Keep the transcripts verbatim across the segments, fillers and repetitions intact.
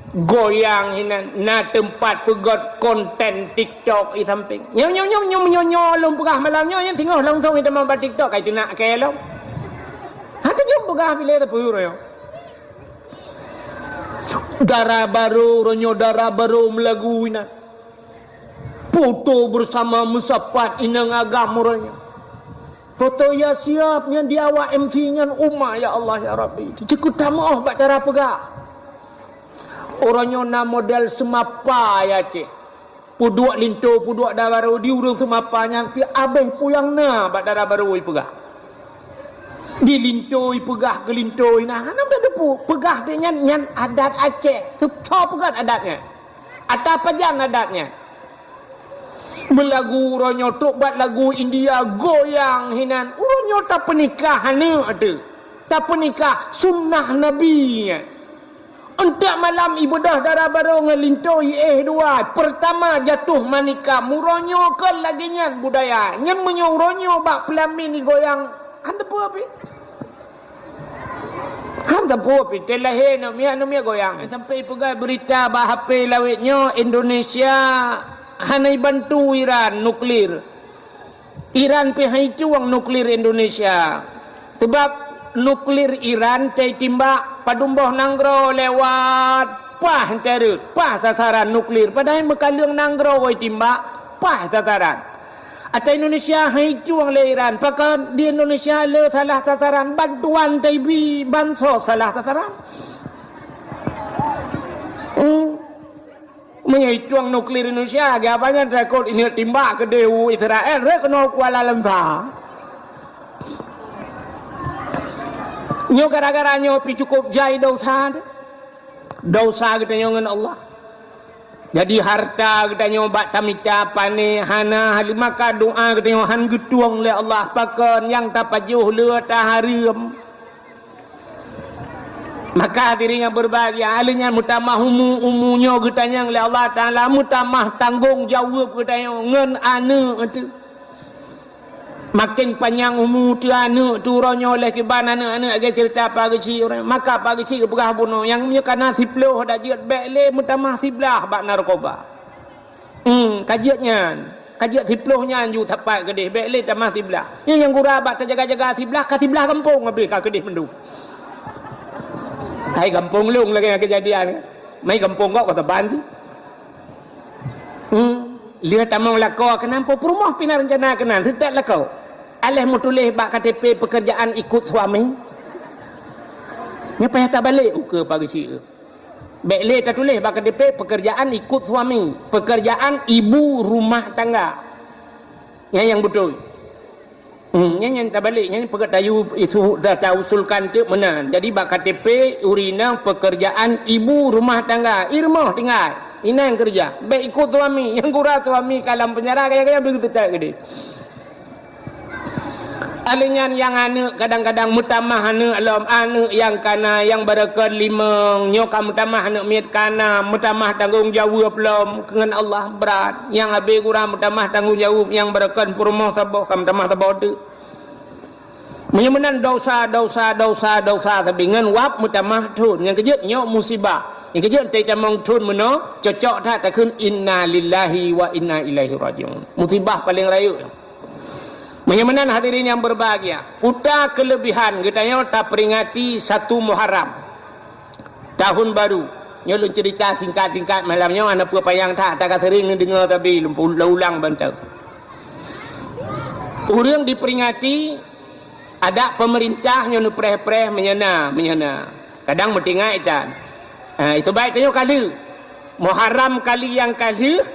Goyang hinan, na teumpat peugöt konten TikTok i sampéng. Nyoe, nyoe, nyoe, nyoe, nyoe, nyoe lôn peugah malam nyoe, nyan singoh langsong i teuma bak TikTok, kai teunak kée lom. Hana jeuem peugah bilé teupeu uroe nyoe. Dara barô, uroe nyoe dara barô meulagu inan. Foto bersama meusapat inong agam uroe nyoe. Foto ya siap nyan di awak M C nyan, uma ya Allah ya Rabbi. Cukôp tameu'oh bak cara peugah. Uroe nyoe na model seumapa ya ceh. Peuduek linto, peuduek dara barô di ureueng seumapa nyan pih abéh peue nyang na bak dara barô ipeugah. Di linto ipeugah keu linto inan, hana teudeungoe peugah teuh nyan, nyan adat Aceh. Soe peugah adat nyan? Ata pajan adat nyan? Meulagu uroe nyoe trok bak lagu India goyang hinan. Uroe nyoe tapeunikah aneuk teuh. Tapeunikah sunnah Nabi nyan. Eunteuk malam ibeudôh dara barô ngon linto iéh dua. Peurtama jatuh manikam, uroe nyoe kon lagée nyan budaya. Nyan meunyoe uroe nyoe bak peulamin igoyang, han teupeu pih. Han teupeu pih, teuh lahé aneuk miet, aneuk miet goyang. Sampai peugah beurita bak H P lawét nyoe, Indonesia hana ibantu Iran nuklir. Iran pih han icueng nuklir Indonesia. Sabab nuklir Iran teuh itimbak padum boh nanggroe lewat, paih teuh rhot, paih sasaran nuklir. Padahai meukaleueng nanggroe itimbak, paih sasaran. Ata Indonesia han icueng lé Iran. Pakon di Indonesia le salah sasaran, bantuan teuh ibi, bansos salah sasaran. Hmm. Meunyoe icueng nuklir Indonesia, lagée abah nyan takot ineuk timbak keudeh u Israel, rhot keunoe Kuala Lumpur. Nyoe gara-gara nyoe pih cukôp jai desya teuh. Desya geutanyoe ngon Allah. Jadi hareuta geutanyoe bak tamita pané hana, haleue maka doa geutanyoe han geutueng lé Allah, pakon nyang tapajoh le tahareuem. Maka hadirin nyang berbahagia, lheueh nyan meutamah umu, umu nyoe geutanyong lé Allah Taala, meutamah tanggong jaweueb geutanyoe ngon aneuk teuh. Maken panyang umu teuh aneuk teuh uroe nyoe lheueh kiban aneuk-aneuk lagée ceurita Pak Geuchik uroe nyoe. Maka Pak Geuchik geupeugah bunoe, nyang meunyoe kana siploh dak jeuet, bék lé meutamah siblaih bak narkoba. Hmm, ka jeuet nyan. Ka jeuet siploh nyan ju sapat keudeh, bék lé tamah siblaih. Nyan nyang gura bak tajaga-jaga siblaih, ka siblaih gampông habéh ka keudeh mandum. Hai gampông lôn lagée nyang keujadian. Mai gampông kok ka saban sih. Hmm, lheueh tamong lakoe keunan, po peurumoh pih na reuncana keunan, seutôt lakoe. Aléh meutuléh bak K T P pekerjaan ikut suami. Nyan payah tabalek ukeue Pak Geuchik. Bék lé tatuléh bak K T P pekerjaan ikut suami, pekerjaan ibu rumah tangga. Nyan nyang beutôi. Hmm, nyan nyang tabalek, nyan peugah tayue isu da tausulkan teuk meunan. Jadi bak K T P ureueng inong pekerjaan ibu rumah tangga, i rumoh tinggai, inan keureuja. Bék ikut suami, nyang gura suami ka lam peunjara kaya-kaya beuteutat keudeh. Alèh nyan nyang aneuk kadang-kadang meutamah aneuk lom, aneuk nyang kana, nyang barokon limong, nyoe ka meutamah aneuk miet kana, meutamah tanggong jaweueb lom keu ngon Allah brat. Nyang abéh gura meutamah tanggong jaweueb, nyang barokon peurumoh saboh ka meutamah saboh teuk. Meunyoe meunan dosa, dosa, dosa, dosa sabe ngon wab meutamah thon. Nyang keujeuet nyoe musibah. Nyang keujeuet teutamong thon meunoe cocok that takheun inna lillahi wa inna ilaihi raji'un. Musibah paleng rayeuk. Meunyoe meunan hadirin nyang berbahagia, peue keulebihan geutanyoe taperingati satu Muharram, tahun baru. Nyoe lôn cerita singkat-singkat malam nyoe, hana peue panyang that, ata ka sering neudeungoe sabe lôn ulang bantai. Ureueng diperingati, adak pemerintah nyoe neupreh-preh meunyoe na, meunyoe na. Kadang meutinggai tan. Ha, itu baik tanyoe kali. Muharram kali nyang ka lheueh,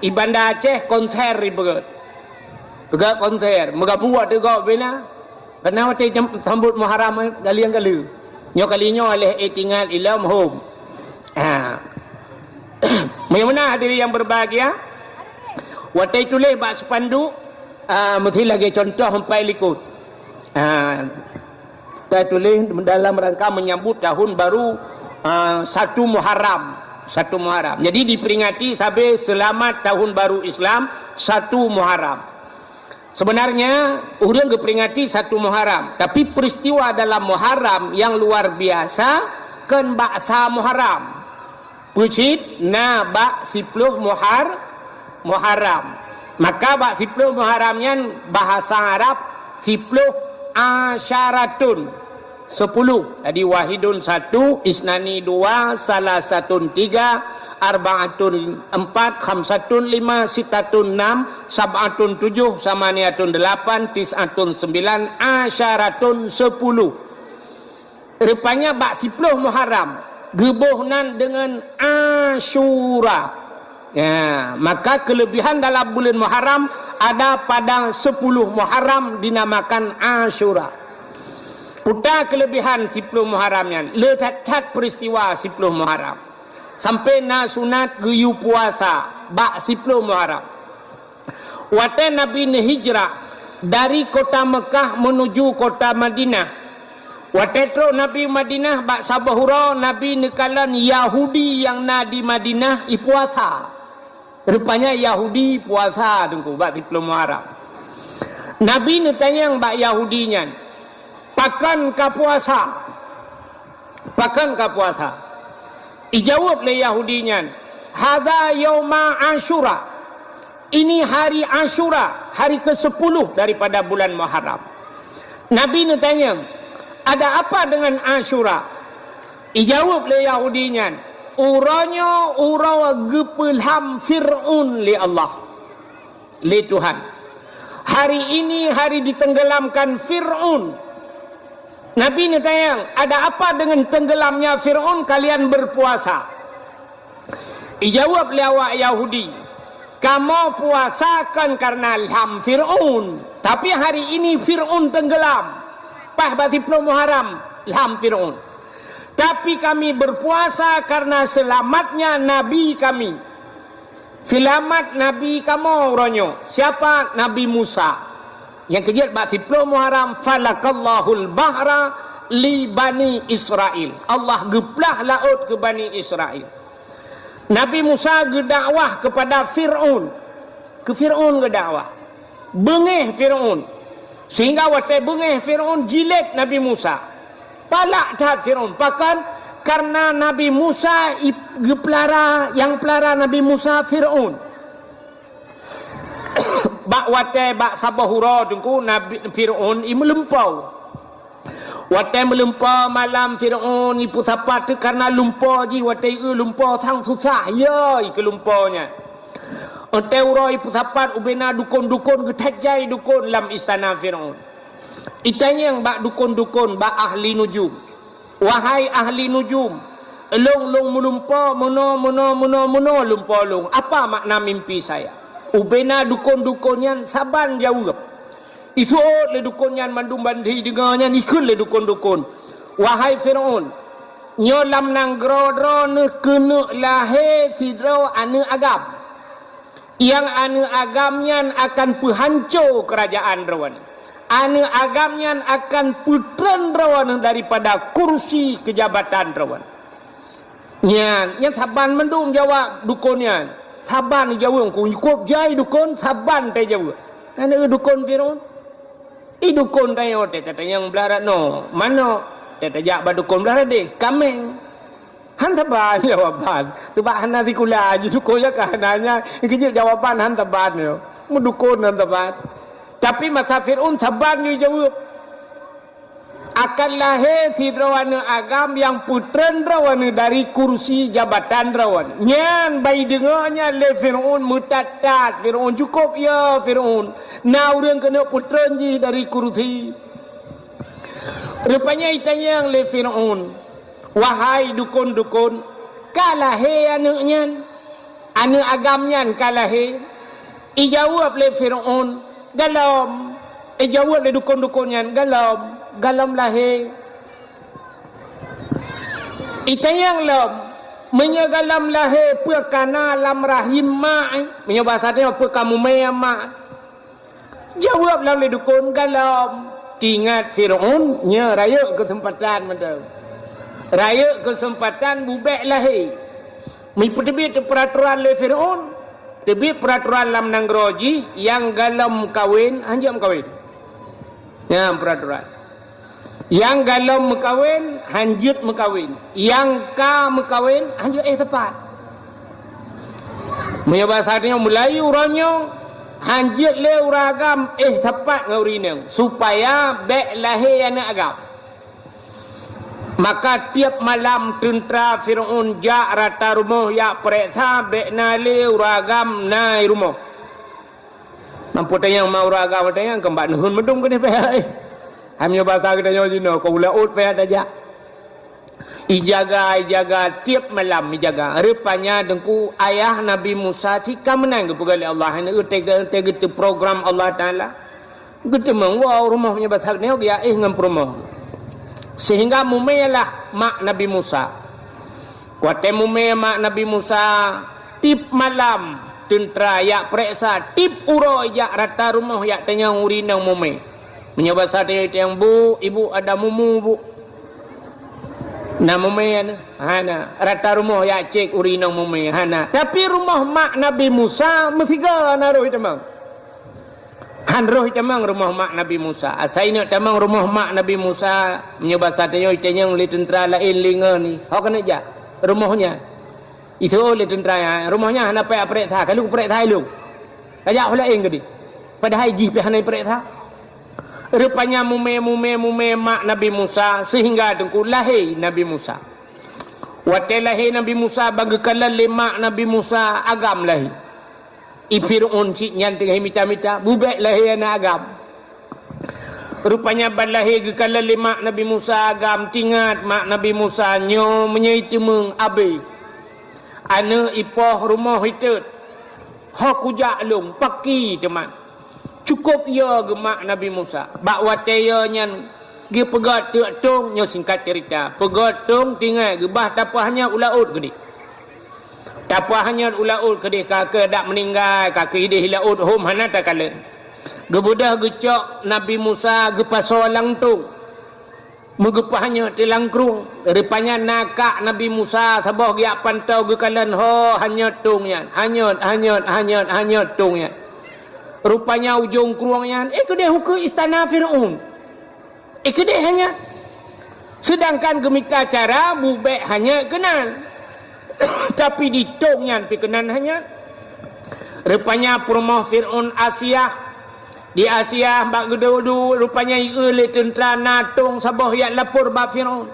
i Banda Aceh konser ipeugöt. Peugöt konser, meugabu watèe gob bina. Karena watèe jam-, sambot Muharram, eh, kali nyang ka lheueh. Nyoe kali nyoe lheueh eh tinggai ilom hom. Ha. Meunyoe meunan hadirin yang berbahagia, watèe tuléh bak spanduk, ah, meusti lagèe contoh sampai likot. Ah, Tatuléh dalam rangka menyambut tahun baru, ah, satu Muharram. Satu Muharram. Jadi diperingati sabe selamat tahun baru Islam, satu Muharram. Sebenarnya, ureueng geuperingati satu Muharram, tapi peristiwa dalam Muharram yang luar biasa kon bak sa Muharram. Peucit na bak siploh Muhar-, Muharram. Maka bak siploh Muharram nyan bahasa Arab siploh asyaratun, sepuluh. Jadi wahidun satu, isnani dua, salasatun tiga, arbaatun empat, khamsatun lima, sitatun enam, sab'atun tujuh, samaniatun delapan, tis'atun sembilan, asyaratun sepuluh. Rupanya bak siploh Muharram geuboh nan deungon Asyura. Ya, maka kelebihan dalam bulan Muharram ada pada sepuluh Muharram dinamakan Asyura. Peue kelebihan siploh Muharram nyan, le that-that peristiwa siploh Muharram. Sampai na sunat geuyue puasa bak siploh Muharram. Watée Nabi neuhijrah dari kota Meukah menuju kota Madinah, watée trok Nabi Madinah bak saboh uroe Nabi neukalon Yahudi nyang na di Madinah ipuasa. Rupanya Yahudi puasa teungku bak siploh Muharram. Nabi neutanyong bak Yahudi nyan, "Pakon ka puasa? Pakon ka puasa?" Ijaweueb lé Yahudi nyan, "Hadza yauma Asyura." Ini hari Asyura, hari kesepuluh daripada bulan Muharram. Nabi neutanyong, "Ada apa dengan Asyura?" Ijaweueb lé Yahudi nyan, "Uroe nyoe uroe geupeulham Fir'aun lé Allah, lé Tuhan. Hari ini hari ditenggelamkan Fir'aun." Nabi neutanyong, "Ada apa dengan tenggelamnya Fir'aun kalian berpuasa?" Ijaweueb lé awak Yahudi, "Kamoe puasa kon karena lham Fir'aun, tapi hari ini Fir'aun tenggelam. Paih bak siploh Muharram lham Fir'aun. Tapi kami berpuasa karena selamatnya Nabi kami. Selamat Nabi kamoe uroe nyoe. Siapa? Nabi Musa. Nyang keujeuet bak siploh Muharram, falakallahul bahra li Bani Israil. Allah geuplah laôt keu Bani Israil." Nabi Musa geudakwah kepada Fir'aun. Keu Fir'aun geudakwah. Beungéh Fir'aun. Sehingga watée beungéh Fir'aun jilet Nabi Musa. Palak that Fir'aun. Pakon? Karena Nabi Musa i-, geupeulara, nyang peulara Nabi Musa Fir'aun. Bak watée bak saboh uroe teungku Nabi Fir'aun i meulumpoe. Watée meulumpoe malam Fir'aun ipeusapat teuh karena lumpoe jih watée ieu lumpoe sang susah ya ikeulumpoe nyan. Watée uroe ipeusapat ubena dukon-dukon geuthajai dukon lam istana Fir'aun. Itanyong bak dukon-dukon bak ahli nujum, "Wahai ahli nujum, lôn lôn meulumpoe meunoe meunoe meunoe meunoe lumpoe lôn. Apa makna mimpi saya?" Ubena dukon-dukon nyan saban jaweueb. Isuôt lé dukon nyan mandum bandhi deungoe nyan ikheun lé dukon-dukon, "Wahai Fir'aun, nyoe lam nanggroe droeneuh keuneuk lahé sidroe aneuëk agam. Nyang aneuëk agam nyan akan peuhanco keurajaan droeneuh. Aneuëk agam nyan akan peutreun droeneuh daripada kursi keujabatan droeneuh." Nyan, nyan saban mandum jaweueb dukon nyan. Saban jaweueb, ku kup jai dukon, saban teuh jaweueb. Nyan dukon Fir'aun. I dukon tanyoe teuh tatanyong blah ratnoe, manok. Teuh tajak bak dukon blah radeh, kaméng. Han saban jawaban. Teubak hana sikula jih dukon nyan ka hana nyan. Keujeuet jawaban han saban nyoe. Meudukon han saban. Tapi masa Fir'aun saban jih jaweueb. Akan lahé sidroe aneuëk agam nyang peutreun droeneuh dari kursi jabatan droeneuh. Nyan ban ideungoe nyan lé Fir'aun meutat-tat. Fir'aun, "Cukop ya Fir'aun, na ureuëng keuneuk peutreun jih dari kursi." Rupanya itanyong lé Fir'aun, "Wahai dukon-dukon, ka lahé aneuëk nyan? Aneuëk agam nyan ka lahé?" Ijaweueb lé Fir'aun, "Gohlom." Ijaweueb lé dukon-dukon nyan, "Gohlom, gohlom lahé." Itanyong lom, "Meunyoe gohlom lahé, peue ka na lam rahim mak?" Meunyoe basa tanyoe, "Peue ka mumè mak?" Jaweueb lom lé dukon, "Gohlom." Teuingat Fir'aun, nyoe rayeuk keuseumpatan mantong. Rayeuk keuseumpatan bubèk lahé. Meupeuteubiet peuratoran lé Fir'aun, teubiet peuratoran lam nanggroe jih nyang gohlom kawen, hanjeuet meukawen. Nyan peuratoran. Nyang galom meukawen, hanjeuet meukawen. Nyang ka meukawen, hanjeuet éh teumpat. Meunyoe basa tanyoe, mulai uroe nyoe, hanjeuet lé ureuëng agam éh teumpat ngon ureuëng inong, supaya bék lahé aneuëk agam. Maka tieb malam teuntra Fir'aun jak rata rumoh jak peureksa bék na lé ureuëng agam na i rumoh. Mampu tanyong ma ureuëng agam tanyong keumbak neuhun meudong keuneuk payah. Hai meunyoe basa geutanyoe jinoe, ka u laôt payah tajak. Ijaga, ijaga, tieb malam ijaga. Rupanya Teungku, ayah Nabi Musa cit ka meunan geupeugah lé Allah, hana teuga-teuga teuprogram Allah Taala. Geuteumeung woe u rumoh meunyoe basa geutanyoe geujak éh ngon peurumoh. Sehingga mumé lah mak Nabi Musa. Watée mumé mak Nabi Musa, tieb malam teuntra jak peureksa, tieb uroe jak rata rumoh jak tanyong ureuëng inong mumé. Meunyoe basa tanyoe tanyong, "Bu, ibu ada mumu, Bu?" Na mumé nyan? Hana. Rata rumoh jak cék ureuëng inong mumé? Hana. Tapi rumoh mak Nabi Musa meusigoe na roh jitamong. Han roh jitamong rumoh mak Nabi Musa. Asai neuk tamong rumoh mak Nabi Musa, meunyoe basa tanyoe jitanyong lé teuntra laén lingoe ni, "Ho keuneuk jak rumoh nyan?" Iseuôt lé teuntra nyan, "Rumoh nyan hana payah peureksa, ka lheueh peureksa ilong. Kajak ho laén keudeh." Padahai jih pih hana peureksa. Rupanya mumé, mumé, mumé mak Nabi Musa, sehingga Teungku lahé Nabi Musa. Watée lahé Nabi Musa, ban geukalon lé mak Nabi Musa agam lahé. I Fir'aun cit nyan teungoh mita-mita, bubek lahé aneuëk agam. Rupanya ban lahé geukalon lé mak Nabi Musa agam, teuingat mak Nabi Musa nyoe meunyoe iteumeung abéh. Aneuëk ipoh rumoh itot. Ho kujak lôn, paki teuma. Cukôp yo geumak Nabi Musa. Bak watée yo nyan geupeugét teuk tông, nyoe singkat cerita. Peugét tông tinggai geubah tapeugah nyan u laôt keudeh. Tapeugah nyan u laôt keudeh ka keuh dak meuninggai, ka keuh ideh i laôt hom hana takalon. Geubeudôh geucok Nabi Musa geupasoe lam tông. Meugeupah nyoe teulang krueng, rupanya na kak Nabi Musa saboh geujak pantoe geukalon ho hanyot tông nyan, hanyot, hanyot, hanyot, hanyot tông nyan. Rupanya ujong krueng nyan, eh keudeh ukeue istana Fir'aun. Eh keudeh hanyot. Sedangkan geumita cara bubek hanyot keunan. Tapi di tông nyan pih keunan hanyot. Rupanya peurumoh Fir'aun Asiah. Di Asiah bak geuduek-duek rupanya ieu lé teuntra na tông saboh jak lapor bak Fir'aun.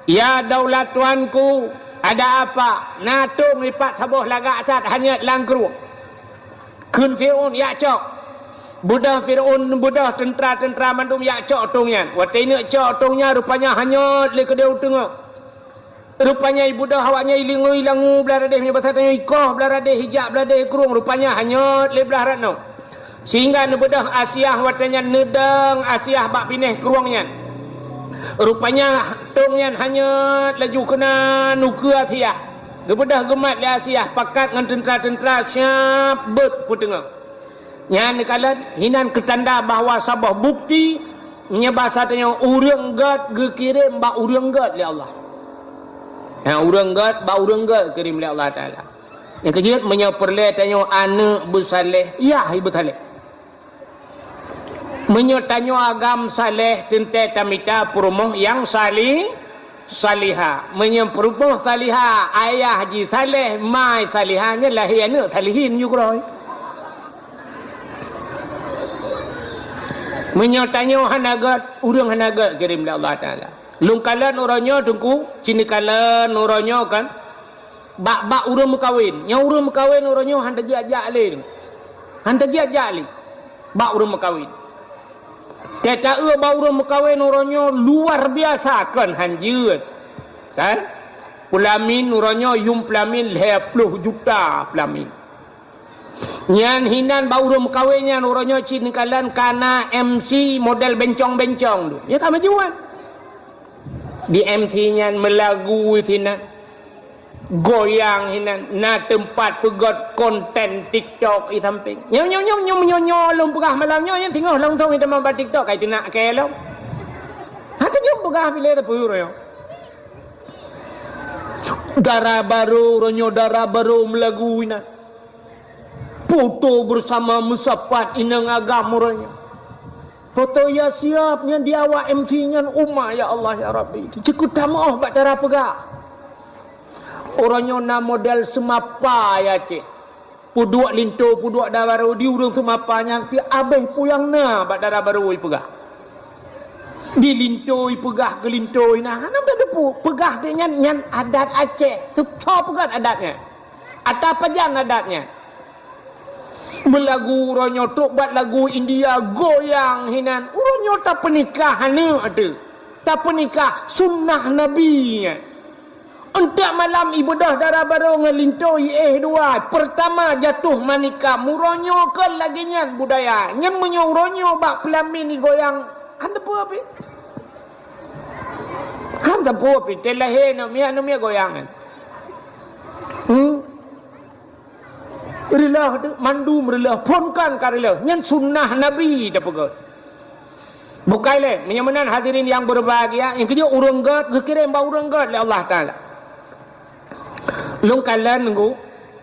"Ya daulat tuanku, ada apa?" "Na tông ipat saboh lagak that hanyot lam krueng." Kheun Fir'aun, "Jak cok." Beudôh Fir'aun, beudôh teuntra-teuntra mandum jak cok tông nyan. Watée ineuk cok tông nyan rupanya hanyot lé keudeh u teungoh. Rupanya ibeudôh awaknyan ilingoe ilangu blah radeh, meunyoe basa tanyoe ikoh blah radeh, ijak blah radeh krueng, rupanya hanyot lé blah rat nyoe. Sehingga neubeudôh Asiah watée nyan neudong Asiah bak binéh krueng nyan. Rupanya tông nyan hanyot laju keunan ukeue Asiah. Geubeudôh geumat lé Asiah pakat ngon teuntra-teuntra siab beuet peuteungoh. Nyan neukalon hinan keutanda bahwa saboh bukti meunyoe basa tanyoe ureuëng gét geukirém bak ureuëng gét lé Allah. Ha, ureuëng gét bak ureuëng gét geukirém lé Allah Taala. Nyang keujeuet meunyoe peureulée tanyoe aneuëk beusaléh, yah beusaléh. Meunyoe tanyoe agam saléh teuntée tamita peurumoh nyang sali-, Salihah. Meunyoe peurumoh salihah, ayah jih saleh, mai salihah, nyan lahé aneuëk salihin ju keudroe. Meunyoe tanyoe hana gét, ureuëng hana gét kirém lé Allah Taala. Lôn kalon uroe nyoe Teungku, sini kalon uroe nyoe kan, bak-bak ureuëng meukawen. Nyang ureuëng meukawen uroe nyoe hana jiak-jak lé. Hana jiak-jak lé bak ureuëng meukawen. Teuka eu bak ureuëng meukawen uroe nyoe luar biasa kon hanjeuet. Kan? Peulamin uroe nyoe yum peulamin lhée ploh juta peulamin. Nyan hinan bak ureuëng meukawen nyan uroe nyoe cit neukalon kana M C model bencong-bencong tu. Ya ka majuan. Di M C nyan meulagu sinan. Goyang hinan, na teumpat peugét konten TikTok i sampéng. Nyoe, nyoe, nyoe, nyoe, nyoe, nyoe lôn peugah malam nyoe, nyan singoh langsong i teuma bak TikTok, kai teunak kée lom. Hana jeuem peugah bilée teupeu nyoe. Dara barô, uroe nyoe dara barô meulagu inan. Foto bersama meusapat inong agam uroe nyoe. Foto ya siap nyan di awak M C nyan, uma ya Allah ya Rabbi. Cikuk tameuoh bak cara peugah. Uroe nyoe na model seumapa ya ceh. Peuduek linto, peuduek dara barô di ureuëng seumapa nyan pih abéh peue nyang na bak dara barô ipeugah. Di linto ipeugah keu linto inan, hana teudeungoe peugah nyan, nyan adat Aceh. Soe peugah adat nyan? Ata pajan adat nyan? Meulagu uroe nyoe trok buet lagu India goyang hinan. Uroe nyoe tapeunikah aneuk teuh. Tapeunikah sunnah Nabi nyan. Eunteuk malam ibeudôh dara barô ngon linto iéh dua. Peurtama jatuh manikam. Uroe nyoe kon lagée nyan budaya. Nyan meunyoe uroe nyoe bak peulamin igoyang, hana peue pih. Hana peue pih. Teuh lahé aneuk miet, aneuk miet goyang nyan. Hmm. Reuloh teuh, mandum reuloh, phon kon ka reuloh. Nyan sunnah Nabi tapeugah. Bukai lé, meunyoe meunan hadirin nyang beureubahagia, nyang keujeuet ureuëng gét geukirém bak ureuëng gét lé Allah Taala. Lôn kalon nunggu,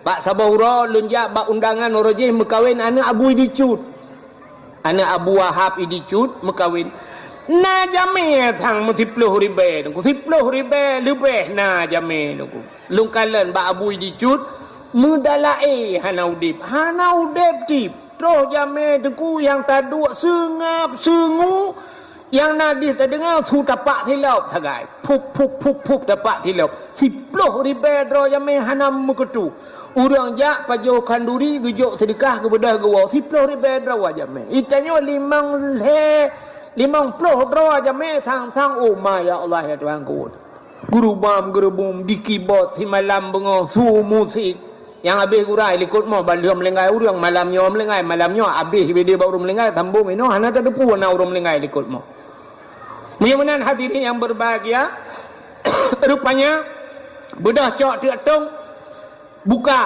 bak saboh uroe lôn jak bak undangan uroe jih meukawen aneuk Abu Idi Cut. Aneuk Abu Wahab Idi Cut meukawen. Na jamé sang meusiploh ribée, nunggu siploh ribée leubeh na jamé nunggu. Lôn kalon bak Abu Idi Cut, meudalaé hana udeb, hana udeb tib. Troh jamé teungku nyang taduek seungab seungu, nyang na dih tadeungoe su tapak silop sagai. Pup, pup, pup, pup tapak silop. Siploh ribée droe jamé hana meukeutôh. Ureuëng jak pajoh khanduri geujok seudeukah geubeudôh geuwoe. Siploh ribée droe jamé. Itanyoe limong lhée, limong ploh droe jamé sang-sang, oh ma ya Allah ya Tuhanku. Geurubam geurubum di kibot simalam beungoh su musik. Nyang habéh gura i likot moh ban lheueh meulinggai ureuëng, malam nyoe meulinggai, malam nyoe habéh bidé bak ureuëng meulinggai, sambong inoe hana tateupeue na ureuëng meulinggai i likot moh. Meunyoe meunan hadirin nyang beureubahagia, rupanya beudôh cok teuk atong, buka.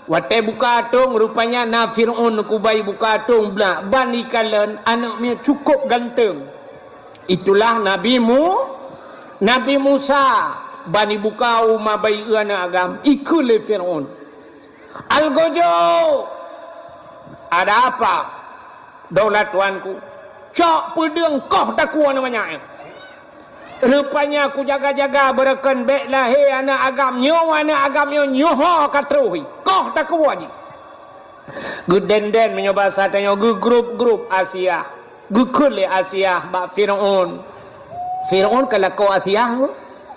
Watée buka atong, rupanya na Fir'aun kubai buka atong blah, ban ikalon aneuk miet cukôp ganteng. Itulah Nabi Mu-, Nabi Musa. Ban ibuka uma bayi aneuk agam, ikheun lé Fir'aun, "Algojo! Ada apa, daulat tuanku? Cok peudeueng koh takue aneuk manyak nyoe." Rupanya kujaga-jaga beureukan bék lahé aneuk agam nyoe, aneuk agam nyoe nyoe ho ka troh hi. Koh takue jih. Geudenden meunyoe basa tanyoe, geugrup-grup Asiah. Geukheun lé Asiah bak Fir'aun. Fir'aun ka lakoe Asiah,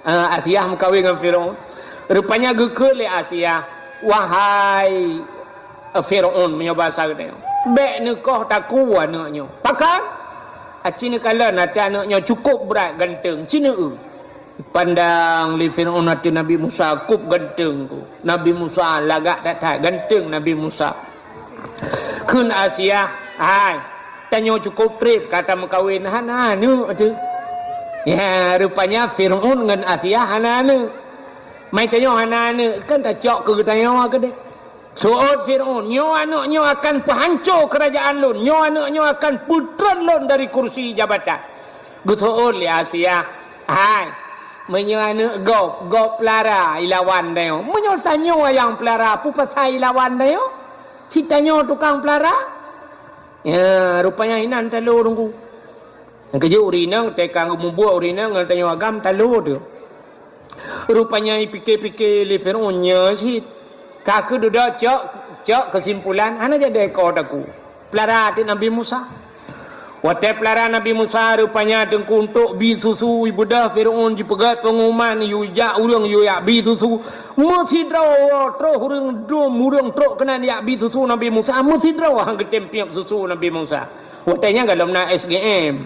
eh, Asiah meukawen ngon Fir'aun. Rupanya geukheun lé Asiah, "Wahai, eh, Fir'aun," meunyoe basa geutanyoe, "bék neukoh takue aneuk nyoe." Pakon? Aci neukalon até aneuk nyoe cukôp brat ganteng, ci neu-eu. Pandang lé Fir'aun ateueh Nabi Musa, kôp ganteng ku. Nabi Musa lagak that-that, ganteng Nabi Musa. Kheun Asiah, "Hai, tanyoe cukôp treb ka tameukawen, hana aneuk teuh." Ya, rupanya Fir'aun ngon Asiah hana aneuk. Mai tanyoe hana aneuk, kan tacok keu geutanyoe keudeh. Seuôt Fir'aun, "Nyoe aneuk nyoe akan peuhanco keurajaan lôn, nyoe aneuk nyoe akan peutreun lôn dari kursi jabatan." Geuseuôt lé Asiah, "Hai, meunyoe aneuk gob, gob peulara ilawan tanyoe. Meunyoe tanyoe nyang peulara, peue pasai ilawan tanyoe? Cit tanyoe tukang peulara?" Ya, rupanya inan talo teungku. Nyang keujeuet ureueng inong, teuka geumubuet ureueng inong ngon tanyoe agam talo teuh. Rupanya ipike-pike lé Fir'aun nyoe cit. Ka keuh dudoe cok, cok keusimpulan, hana jadi koh takue. Peulara ateueh Nabi Musa. Watée peulara Nabi Musa, rupanya teungku untuk bi susu, ibeudôh Fir'aun jipeugét peungumuman, yue jak ureueng yue jak bi susu. Meusidroe troh ureueng dum, ureueng trok keunan jak bi susu Nabi Musa, meusidroe han geutem piep susu Nabi Musa. Watée nyan golom na S G M.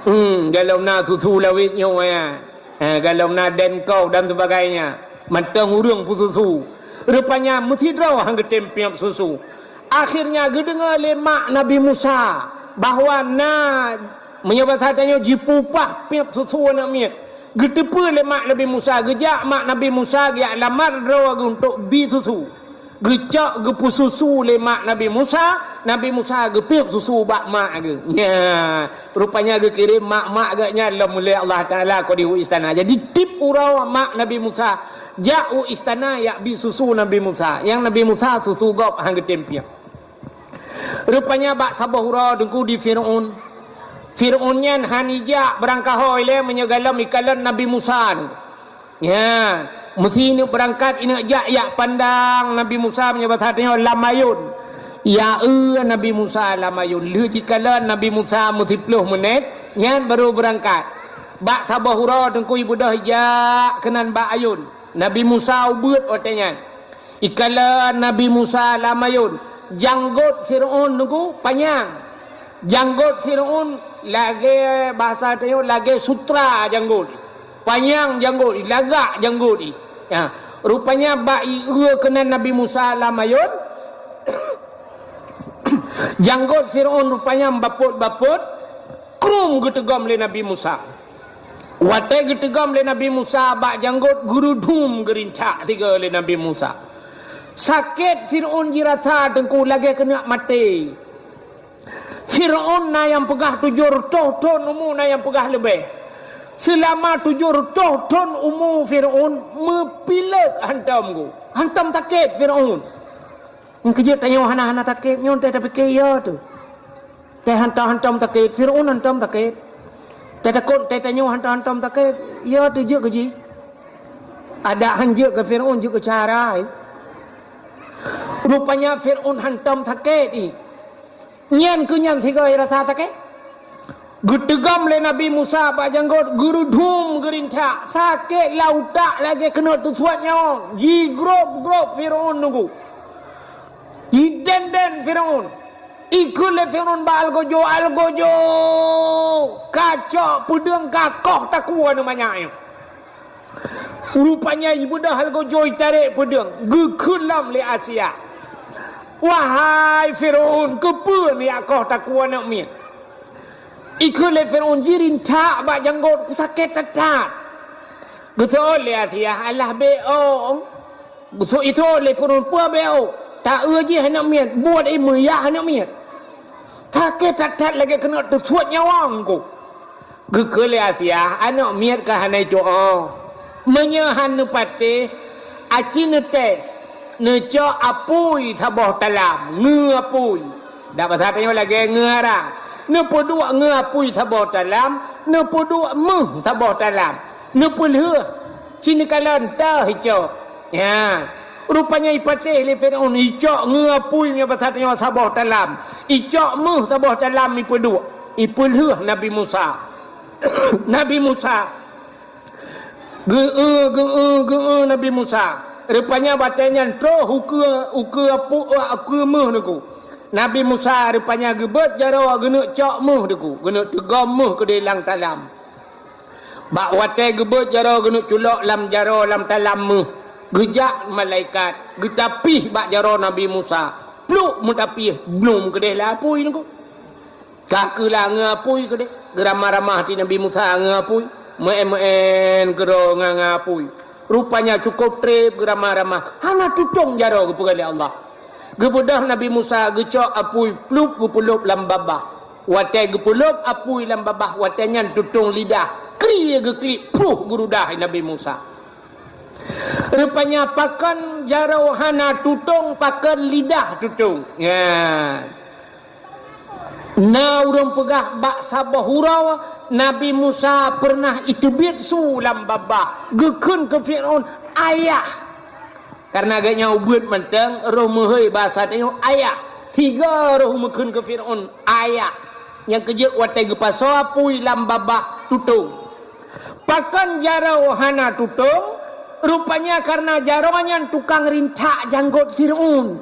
Hmm, golom na susu lawét nyoe, ya. Ha, golom na Denko dan sebagainya. Mantong ureueng peususu. Rupanya meusidroe han geutem piep susu. Akhirnya geudeungoe lé mak Nabi Musa bahwa na, meunyoe basa tanyoe, jipeupah piep susu aneuk miet. Geuteupeue lé mak Nabi Musa, geujak mak Nabi Musa geujak lamar droe geuh untuk bi susu. Geucok geupeususu lé mak Nabi Musa, Nabi Musa geupiep susu bak mak geuh. Nya, rupanya geukirém mak-mak geuh nyan lom lé Allah Taala keu di u istana. Jadi tiep uroe mak Nabi Musa jak u istana jak bi susu Nabi Musa. Nyang Nabi Musa susu gob han geutem piep. Rupanya bak saboh uroe teungku di Fir'aun. Fir'aun nyan han ijak beurangkaho ilée meunyoe gohlom ikalon Nabi Musa. Nyan, meusi neuk beurangkat ineuk jak yak pandang Nabi Musa meunyoe basa tanyoe lam ayôn. Yak eu Nabi Musa lam ayôn. Lheueh jikalon Nabi Musa meusiploh meunét, nyan barô beurangkat. Bak saboh uroe teungku ibeudôh ijak keunan bak ayôn. Nabi Musa ubeuet watée nyan. Ikalon Nabi Musa lam ayôn, janggot Fir'aun teungku panyang. Janggot Fir'aun lagée basa tanyoe lagée sutra janggot. Panyang janggot, lagak janggot. Ya, rupanya bak ieu keunan Nabi Musa lam ayôn, janggot Fir'aun rupanya bapot-bapot, krum geuteugom lé Nabi Musa. Watée geuteugom lé Nabi Musa bak janggot, geureudum geurintak tiga lé Nabi Musa. Sakét Fir'aun jirasa teungku lagée keuneuk maté. Fir'aun na nyang peugah tujoh reutôh thon umu, na nyang peugah leubeh. Seulama tujoh reutôh thon umu Fir'aun meupilek hantom gu. Hantom sakét Fir'aun. Nyan keujeuet tanyoe hana-hana sakét nyoe teuh tapike ya teuh. Teuh hantom-hantom sakét, Fir'aun hantom sakét. Teuh takot teuh tanyoe hantom-hantom sakét, ya teuh jeuet keu jih. Adak han jeuet keu Fir'aun, jeuet keu cara. Rupanya Fir'aun hantom sakét i. Nyan keuh nyan sigoe rasa sakét. Geuteugom lé Nabi Musa bak janggot, geureudum geurintak, sakét lam utak lagée keuneuk teusuet nyawöng. Jigrob-grob Fir'aun teungku. Jiden-den Fir'aun. Ikheun lé Fir'aun bak algojo, "Algojo, kacok peudeueng kakoh takue aneuk manyak nyoe." Rupanya ibeudôh algojo itarek peudeueng, geukheun lom lé Asia, "Wahai Fir'aun, keupeue neujak koh takue aneuk miet?" Ikheun lé Fir'aun jirintak bak janggot, "Kusakét that-that." Geuseuôt lé Asia, "Alah beu ôk." Geuseuôt lé Fir'aun, "Peue beu ôk? Taeu jih aneuk miet, buet i meuyah aneuk miet. Sakét that-that lagée keuneuk teusuet nyawöng ku." Geukheun lé Asia, "Aneuk miet ka hana icok oh. Meunyoe han neupatéh, aci neutés, neucok apui saboh talam, ngeue apui." Dak basa tanyoe lagée ngeue arang. Neupeuduek ngeue apui saboh talam, neupeuduek méuh saboh talam. Neupeulheueh, ci neukalon teuh icok. Nyan. Rupanya ipatéh lé Fir'aun, icok ngeue apui meunyoe basa tanyoe saboh talam. Icok méuh saboh talam ipeuduek, ipeulheueh Nabi Musa. Nabi Musa geu-eu, geu-eu, geu-eu Nabi Musa. Rupanya watée nyan troh ukeue, ukeue apu-, ukeue méuh teungku. Nabi Musa rupanya geubeuet jaroe geuneuk cok méuh teungku, geuneuk teugom méuh keudeh lam talam. Bak watée geubeuet jaroe geuneuk culok lam jaroe lam talam méuh, geujak malaikat geutapih bak jaroe Nabi Musa. Pluk meutapih, blom keudeh lam apui teungku. Ka keuh lam ngeue apui keudeh, geuramah-ramah di Nabi Musa ngeue apui, meu'en-meu'en keudroe ngon, ngon apui. Rupanya cukôp treb geuramah-ramah, hana tutong jaroe geupeugah lé Allah. Geubeudôh Nabi Musa geucok apui plup geupeulôb lam babah. Watée geupeulôb apui lam babah, watée nyan tutong lidah, krie geuklik, pruh geurudah Nabi Musa. Rupanya pakon jaroe hana tutong, pakon lidah tutong. Nyan. Na ureuëng peugah bak saboh uroe Nabi Musa peureunah iteubiet su lam babah, geukheun keu Fir'aun, "Ayah!" Kareuna geuhnyan ubeuet mantong, roh meuhôi basa tanyoe ayah. Tiga roh meukheun keu Fir'aun, "Ayah!" Nyang keujeuet watée geupasoe apui lam babah tutong. Pakon jaroe hana tutong? Rupanya kareuna jaroe nyan tukang rintak janggot Fir'aun.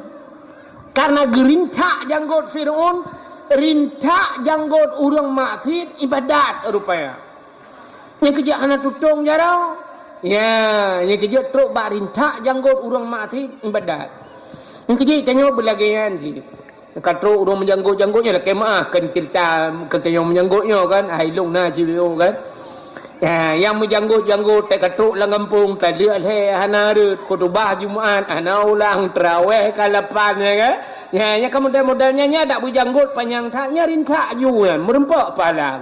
Kareuna geurintak janggot Fir'aun, rintak janggot ureuëng maksiet ibadat rupanya. Nyang keujeuet hana tutong jaroe. Ya, nyang keujeuet trok bak rintak janggot ureuëng maksiet ibadat. Nyang keujeuet tanyoe beulagée nyan cit. Ka trok ureuëng meujanggot-janggot nyoe lakée meuáh, kan ceurita keu tanyoe meujanggot nyoe kan, hai lôn na cit kan. Ya, nyang meujanggot-janggot teuka trok lam gampông, taleuek lhée hana rhot, khutubah Jumat hana ulang, teurawéh ka lapan, ya kan? Ya, nyang ka model-model nyan, nyan dak beujanggot panyang that, nyan rintak ju nyan, meurumpok pahala.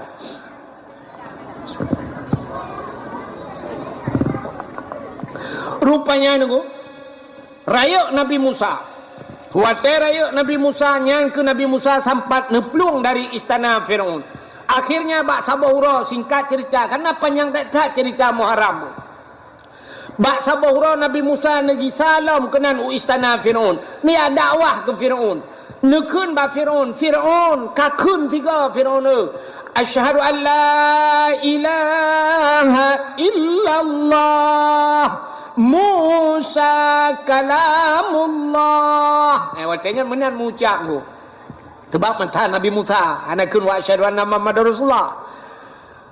Rupanya nunggu, rayeuk Nabi Musa. Watée rayeuk Nabi Musa, nyan keuh Nabi Musa sampat neuplueng dari istana Firaun. Akhirnya bak saboh uroe, singkat cerita, karena panjang that-that cerita Muharram. Bak saboh uroe Nabi Musa neugisa lom keunan u istana Firaun, neujak dakwah keu Firaun. Neukheun bak Firaun, "Firaun, ka kheun sigoe Firaun, eh, 'Asyhadu an la ilaha illallah, Musa kalamullah.'" Eh, watée nyan meunan meuucap geuh. Teubak mata Nabi Musa, hana kheun, "Wa asyhadu anna Muhammadar Rasulullah."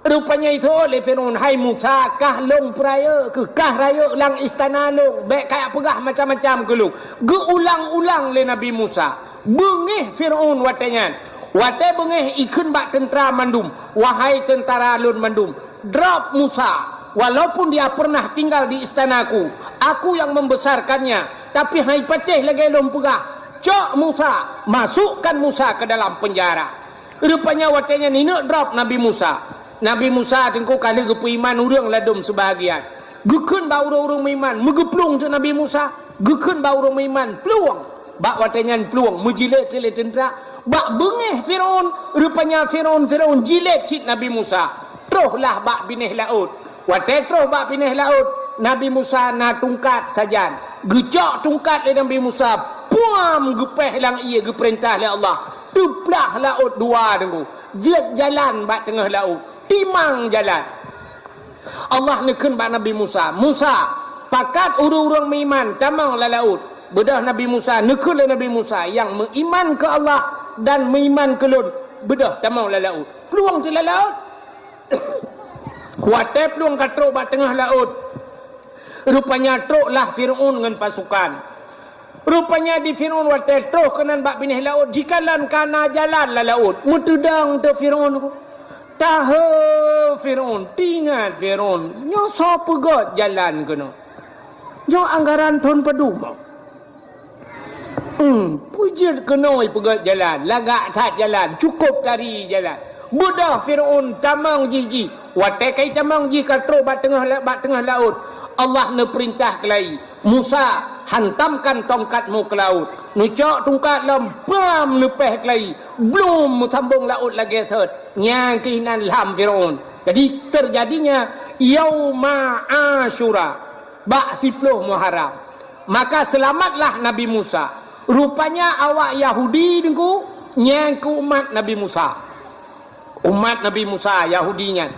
Rupanya iseuôt lé Firaun, "Hai Musa, kah lôn peurayeuk keuh, kah rayeuk lam istana lôn, bék kajak peugah macam-macam keu lôn." Geuulang-ulang lé Nabi Musa. Beungéh Firaun watée nyan. Watée beungéh, ikheun bak teuntra mandum, "Wahai teuntara lôn mandum, drob Musa, walaupun dia pernah tinggal di istanaku, aku yang membesarkannya, tapi hai patéh lagée lôn peugah, cok Musa, masukkan Musa ke dalam penjara." Rupanya watée nyan ineuk drob Nabi Musa. Nabi Musa teungku ka lheueh geupeuiman ureuëng ladom seubahagian. Geukheun bak ureuëng-ureuëng meuiman, meugeuplueng teuk Nabi Musa. Geukheun bak ureuëng meuiman, plueng. Bak watée nyan plueng, meujilét lé teuntra. Bak beungéh Firaun, rupanya Firaun, Firaun jilét cit Nabi Musa. Troh lah bak binéh laôt. Watée troh bak binéh laôt, Nabi Musa na tungkat sajan. Geucok tungkat lé Nabi Musa, puam, geupéh lam ié geupeurintah lé Allah. Teuplah laôt dua teungku. Jeuet jalan bak teungoh laôt. Timang jalan. Allah neukheun bak Nabi Musa, "Musa, pakat ureuëng-ureuëng meuiman tamong lam laôt." Beudôh Nabi Musa, neukheun lé Nabi Musa, "Nyang meuiman keu Allah dan meuiman keu lôn, beudôh tamong lam laôt." Plueng teuk lam laôt. Watée plueng ka trok bak teungoh laôt, rupanya trok lah Firaun ngon pasukan. Rupanya di Firaun watée troh keunan bak binéh laôt, jikalon ka na jalan lam laôt. Meuteudong teuk Firaun. Tahe Firaun, teuingat Firaun, nyoe soe peugét jalan keunoe? Nyoe anggaran thon padum? Hmm, peue jeuet keunoe peugét jalan, lagak that jalan, cukôp tari jalan. Beudôh Firaun tamong jih-jih. Watée ka itamong jih ka trok bak teungoh la-, bak teungoh laôt, Allah neupeurintah keulai, "Musa, hantamkan tongkatmu ke laut." Neucok tungkat lom, bam, neupéh keulai, blum, meusambong laôt lagée sot. Nyan keuh inan lham Firaun. Jadi, terjadinya Yauma Asyura, bak siploh Muharram. Maka seulamatlah Nabi Musa. Rupanya awak Yahudi teungku, nyan keuh umat Nabi Musa. Umat Nabi Musa, Yahudi nyan.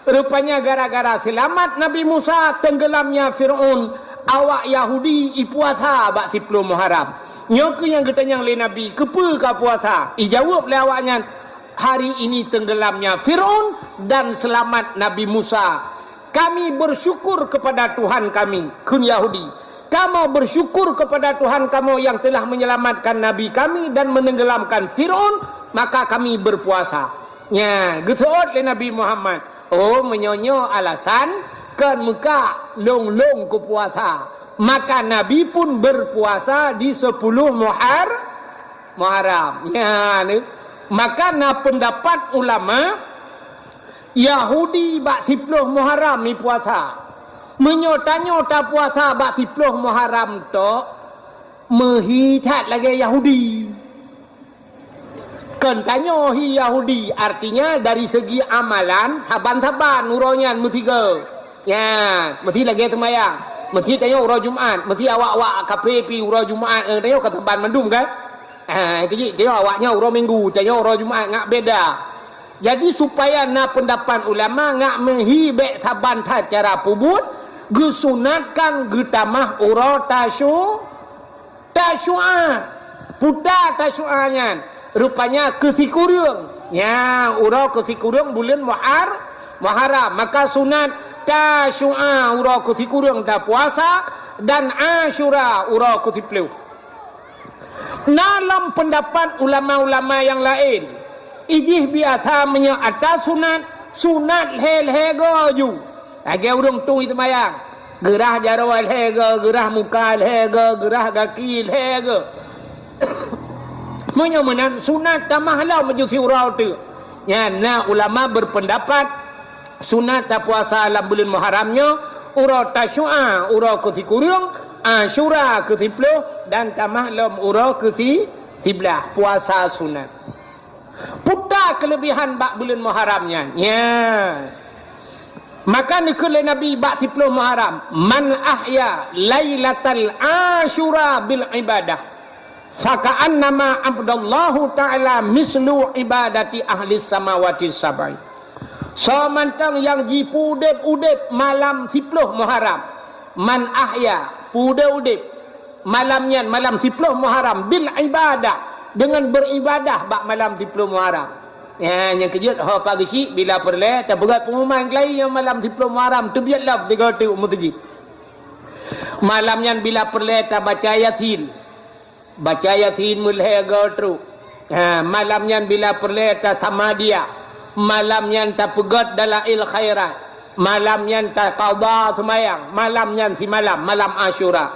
Rupanya gara-gara seulamat Nabi Musa teunggeulamnya Firaun, awak Yahudi ipuasa bak siploh Muharram. Nyoe keuh nyang geutanyong lé Nabi, "Keupeue kapuasa?" Ijaweueb lé awaknyan, "Hari ini tenggelamnya Firaun dan selamat Nabi Musa. Kami bersyukur kepada Tuhan kami," kheun Yahudi. "Kamoe bersyukur kepada Tuhan kamoe yang telah menyelamatkan Nabi kami dan menenggelamkan Firaun, maka kami berpuasa." Nya, geuseuôt lé Nabi Muhammad, "Oh, meunyoe nyoe alasan, kon meuka lôn-lôn kupuasa." Maka Nabi pun berpuasa di sepuluh Muhar-, Muharram. Nya, ni. Maka na pendapat ulama, Yahudi bak siploh Muharram ipuasa. Meunyoe tanyoe tapuasa bak siploh Muharram tok, meuhi that lagée Yahudi. Kon tanyoe hi Yahudi, artinya dari segi amalan, saban-saban uroe nyan meusigoe. Nya, meusi lagée seumayang. Meusi tanyoe uroe Jumat, meusi awak-awak kafé pi uroe Jumat, eh, tanyoe ka saban mandum kan? Ah, keuji, tanyoe awaknyan uroe Minggu, tanyoe uroe Jumat, ngat beda. Jadi, supaya na pendapat ulama ngat meuhi bék saban that cara peubuet, geusunatkan geutamah uroe Tasyu-, Tasyu'a. Puta Tasyu'a nyan. Rupanya keu sikureueng. Nya, uroe keu sikureueng buleuen Muhar-, Muharram. Maka sunat Tasyu'a uroe keu sikureueng tapuasa dan Asyura uroe keu siploh. Na lom pendapat ulama-ulama nyang laén, ijih biasa meunyoe atra sunat, sunat lhée-lhée goe ju. Lagée ureuëng tueng seumayang, geurah jaroe lhée goe, geurah muka lhée goe, geurah gaki lhée goe. Meunyoe meunan, sunat tamah lom ju siuroe teuk. Nyan na ulama berpendapat, sunat tapuasa lam buleuen Muharram nyoe, uroe Tasyu'a, uroe keu sikureueng, Asyura keu siploh dan tamah lom uroe keu si-, siblaih puasa sunat. Peue ta keuleubihan bak buleuen Muharram nyan? Nya. Maka neukheun lé Nabi bak siploh Muharram, "Man ahya lailatal Asyura bil ibadah, faka'annama abdallahu ta'ala mislu ibadati ahlis samawati sab'i." Soe mantong nyang jipeuudeb-udeb malam siploh Muharram, man ahya, peuudeb-udeb malam nyan, malam siploh Muharram, bil ibadah, deungon beuribadah bak malam siploh Muharram. Nya, nyang keujeuet ho pageusyik bila peureulée tapeugét peungumuman keulayi nyoe malam siploh Muharram, teubiet lom sigoe teuk u meuseujid. Malam nyan bila peureulée tabaca Yasin. Baca Yasin meulhée goe trok. Ha, malam nyan bila peureulée tasamadiah. Malam nyan tapeugét dalail khairat. Malam nyan taqadha seumayang. Malam nyan simalam, malam Asyura.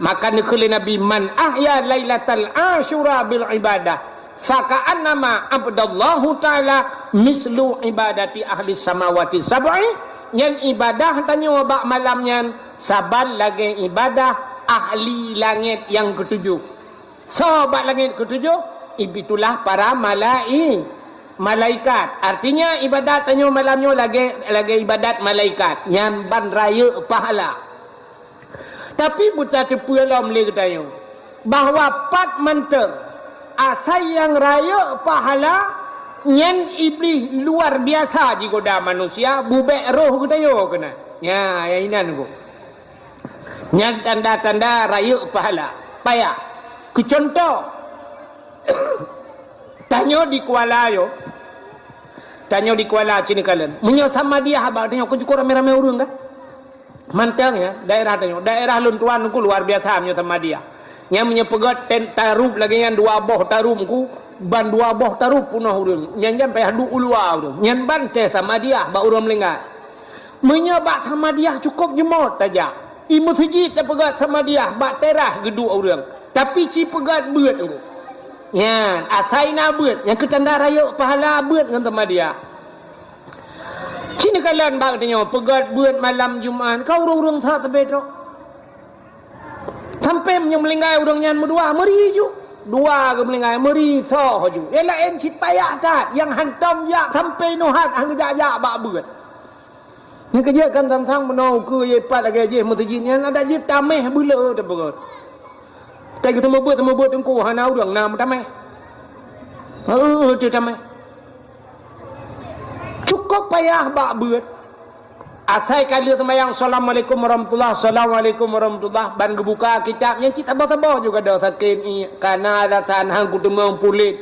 Maka neukheun lé Nabi, "Man ahya lailatal Asyura bil ibadah, faka'annama abdallahu ta'ala mislu ibadati ahlis samawati sab'i." Nyan ibadah tanyoe bak malam nyan saban lagée ibadah ahli langét nyang keutujoh. Soe bak langét keutujoh? Ib-, itulah para malai-, malaikat. Artinya, ibadat tanyoe malam nyoe lagée, lagée ibadat malaikat. Nyan ban rayeuk pahala. Tapi beutateupeue lom lé geutanyoe bahwa pat mantong asai nyang rayeuk pahala nyan Iblih luar biasa jigoda manusia, bubek roh geutanyoe keunan. Nya, nyang inan ku. Nyan tanda-tanda rayeuk pahala. Payah. Keu cuntoh, tanyoe di Kuala yo, tanyoe di Kuala sinoe kalon. Meunyoe samadiah bak tanyoe, kon cukôp ramé-ramé ureuëng dah. Mantong ya, daerah tanyoe. Daerah lôn tuan ku luar biasa meunyoe samadiah. Nyan meunyoe peugét ten tarup lagée nyan dua boh tarup ku, ban dua boh tarup peunoh ureuëng. Nyan, nyan payah duek u luwa ureuëng. Nyan ban teuh samadiah bak ureuëng meulinggai. Meunyoe bak samadiah cukôp jeumot tajak. I meuseujid tapeugét samadiah bak teras geuduek ureuëng. Tapi ci peugét beuet ngon. Nyan, asai na beuet. Nyang keu tanda rayeuk pahala beuet ngon samadiah. Ci neukalon bak tanyoe peugét beuet malam Jumat. Ka ureuëng-ureuëng sa teubiet trok. Sampai meunyoe meulinggai ureuëng nyan meudua, meuri ju. Dua geumeulinggai, meuri soh ju. Nyang laén cit payah that, nyang hantom jak sampai nyoe hat han geujak-jak bak beuet. Nyang keujeuet kan sang-sang meunoe ukeue ye pat lagée jih meuseujid nyan adak jih tameh beuleu teupeugét. Tapi geuseumeubeuet-seumeubeuet teungku hana ureuëng na meutameh. Heu, teutameh. Cukôp payah bak beuet. Asai ka lheueh seumayang, "Assalamualaikum warahmatullah, assalamualaikum warahmatullah," ban geubuka kitab, nyan cit saboh-saboh juga dah sakét ié, kana alasan han kuteumeung puléh.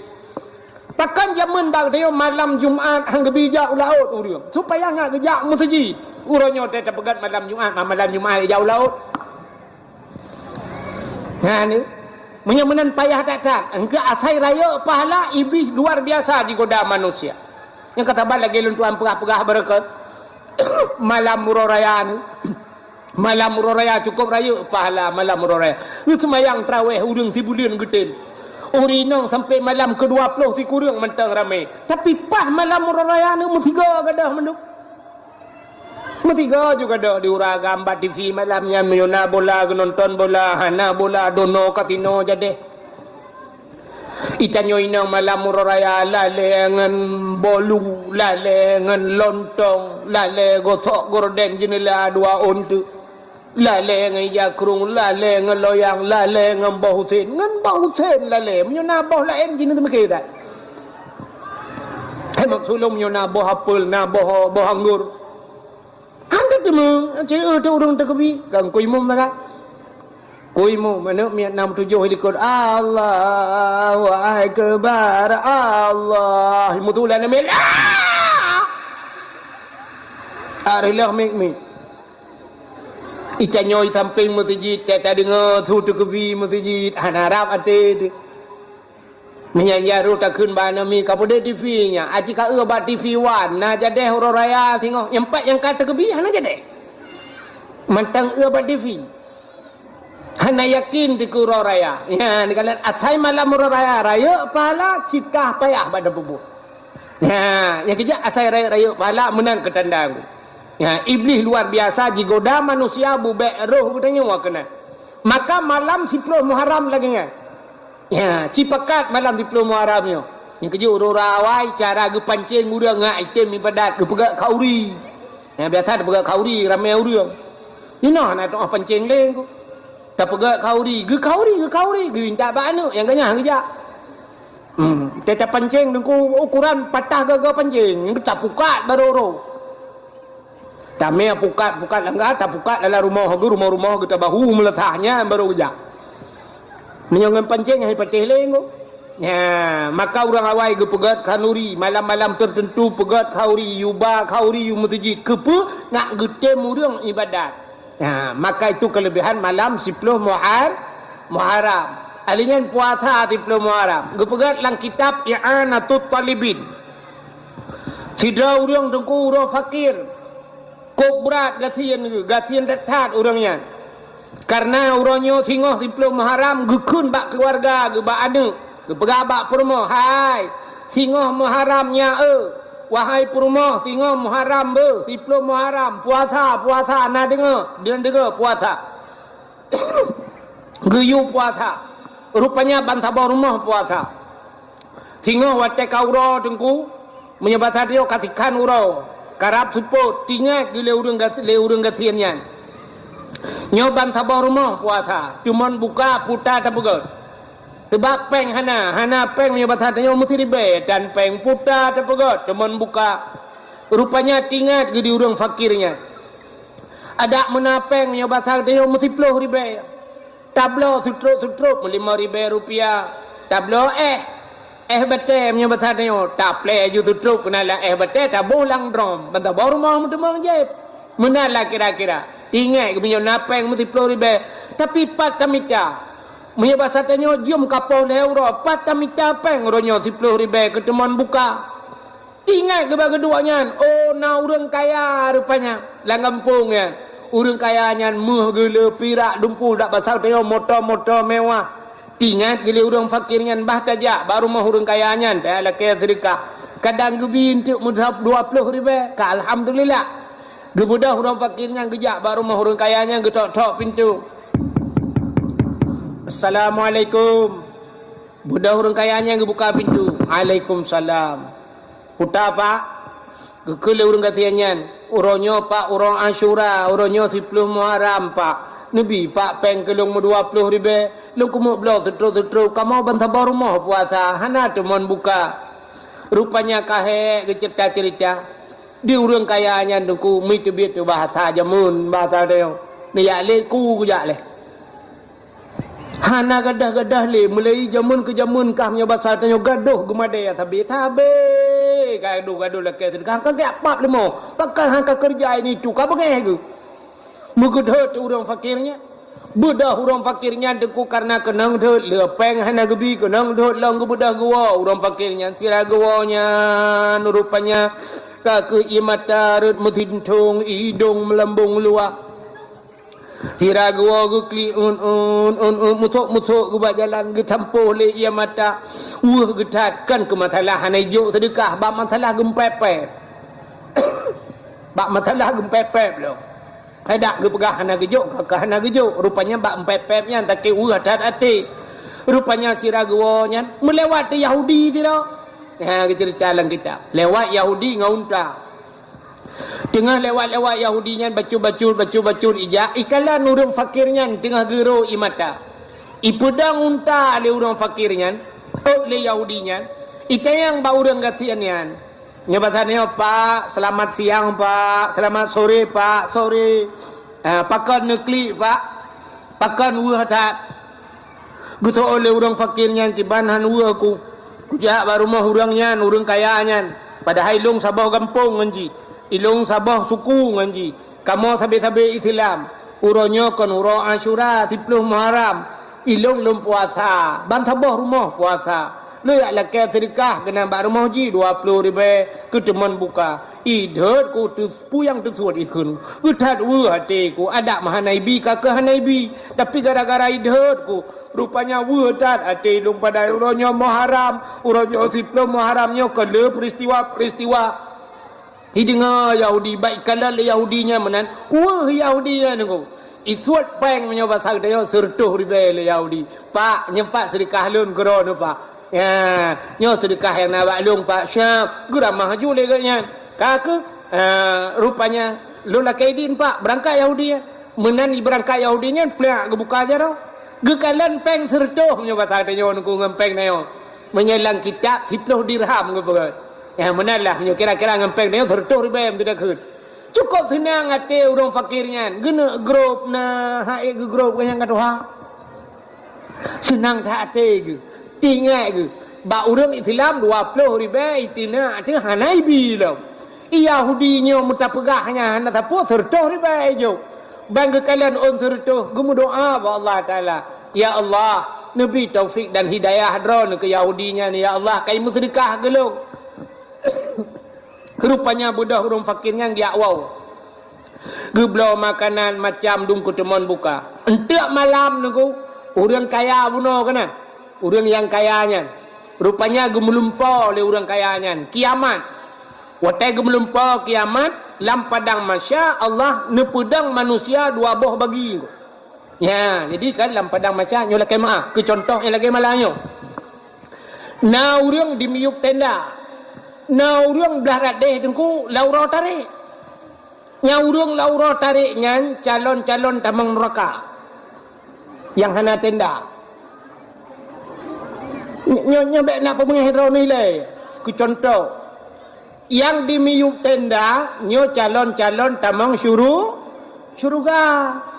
Pakon jameun bak tanyoe malam Jumat han geubi jak u laôt ureuëng, supaya ngat geujak meuseujid. Uroe nyoe teuh tapeugét malam Jumat, ma-, malam Jumat jak u laôt. Nyan, meunyoe meunan payah that-that, engkeu asai rayeuk pahala Iblih luar biasa jigoda manusia. Nyang ka saban lagée lôn tuan peugah-peugah beureukat, malam uroe raya ni, malam uroe raya cukôp rayeuk pahala malam uroe raya. Geuseumayang taraweh ureuëng sibuleuen geutem. Ureuëng inong sampai malam keudua ploh sikureueng mantong ramé. Tapi paih malam uroe raya ni meusigoe gadôh mandum. Meusigoe juga dok di ureuëng agam bak T V malam nyan, meunyoe na bola geunonton bola, hana bola dono kasino jadeh. Itanyoe inong malam uroe raya lalée ngon bolu, lalée ngon lontong, lalée gosok gorden jeuneula dua ôn teuk, lalée ngon ija krueng, lalée ngon loyang, lalée ngon boh usen, ngon boh usen lalée. Meunyoe na boh laén jih neuteumeukée that. Hai maksud lôn, meunyoe na boh apel, na boh, boh anggor. Han teuteumé, cit eu teu ureuëng teukeubi, kan ku imum sagai. Ku imum, aneuk miet nam tujoh likot, "Allahu Akbar, Allah." Meutulan aneuk miet, "Ah!" Areuloh mik-mik. Itanyoe sampéng meuseujid, teuka deungoe su teukeubi meuseujid, hana rab até teuh. Meunyan jaroe takheun bak aneuk miet, "Ka peudeh T V nyan?" Aci ka eu bak T V wan, na jadeh uroe raya singoh. Nyang pat nyang ka teukeubi hana jadeh. Mantong eu bak T V. Hana yakin teuh keu uroe raya. Nyan, dikalon asai malam uroe raya, rayeuk pahala, cit kah payah bak tapeubuet. Nyan, nyang keujak asai rayeuk-rayeuk pahala meunan keu tanda. Nyan, Iblih luar biasa jigoda manusia bubek roh geutanyoe keunan. Maka malam siploh Muharram lagée nyan. Ya, ci pakat malam siploh Muharram nyoe. Nyang keujeuet ureuëng awai cara geupancéng ureuëng ngat item ibadat geupeugét khauri. Ya, biasa geupeugét khauri ramé ureuëng. Inoe na tuah pancéng lé ku. Tapeugét khauri, geukhauri, geukhauri, geuintat bak aneuëk nyang ganyah geujak. Hmm, teuka pancéng deungon ukuran patah gaga pancéng, tapukat barô-rô. Tamé pukat-pukat langga, tapukat dalam rumoh geuh, rumoh-rumoh geuh tabahu meulasah nyan barô geujak. Meunyoe ngon pancéng hai patéh lé ngô. Nya, maka ureuëng awai geupeugét khanuri, malam-malam tertentu peugét khauri, yuba khauri u meuseujid. Keupeue nak geutem ureuëng ibadat. Nah, maka itu kelebihan malam siploh Muhar-, Muharram. Ahli nyan puasa siploh Muharram. Geupeugét lam kitab I'anatut Talibin. Sidroe ureuëng teungku uroe fakir. Kok brat gasien geuh, gasien that-that ureuëng nyan. Karena uroe nyoe singoh siploh Muharram geukheun bak keluarga geuh, bak aneuëk, geupeugah bak peurumoh, "Hai, singoh Muharram nyan eu, wahai peurumoh, singoh Muharram beuh, siploh Muharram, puasa, puasa, na deungoe, na deungoe puasa." Geuyue puasa. Rupanya ban saboh rumoh puasa. Singoh watée ka uroe teungku, meunyoe basa tanyoe ka sikhan uroe, karab seupôt, tingat geuh lé ureuëng gas-, lé ureuëng gasien nyan. Nyoe ban saboh rumoh puasa, teumon buka puta tapeugét. Seubab péng hana, hana péng meunyoe basa tanyoe meusti ribée, dan péng puta tapeugét, teumon buka. Rupanya tingat geuh di ureuëng fakir nyan. Adak meunan péng meunyoe basa tanyoe meusiploh ribée. Tabloe seutrop-seutrop meulimong ribée rupiah. Tabloe éh. Éh batée meunyoe basa tanyoe, taplée ju seutrop keunan lam éh batée, taboh lam drom, ban saboh rumoh meuteumong jép. Meunan lah kira-kira. Tingat geuh meunyoe na péng meusiploh ribée, tapi pat tamita. Meunyoe basa tanyoe jeuem ka poh lhée uroe, pat tamita péng uroe nyoe siploh ribée keu teumon buka. Ingat geuba geuduek nyan, oh, na ureuëng kaya rupanya lam gampông nyan. Ureuëng kaya nyan meuh geule pirak dumpul dak basau tanyoe moto-moto mewah. Ingat geuh lé ureuëng fakir nyan bah tajak bak rumoh ureuëng kaya nyan, tajak lakée seudeukah. Kadang geubi eunteuk meudhab dua ploh ribée, ka alhamdulillah. Geubeudôh ureuëng fakir nyan geujak bak rumoh ureuëng kaya nyan geutok-tok pintoe. "Assalamualaikum." Beudôh ureuëng kaya nyan geubuka pintoe. "Waalaikumsalam." "Puta, Pak?" Geukheun lé ureuëng gasien nyan, "Uroe nyoe, Pak, uroe Asyura, uroe nyoe siploh Muharram, Pak. Neubi, Pak, péng keu lôn meudua ploh ribée, lôn keumeuk bloe seutrop-seutrop, kamoe ban saboh rumoh puasa, hana teumon buka." Rupanya ka hék geuceurita-ceurita. Di ureuëng kaya nyan teungku, meuteubiet teuh bahasa jameun, bahasa tanyoe. Neujak lé ku geujak lé. Hana gadoh-gadoh lé, mulai jameun keu jameun kah meunyoe basa tanyoe gadoh geumadée sabe-sabe. Gadoh-gadoh lakée seudeukah, ka geujak pap leumo. Pakon han ka keureuja ini tu, ka beungéh geuh. Meugeudhôt ureuëng fakir nyan. Beudôh ureuëng fakir nyan teungku kareuna keunong dhôt, le péng hana geubi, keunong dhôt lom geubeudôh geuwoe ureuëng fakir nyan. Sira geuwoe nyan rupanya ka keu ié mata rhot meusintong, idong meulambong luwah. Sira geuwoe geuklik un-un, un-un, musok-musok geuba jalan geusampôh lé ié mata. Weueh geuthat, kon keu masalah hana ijok seudeukah, bak masalah geumpép-pép. Bak masalah geumpép-pép lom. Hai dak geupeugah hana geujok, ka, ka hana geujok. Rupanya bak mpép-pép nyan sakét weueh that até. Rupanya sira geuwoe nyan meulewat teuk Yahudi sidroe. Ha, geuceurita lam kitab. Lewat Yahudi ngon unta. Teungoh lewat-lewat Yahudi nyan bacut-bacut, bacut-bacut ijak, ikalon ureuëng fakir nyan teungoh geuro ié mata. Ipeudong unta lé ureuëng fakir nyan, ôt lé Yahudi nyan, itanyong bak ureuëng gasien nyan. Nyoe basa nyoe, "Pak, selamat siang, Pak. Selamat sore, Pak. Sore." "Ah, pakon neuklik, Pak? Pakon weueh that?" Geuseuôt lé ureuëng fakir nyan, "Kiban han weueh ku. Kujak bak rumoh ureuëng nyan, ureuëng kaya nyan. Padahai ilong saboh gampông ngon jih. Ilong saboh suku ngon jih. Kamoe sabe-sabe Islam. Uroe nyoe kon uroe Asyura, siploh Muharram. Ilong lôn puasa, ban saboh rumoh puasa. Lôn jak lakée seudeukah keunan bak rumoh jih dua ploh ribée keu teumon buka. Idhôt ku teu-, peue nyang teusuet ikheun. Geuthat weueh até ku, adak meuhana ibi ka keuh hana ibi. Tapi gara-gara idhôt ku, rupanya weueh that até lôn padahai uroe nyoe Muharram, uroe nyoe siploh Muharram nyoe kon le peuristiwa-peuristiwa." Ideungoe Yahudi, bak ikalon lé Yahudi nyan meunan, weueh Yahudi nyan teungku. Isuet péng meunyoe basa geutanyoe seureutôh ribèe lé Yahudi. "Pak, nyoe Pak seudeukah lôn keu droeneuh, Pak." "Ya, nyoe seudeukah nyang na bak lôn, Pak." Siap, geuramah ju lé geuh nyan. Ka keuh, eh, rupanya, "Lôn lakèe idin, Pak, beurangkat Yahudi nyan." Meunan jibeurangkat Yahudi nyan, plak geubuka jaroe. Geukalon péng seureutôh meunyoe basa geutanyoe ngon péng tanyoe. Meunyoe lam kitab, siploh dirham geupeugah. Ya, meunan lah, meunyoe kira-kira ngon péng tanyoe seureutôh ribèe meuteudakheun. Cukôp seunang até ureuëng fakir nyan. Geuneuk grob na, hak ék geugrob geuh nyang ka tuha. Seunang that até geuh. Teuingat geuh, bak ureuëng Islam dua ploh ribèe iteunak teuh hana ibi lom. Yahudi nyoe meutapeugah nyan hana sapeue, seureutôh ribèe ijok. Ban geukalon ôn seureutôh, geumeudoá bak Allah Taala, "Ya Allah, neubi taufik dan hidayah droeneuh keu Yahudi nyan, ya Allah, ka imeuseudeukah keu lôn." Rupanya beudôh ureuëng fakir nyan geujak woe. Geubloe makanan macam dum keuteumon buka. Enteuk malam nunggu, ureuëng kaya bunoe keunan. Ureuëng nyang kaya nyan. Rupanya geumeulumpoe lé ureuëng kaya nyan. Kiamat. Watèe geumeulumpoe kiamat, lam padang mahsyar Allah neupeudong manusia dua boh bagi. Ya, jadi kan lam padang mahsyar nyoe lakèe meu'ah, keu contoh nyang lagèe malam nyoe. Na ureuëng di miyueb tenda. Na ureuëng blah rot deh teungku lam uroe tarék. Nyang ureuëng lam uroe tarék nyan calon-calon tamong neuraka. Nyang hana tenda. Nyoe, nyoe, nyoe bèk na peubeungèh droeneuh ilèe. Keu contoh, nyang di miyueb tenda nyoe calon-calon tamong syuru-, syeuruga.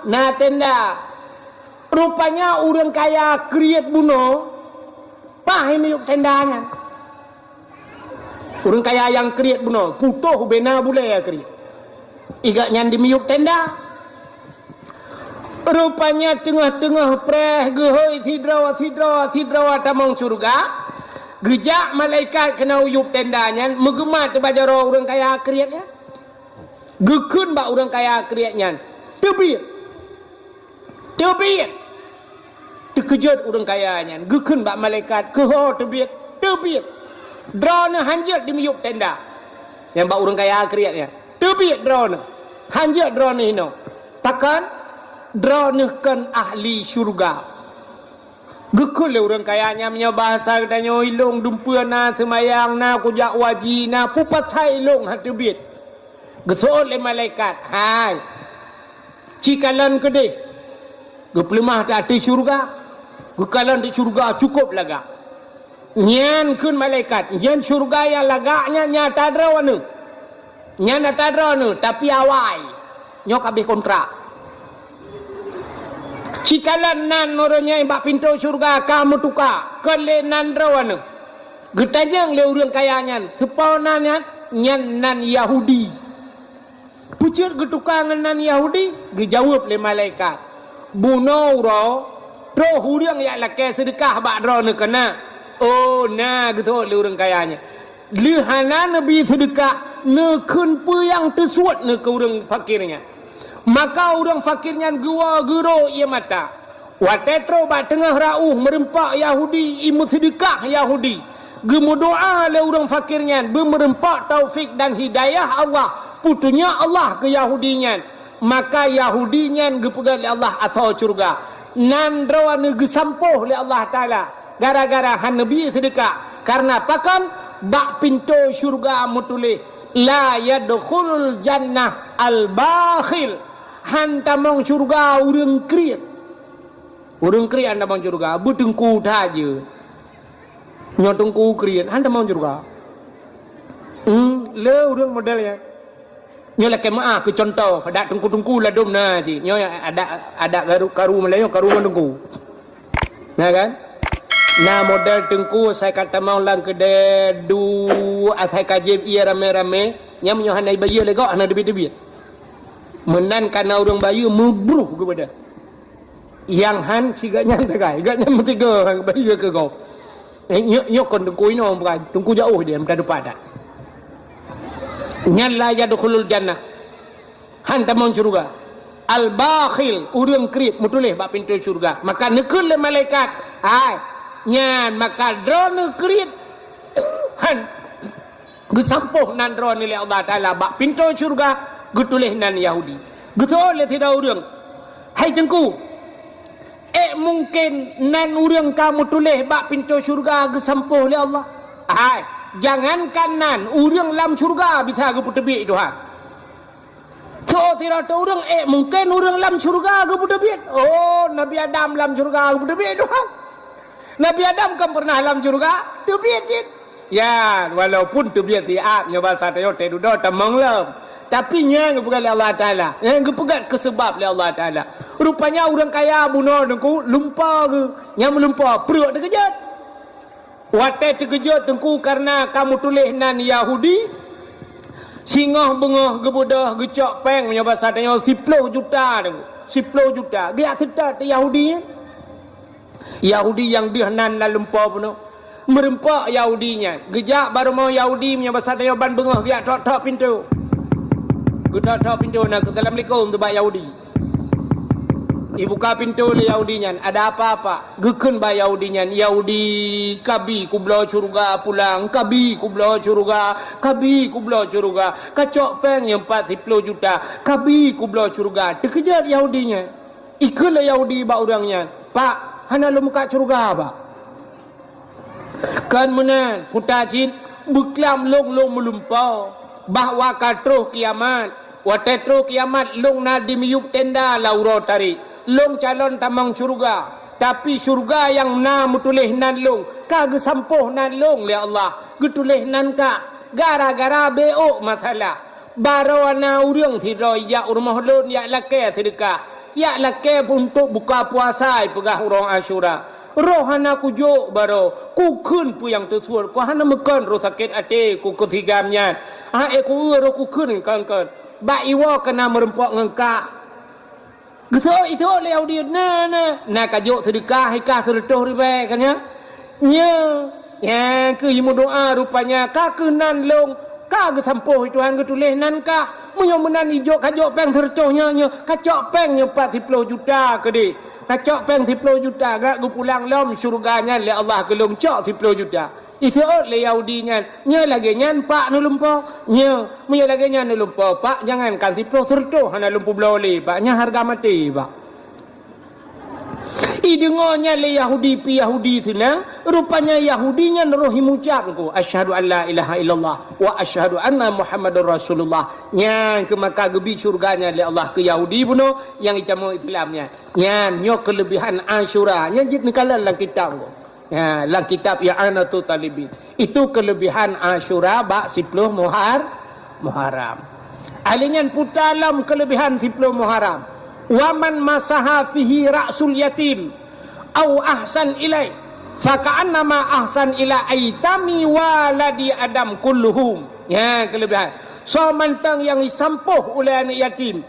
Na tenda. Rupanya ureuëng kaya kriet bunoe, paih miyueb tenda nyan. Ureuëng kaya nyang kriet bunoe, putôh bena bulèe kriet. Igak nyan di miyueb tenda. Rupanya teungoh-teungoh preh geuhôi sidroe, sidroe, sidroe tamong syeuruga, geujak malaikat keunan u yueb tenda nyan, meugeumat bak jaroe ureuëng kaya kriet nyan. Geukheun bak ureuëng kaya kriet nyan, "Teubiet! Teubiet!" Teukeujot ureuëng kaya nyan, geukheun bak malaikat, "Keuho teubiet! Teubiet! Droeneuh hanjeuet di miyueb tenda." Nyang bak ureuëng kaya kriet nyan, "Teubiet droeneuh! Hanjeuet droeneuh inoe! Pakon? Droeneuh kon ahli syeuruga." Geukheun lé ureuëng kaya nyan, "Meunyoe bahasa geutanyoe, ilôn dumpeue na seumayang, na kujak waji, na peue pasai ilôn han teubiet?" Geuseuôt lé malaikat, "Hai, ci kalon keudeh, geupeuleumah di ateueh syeuruga, geukalon di syeuruga cukôp lagak." Nyan kheun malaikat, "Nyan syeuruga nyang lagak nyan, nyan ata droeneuh. Nyan ata droeneuh, tapi awai, nyoe ka abéh kontrak." Ci kalon nan ureuëng nyan bak pintoe syeuruga ka meutuka, kon lé nan droeneuh. Geutanyong lé ureuëng kaya nyan, "Soe po nan nyan?" "Nyan nan Yahudi." "Peue jeuet geutuka ngon nan Yahudi?" Geujaweueb lé malaikat, "Bunoe uroe, troh ureuëng jak lakée seudeukah bak droeneuh keunan." Oh, na geuseuôt lé ureuëng kaya nyan. Lheueh hana neubi seudeukah, neukheun peue nyang teusuet neuh keu ureuëng fakir nyan. Maka ureuëng fakir nyan geuwoe geuro ié mata. Watée troh bak teungoh rot ueh, meureumpok Yahudi, i meuseudeukah Yahudi. Geumeudoá lé ureuëng fakir nyan, beumeureumpok taufik dan hidayah Allah, peutunyok Allah keu Yahudi nyan. Maka Yahudi nyan geupeugah lé Allah asoe syeuruga. Nan droeneuh geusampôh lé Allah Taala gara-gara hana neubi seudeukah. Kareuna pakon? Bak pintoe syeuruga meutuléh, "La yadkhulul jannah al-bakhil." Han tamong syeuruga ureuëng kriet. Ureuëng kriet han tamong syeuruga, beuteungku that jeuet. Nyoe teungku kriet, han tamong syeuruga. Hmm, le ureuëng model nyan. Nyoe lakée meu'ah keu cuntoh, adak teungku-teungku ladôm na cit. Nyoe adak, adak karu, karu Meulayu, karu ngon teungku. Na kan? Na model teungku asai ka tamong lam keudée, duek asai ka jieb ié ramé-ramé, nyan meunyoe hana jibayeue lé gob, hana teubiet-teubiet. Meunan kana ureuëng bayeue meubruh geubeudôh. Nyang han sigoe nyan sagai, gobnyan meusigoe bayeue keu gob. Eh, nyoe, nyoe kon teungku inoe bukan, teungku jiôh dia, meuta dupat dak. Nyan la yadkhulul jannah. Han tamong syeuruga. Al-bakhil, ureuëng kriet, meutuléh bak pintoe syeuruga. Maka neukheun lé malaikat, "Hai, nyan maka droeneuh kriet." Han geusampôh nan droeneuh lé Allah Taala bak pintoe syeuruga, geutuléh nan Yahudi. Geuseuôt lé sidroe ureuëng, Hai Teungku, ék mungken nan ureuëng ka meutuléh bak pintoe syeuruga geusampôh lé Allah? Hai, jangankan nan, ureuëng lam syeuruga bisa geupeuteubiet Tuhan. Soe sidroe ureuëng, ék mungken ureuëng lam syeuruga geupeuteubiet? Oh, Nabi Adam lam syeuruga geupeuteubiet Tuhan. Nabi Adam kan pernah lam syeuruga? Teubiet cit. Ya, walaupun teubiet siat, nyoe basa tanyoe teududoe tamong lom. Tapi nyan geupeugah lé Allah Taala. Nyan geupeugah keu seubab lé Allah Taala. Rupanya ureuëng kaya bunoe Teungku, lumpo geuh. Nyang meulumpo, pruet teukeujot. Watée teukeujot Teungku kareuna ka meutuléh nan Yahudi, singoh beungoh geubeudôh geucok péng, meunyoe basa tanyoe siploh juta Teungku. Siploh juta. Geujak seutôt Yahudi nyan. Yahudi nyang deuh nan lam lumpo bunoe. Meurumpok Yahudi nyan. Geujak bak rumoh Yahudi meunyoe basa tanyoe ban beungoh geujak tok-tok pintoe. Geutok-tok pintoe na, "Assalamualaikum," teuh bak Yahudi. Ibuka pintoe lé Yahudi nyan, "Ada apa, Pak?" Geukheun bak Yahudi nyan, "Yahudi, kabi kubloe syeuruga pulang, kabi kubloe syeuruga, kabi kubloe syeuruga. Kacok péng nyang pat siploh juta, kabi kubloe syeuruga." Teukeujot Yahudi nyan. Ikheun lé Yahudi bak ureuëng nyan, "Pak, hana lôn mukat syeuruga, Pak." Kon meunan, puta cit, beuklam lôn lôn meulumpo bahwa ka troh kiamat. Watée troh kiamat, lôn na di miyueb tenda lam uroe tarek. Lôn calon tamong syeuruga, tapi syeuruga nyang na meutuléh nan lôn ka geusampôh nan lôn lé Allah, geutuléh nan kah gara-gara beuôk masalah. Baroe na ureuëng sidroe jak u rumoh lôn jak lakée seudeukah, jak lakée untuk buka puasa, ipeugah uroe Asyura. Roh hana kujok baroe, kukheun peue nyang teusuet, ku hana meukon roh sakét até ku keu sigam nyan. Aé ku eu roh kukheun kon-kon, bak iwoe keu na meurumpok ngon kah. Geuseuôt-iseuôt lé Yahudi, "Na, na, na kajok seudeukah ikah seureutôh ribée ka nyan? Nyoe, nyan keuh meudoá rupanya ka keunan lôn ka geusampôh Tuhan geutuléh nan kah. Meunyoe meunan ijok kajok péng seureutôh nyoe, nyoe kacok péng nyoe pat siploh juta keudeh. Kacok péng siploh juta gak geupulang lom syeuruga nyan lé Allah keu lôn cok siploh juta." Iseuôt lé Yahudi nyan, "Nyoe lagée nyan, Pak, neulumpo. Nyoe, meunyoe lagée nyan neulumpo, Pak, jangankan siploh, seureutôh hana lôn peubloe lé, Pak. Nyan hareuga maté, Pak." Ideungoe nyan lé Yahudi pih Yahudi seunang, rupanya Yahudi nyan roh imucab, "Asyhadu an la ilaha illallah wa asyhadu anna Muhammadar Rasulullah." Nyan keuh maka geubi syeuruga nyan lé Allah keu Yahudi bunoe nyang itamong Islam nyan. Nyan, nyoe keuleubehan Asyura. Nyan jeuet neukalon lam kitab. Ya, lam kitab I'anatut Talibin. Itu keuleubehan Asyura bak siploh Muhar-, Muharram. Ahli nyan puta lom keuleubehan siploh Muharram. "Wa man masaha fihi ra'sul yatim au ahsan ilaih, fa ka'annama ahsan ila aitami waladi Adam kulluhum." Ya, keuleubehan. Soe mantong nyang jisampôh ulée aneuëk yatim,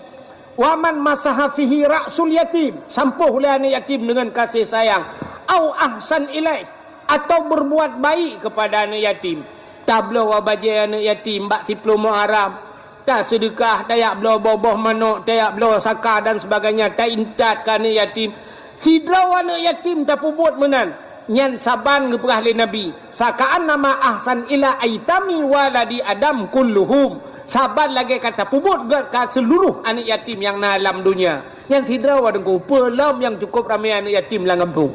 "Wa man masaha fihi ra'sul yatim," sampôh ulée aneuëk yatim deungon kasih sayang, "au ahsan ilaih," atau berbuat baik kepada aneuëk yatim. Tabloe bajée aneuëk yatim bak siploh Muharram, taseudeukah, tajak bloe boh-boh manok, tajak bloe saka dan sebagainya, taintat keu aneuëk yatim. Sidroe aneuëk yatim tapeubuet meunan, nyan saban geupeugah lé Nabi, "Fa ka'annama ahsan ila aitami waladi Adam kulluhum." Saban lagée ka tapeubuet gét keu seuluruh aneuëk yatim nyang na lam donya. Nyan sidroe Teungku, peue lom nyang cukup ramé aneuëk yatim lam gampông.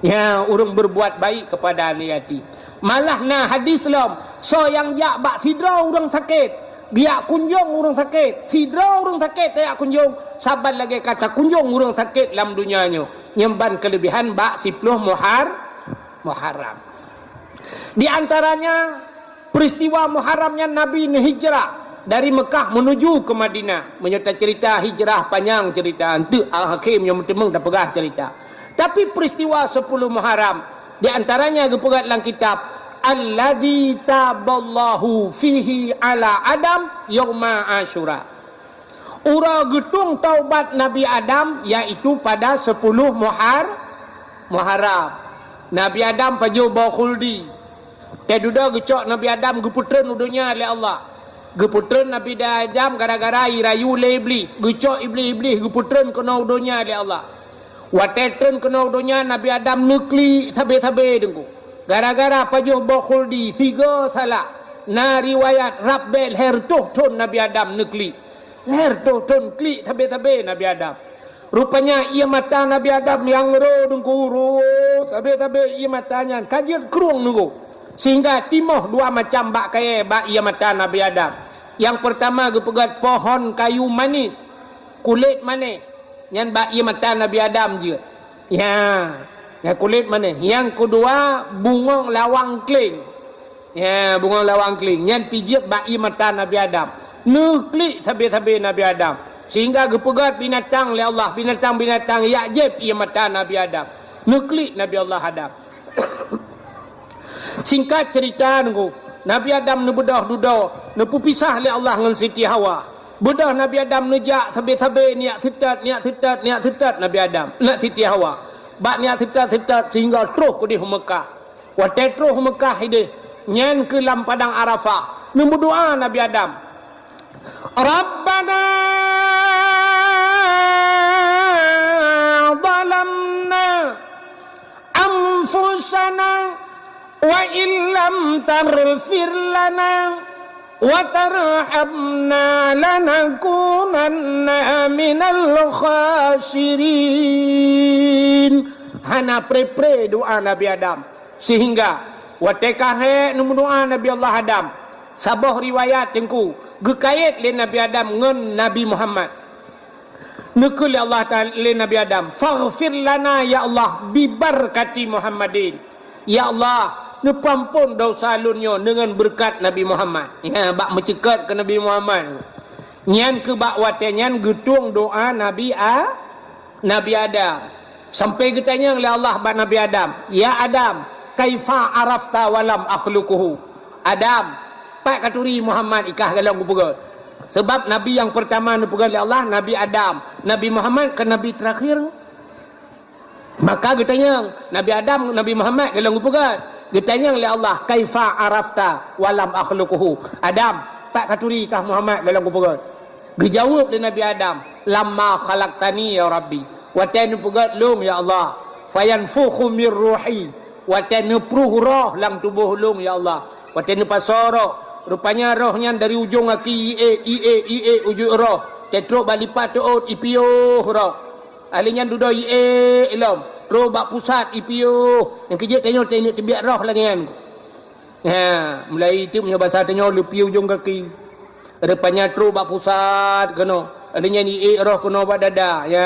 Ya, ureuëng berbuat baik kepada aneuëk yatim. Malah na hadis lom, soe nyang jak bak sidroe ureuëng sakét, geujak kunjong ureuëng sakét, sidroe ureuëng sakét tajak kunjong, saban lagée ka takunjong ureuëng sakét lam donya nyoe. Nyan ban keuleubehan bak siploh Muhar-, Muharram. Di antaranya, peristiwa Muharram nyan Nabi neuhijrah dari Mekah menuju ke Madinah. Meunyoe tacerita hijrah, panyang cerita, enteuk akhé meunyoe meuteumèe tapeugah cerita. Tapi peristiwa sepuluh Muharram, di antaranya geupeugah lam kitab, "Alladzi taballahu fihi ala Adam yauma Asyura." Uroe geutueng taubat Nabi Adam, yaitu pada sepuluh Muhar-, Muharram. Nabi Adam pajoh boh khuldi. Teududoe geucok Nabi Adam geupeutreun u donya lé Allah. Geupeutreun Nabi Adam gara-gara jirayu lé Iblih. Geucok Iblih, Iblih geupeutreun keunoe u donya lé Allah. Watée treun keunoe u donya, Nabi Adam neuklik sabe-sabe Teungku. Gara-gara pajoh boh khuldi, sigoe salah. Na riwayat rab bée lhèe reutôh thon Nabi Adam neuklik. Lhèe reutôh thon klik sabe-sabe Nabi Adam. Rupanya ié mata Nabi Adam nyang ro Teungku, ro, sabe-sabe ié mata nyan ka jeuet krueng Teungku. Sehingga timoh dua macam bak kayée bak ié mata Nabi Adam. Nyang peurtama geupeugét pohon kayu manis, kulét manéh, nyan bak ié mata Nabi Adam jeuet. Ya, nyan kulét manéh. Nyang keudua bungong lawang kléng. Ya, bungong lawang kléng. Nyan pih jeuet bak ié mata Nabi Adam. Neuklik sabe-sabe Nabi Adam. Sehingga geupeugét binatang lé Allah, binatang-binatang jak jieb ié mata Nabi Adam. Neuklik Nabi Allah Adam. Singkat cerita Teungku, Nabi Adam neubeudôh dudoe, neupeupisah lé Allah ngon Siti Hawa. Beudôh Nabi Adam neujak sabe-sabe, neujak seutôt, neujak seutôt, neujak seutôt Nabi Adam, neujak Siti Hawa. Bak neujak seutôt-seutôt sehingga troh keudeh u Meukah. Watée troh u Meukah ideh, nyan keuh lam padang Arafah, neumeudoá Nabi Adam, "Rabbana zalamna anfusana wa illam taghfir lana wa tarhamna lanakunanna minal khasirin." Hana pre-pre doá Nabi Adam. Sehingga watée ka hék neumeudoá Nabi Allah Adam, saboh riwayat Teungku geukayét lé Nabi Adam ngon Nabi Muhammad. Neukheun lé Allah Taala lé Nabi Adam, "Faghfir lana ya Allah bibarkati Muhammadin." Ya Allah, neupeuamphon desya lôn nyoe deungon beureukat Nabi Muhammad. Ya, bak meuceukat keu Nabi Muhammad. Nyan keuh bak watée nyan geutueng doá Nabi A-, Nabi Adam. Sampai geutanyong lé Allah bak Nabi Adam, "Ya Adam, kaifa arafta walam akhluquhu?" Adam, pat katuri Muhammad i kah goh lom kupeugét? Sabab nabi nyang peurtama neupeugét lé Allah, Nabi Adam. Nabi Muhammad keu nabi teurakhir. Maka geutanyong, Nabi Adam, Nabi Muhammad goh lom kupeugét? Geutanyong lé Allah, "Kaifa arafta walam akhluquhu?" Adam, pat katuri kah Muhammad goh lom kupeugét? Geujaweueb lé Nabi Adam, "Lamma khalaqtani ya Rabbi." Watée neupeugét lôn ya Allah, "Fayanfukhu mir ruhi." Watée neupruh roh lam tuboh lôn ya Allah. Watée neupasoe roh, rupanya roh nyan dari ujong gaki iék, iék, iék ujeue roh. Teutrok bak lipat teuôt ipiôh roh. Ahli nyan dudoe iék lom, trok bak pusat ipiôh. Nyang keujeuet tanyoe teubiet roh lagée nyan. Ha, mulai teuk meunyoe basa tanyoe leupie ujong gaki. Rupanya trok bak pusat keunoe. Ada nyan iék roh keunoe bak dada. Ya,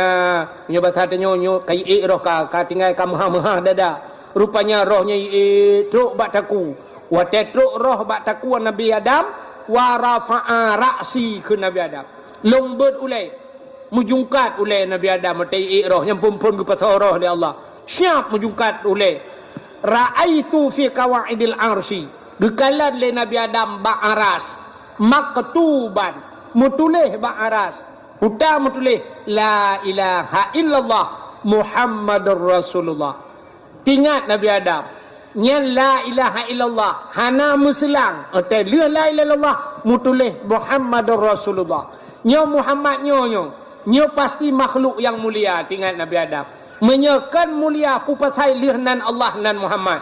meunyoe basa tanyoe nyoe ka iék roh ka, ka tinggai ka meuhah-meuhah dada. Rupanya roh nyan iék trok bak takue. Watée trok roh bak takue Nabi Adam, wa rafa'a ra'si kheun Nabi Adam. Lôn beuet ulée. Meujungkat ulée Nabi Adam watée iék roh, nyang phon-phon geupasoe roh lé Allah. Siab meujungkat ulée. Ra'aitu fi qawaidil arsy. Geukalon lé Nabi Adam bak aras. Maktuban. Meutuléh bak aras. Peue meutuléh, "La ilaha illallah Muhammadur Rasulullah." Teuingat Nabi Adam, nyan la ilaha illallah, hana meuseulang. Watée lheueh la ilaha illallah, meutuléh Muhammadur Rasulullah. Nyoe Muhammad nyoe, nyoe, nyoe pasti makhluk nyang mulia, teuingat Nabi Adam. Meunyoe kon mulia, peue pasai lheueh nan Allah nan Muhammad?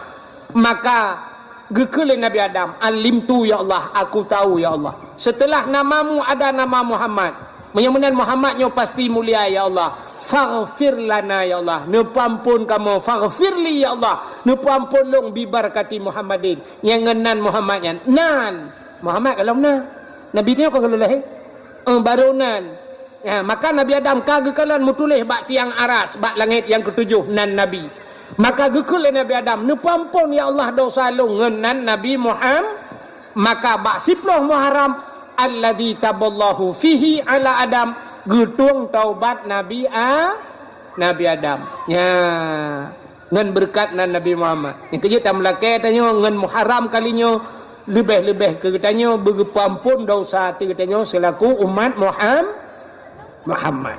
Maka geukheun lé Nabi Adam, "Alimtu ya Allah, aku tahu ya Allah." Setelah namamu ada nama Muhammad. Meunyoe meunan Muhammad nyoe pasti mulia ya Allah. Faghfir lana ya Allah. Neupeuamphon kamoe. Faghfirli ya Allah. Neupeuamphon lôn bibarkati Muhammadin. Nyang ngon nan Muhammad nyan. Nan. Muhammad goh lom na. Nabi nyoe ka goh lom lahé. Eh, barô nan. Ya, maka Nabi Adam ka geukalon meutuléh bak tiang aras, bak langét nyang keutujoh nan Nabi. Maka geukheun lé Nabi Adam, "Neupeuamphon ya Allah desya lôn ngon nan Nabi Muham-." Maka bak siploh Muharram, "Alladzi taballahu fihi ala Adam," geutueng taubat Nabi A-, Nabi Adam. Ya. Ngon beureukat nan Nabi Muhammad. Nyang keujeuet tameulakée tanyoe ngon Muharram kali nyoe, leubeh-leubeh keu geutanyoe beugeupeuamphon desya ateueh geutanyoe seulaku umat Muham-, Muhammad.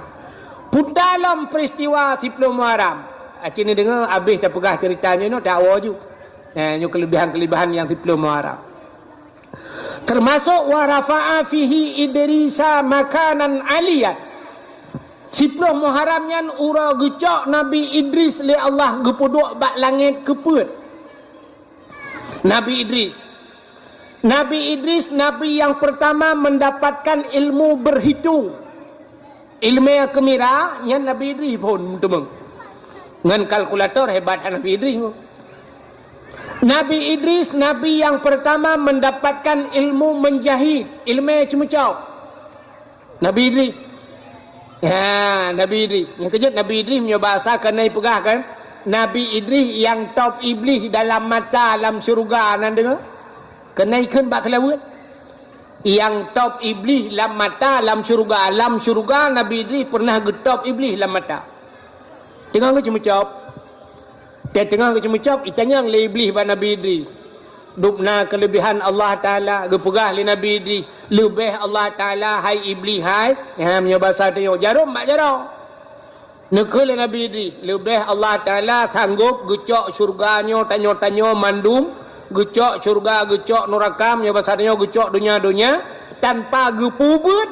Puta lom peuristiwa siploh Muharram. Aci neudeungoe abéh tapeugah ceurita nyoe, nyoe tawoe ju. Eh, nyoe keuleubehan-keuleubehan nyang siploh Muharram. Teumasok wa rafa'a fihi Idrisa makanan aliyan. Siploh Muharram nyan uroe geucok Nabi Idris lé Allah geupeuduek bak langét keupeuet. Nabi Idris. Nabi Idris, nabi nyang peurtama mendapatkan ilmu berhitung. Ileumèe keumira nyan Nabi Idris phôn meuteumèe. Ngon kalkulator hebat Nabi Idris. Nabi Idris, nabi yang pertama mendapatkan ilmu menjahit, ileumèe ceumeucok. Nabi Idris. Ya, Nabi Idris. Nyang keujeuet Nabi Idris meunyoe bahasa keuneuk peugah kan, Nabi Idris nyang top Iblih dalam mata lam syeuruga nan deungoe. Keuneuk kheun bak keulaweuet. Nyang top Iblih lam mata lam syeuruga, lam syeuruga Nabi Idris pernah geutop Iblih lam mata. Teungoh geuceumeucok. Teungoh geuceumeucok, itanyong lé Iblih bak Nabi Idris. Dubna keuleubehan Allah Taala, geupeugah lé Nabi Idris, leubeh Allah Taala hai Iblih hai. Ha, meunyoe basa tanyoe, jarom bak jaroe. Neukheun lé Nabi Idris, leubeh Allah Taala sanggop geucok syeuruga nyoe tanyoe-tanyoe mandum, geucok syeuruga, geucok nuraka, meunyoe basa tanyoe geucok donya-donya, tanpa geupeubuet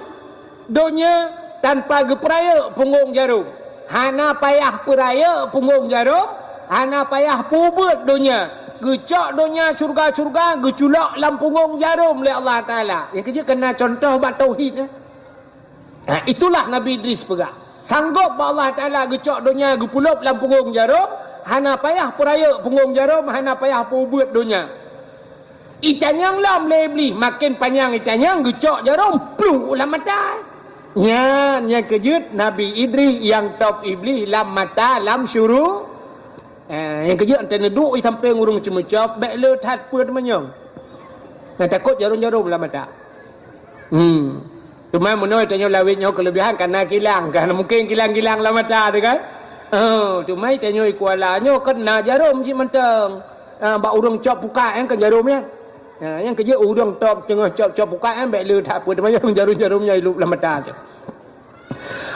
donya, tanpa geupeurayeuk punggong jarom. Hana payah peurayeuk punggong jarom, hana payah peubuet donya. Geucok donya syeuruga-syeuruga, geuculok lam punggong jarom lé Allah Taala. Nyang keujeuet keunan contoh bak tauhid, eh. Ha, itulah Nabi Idris peugah. Sanggop bak Allah Taala geucok donya geupeulop lam punggong jarom, hana payah peurayeuk punggong jarom, hana payah peubuet donya. Itanyong lom lé Iblih, maken panyang itanyong geucok jarom, pluk lam mata. Nyan, nyang keujeuet Nabi Idris nyang top Iblih lam mata lam syuru-, eh, nyang keujeuet ante neuduek di sampéng ureuëng ceumeucok, bék le that peue teumanyong. Nyang takot jarom-jarom lam mata. Hmm. Cuma meunoe tanyoe lawét nyoe keuleubehan kana kilang, kana mungken kilang-kilang lam mata teuh kan. Oh, cuma tanyoe i Kuala nyoe kan na jarom cit mantong. Ah, bak ureuëng cop pukat nyan kan jarom nyan. Ha, nyang keujeuet ureuëng top teungoh cop-cop pukat nyan bék le that peue teuma jarom-jarom nyan ilop lam mata teuh.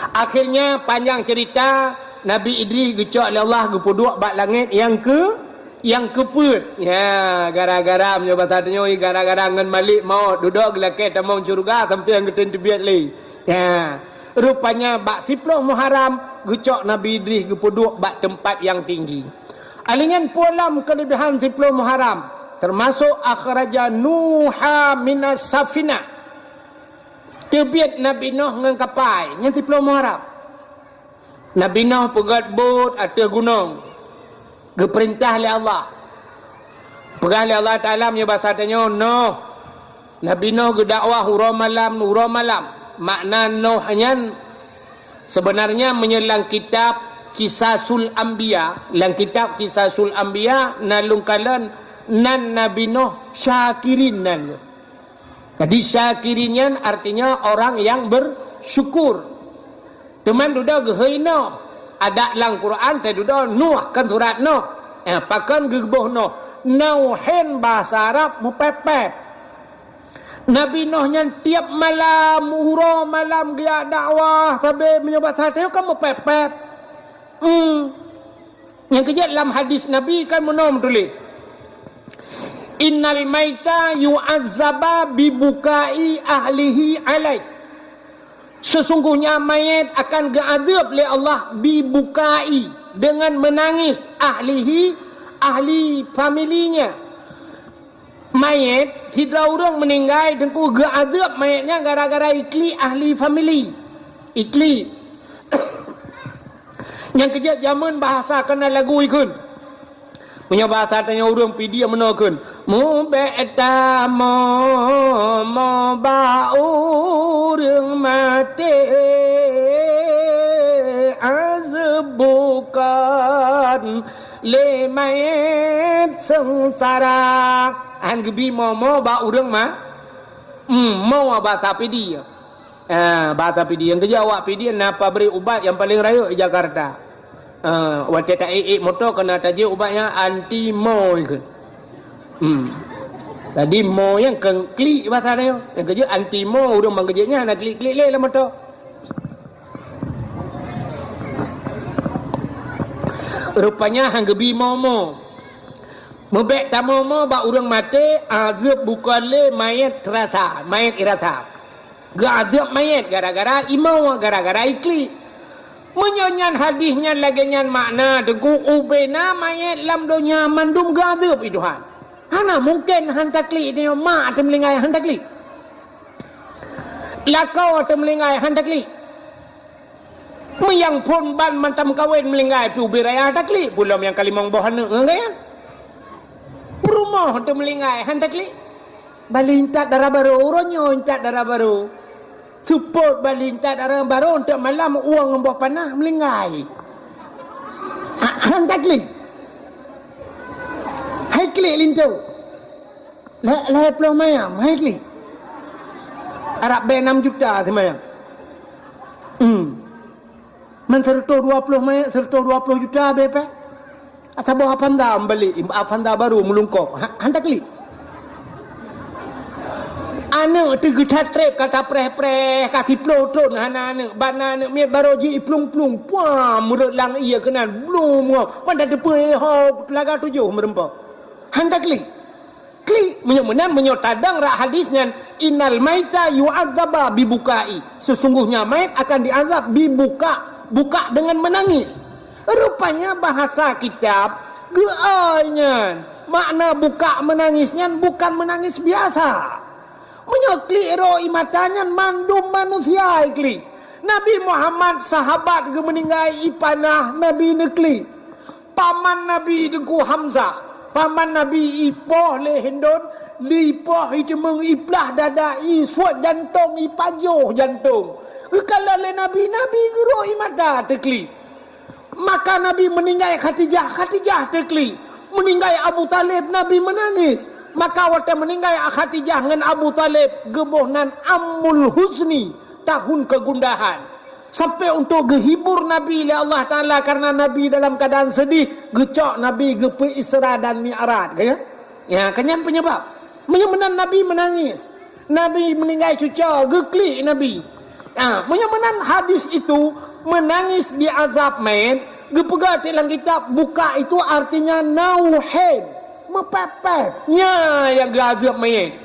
Akhirnya panjang cerita, Nabi Idris geucok lé Allah geupeuduek bak langét nyang keu-, nyang keupeuet. Ya, gara-gara meunyoe basa tanyoe, gara-gara ngon Malik Maut, dudoe geulakée tamong syeuruga sampoe nyang geutem teubiet lé. Ya. Rupanya bak siploh Muharram geucok Nabi Idris geupeuduek bak teumpat nyang tinggi. Alinyan pulam keuleubehan siploh Muharram, teumasok akhraja Nuha minas safinah. Teubiet Nabi Nuh ngon kapai, nyan siploh Muharram. Nabi Nuh peugét bot ateueh gunong, geupeurintah lé Allah. Peugah lé Allah Taala meunyoe basa tanyoe, Nuh. Nabi Nuh geudakwah uroe malam, uroe malam. Makna Nuh nyan seubeunarnya meunyoe lam kitab Qisasul Anbiya, lam kitab Qisasul Anbiya na lôn kalon nan Nabi Nuh Syakirin nan. Jadi, syakirin nyan artinya orang yang bersyukur. Teuma dudoe geuhôi Nuh. Adak lam Quran teududoe Nuh, kan surat Nuh. Eh, pakon geuboh Nuh? Nauhin bahasa Arab meupép-pép. Nabi Nuh nyan tiep malam, uroe malam geujak dakwah, sabe meunyoe basa tanyoe kan meupép-pép. Hmm. Nyang keujeuet lam hadis Nabi kan meunoe meutuléh, "Innal maita yu'azzaba bi bukai ahlihi alaih." Sesungguhnya mayat akan geuazeueb lé Allah bi bukai, dengan menangis, ahlihi, ahli familinya. Manyét, sidroe ureuëng meuninggai teungku geuazeueb manyét nyan gara-gara iklik ahli famili. Iklik. Nyang keujeuet jameun bahasa keunan lagu ikheun. Meunyoe bahasa tanyoe ureuëng Pidie meunoe kheun, "Mubék tamoe-moe bak ureuëng maté, azeueb bukon lé manyét seungsara." Han geubi moe-moe bak ureuëng ma-, hmm, moe bahasa Pidie. Ah, bahasa Pidie. Nyang keujeuet awak Pidie na pabrik ubat nyang paleng rayeuk di Jakarta. Ah, watée ta ék-ék moto keunan tajeuet ubat nyan anti moe kheun. Hmm. Jadi moe nyan keu klik bahasa nyoe. Nyang keujeuet anti moe, ureuëng ban geujeuet nyan hana klik-klik lé lam moto. Rupanya han geubi moe-moe. Mubék tamoe-moe bak ureuëng maté, azeueb bukon lé manyét teurasa, manyét irasa. Geuazeueb manyét gara-gara imoe, gara-gara iklik. Meunyoe nyan hadis nyan lagée nyan makna teungku, ubena manyét lam donya mandum geuazeueb lé Tuhan. Hana mungken han taklik nyoe, mak ateueh meulinggai han taklik. Lakoe ateueh meulinggai han taklik. Meuyang phon ban mantong kawen meulinggai pih ubé raya taklik, pulom nyang ka limong boh aneuk ngon gaya. Peurumoh teuh meulinggai han taklik. Bali intat dara barô, uroe nyoe intat dara barô. Seupôt bali intat dara barô, eunteuk malam ueng ngon boh panah meulinggai. Ha, han taklik. Hai klik linto. Lhèe, lhèe ploh mayam, hai klik. Arab bèe nam juta seumayam. Hmm. Man seureutôh dua ploh mayam, seureutôh dua ploh juta bèe pèh. Saboh Avanza meubalek, Avanza barô meulungkôp. Ha, han taklik. Aneuk teuh geuthat trép ka tapreh-preh, ka siploh thôn hana aneuk, ban na aneuk miet barô ji iplueng-plueng, puam, meurot lam ié keunan, blum, ngau. Wan tateupeue, ho, teulaga tujoh meureumpok. Han taklik. Klik, meunyoe meunan, meunyoe tadong rak hadis nyan, "Innal maita yu'adzaba bibukai." Sesungguhnya mayat akan diazab bibuka, buka dengan menangis. Rupanya bahasa kitab geuai nyan. Makna buka menangis nyan bukan menangis biasa. Meunyoe klik ro ie mata nyan mandum manusia klik. Nabi Muhammad sahabat geumeuninggai ipanah Nabi neuklik. Paman Nabi Teungku Hamzah, paman Nabi ipoh lé Hindon, ipoh iteumeung iplah dada, isuet jantong, ipajoh jantong. Geukalon lé Nabi, Nabi geurok ie mata teuklik. Maka Nabi meuninggai Khadijah, Khadijah teuklik. Meuninggai Abu Talib, Nabi meunangis. Maka watèe meuninggai Khadijah ngon Abu Talib, geuboh nan Amul Huzni, tahun kegundahan. Sampai untuk geuhibur Nabi lé Allah Taala, karena Nabi dalam keadaan sedih, geucok Nabi geupeu Isra dan Mi'raj, kan? Ya, kan nyan penyebab. Meunyoe meunan Nabi meunangis. Nabi meuninggai cuco, geuklik Nabi. Ha, meunyoe meunan hadis itu, menangis di azab mayat, geupeugah di dalam kitab, buka itu artinya nauhen, meupèp-pèp. Nyan nyang geuazab mayat.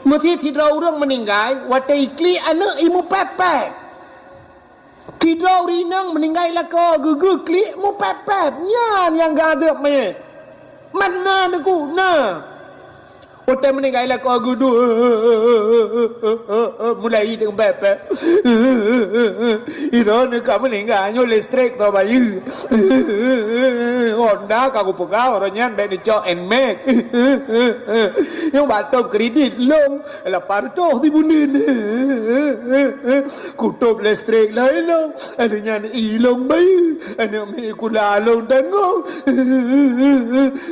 Meusé sidroe ureueng meuninggai, watèe iklik aneuk, imeupèp-pèp. Sidroe ureueng inong meuninggai lakoe, geugeuklik, meupèp-pèp. Nyan nyang geuazab mayat. Mana Teungku? Na. Watèe meuninggai lakoe geuduek, mulai deungon pèp-pèp. Droeneuh ka meuninggai, nyoe listrik teuh bayeue. Honda ka kupeugah, uroe nyan bèk neucok Nmax. Nyoe bak tôb kridit lôn, lapan reutôh sibuleuen. Kutôb listrik lôn ilôn. Aneuk nyan ilôn bayeue, aneuk miet sikula lôn tanggong.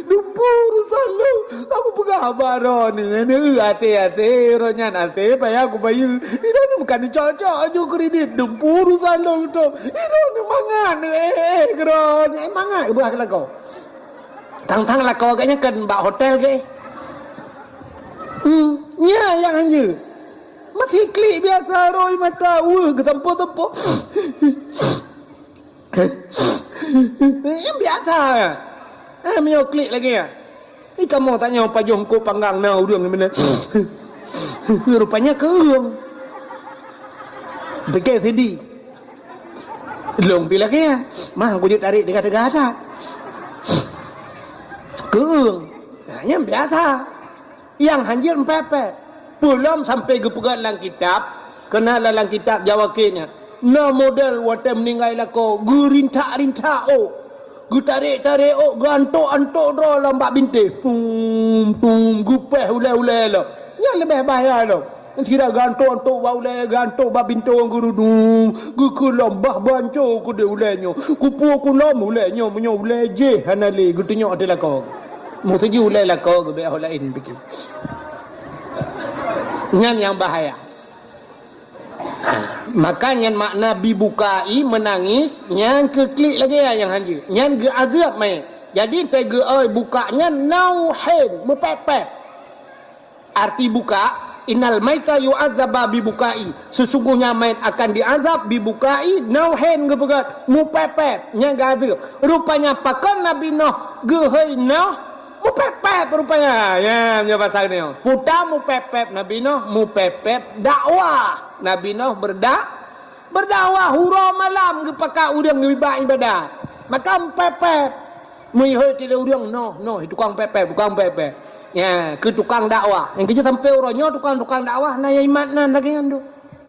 Dumpeue urosan lôn, aku peugah bak droeneuh, aneuk, até-até, uroe nyan até payah kubayeue. Droeneuh bukan cocok aju kridit, dumpeue urosan lôn tu. Droeneuh mangat, eh, eh, droeneuh, eh, mangat keu beurah lakoe. Tang-tang lakoe geuh nyan kan bak hotel geuh. Hmm, nyan nyang hanjeuet. Meusé klik biasa rhoi mata, weueh, geusampoe-sampoe. Nyan biasa. Ah, meunyoe klik lagèe nyan. Ih, kamoe tanyoe pajoh eungkôt panggang na ureueng meunan. Rupanya keueung. Pike sidi. Lôn pi lagèe nyan. Mah, kujeuet tarek teuga-teuga that. Keueung. Nah, nyan biasa. Nyang hanjeuet meupèp-pèp. Peulom sampoe geupeugah lam kitab, keunan lam kitab Jawa Kek nyan. Na model watèe meuninggai lakoe, geurintak-rintak ôk, geutarek-tarek ôk, geuantok-antok droe lom bak bintéh. Tum, tum, geupèh ulèe-ulèe lom. Nyan leubeh bahaya lom. Sira geuantok-antok bak ulèe, geuantok bak bintéh ngon geurudum, geukeulom bah banco keudeh ulèe nyoe. Kupeue kulom ulèe nyoe, meunyoe ulèe jéh hana lé geutunyok ateueh lakoe. Meutuju ulèe lakoe geubèk ho laén pike. Nyan nyang bahaya. Maka nyan makna bibukai, meunangis, nyan keu klik lagèe nyang hanjeuet. Nyan geuazeueb manyét. Jadi, teuh geuôi buka nyan nauhen, meupèp-pèp. Arti buka, "Innal maita yu'adzaba bibukai." Sesungguhnya mayat akan diazab bibukai, nauhen geupeugah, meupèp-pèp, nyan geuazeueb. Rupanya pakon Nabi Nuh geuhôi Nuh, meupèp-pèp rupanya. Ya, nyoe basa nyoe. Puta meupèp-pèp Nabi Nuh, meupèp-pèp dakwah. Nabi Nuh berda-, berdakwah uroe malam geupakat ureueng geuba ibadat. Maka meupèp-pèp. Meuhôi tilée ureueng, noh, noh, tukang pèp-pèp, tukang pèp-pèp. Ya, keu tukang dakwah. Nyang keujeuet sampoe uroe nyoe tukang-tukang dakwah na nyang imat nan lagèe nyan tu.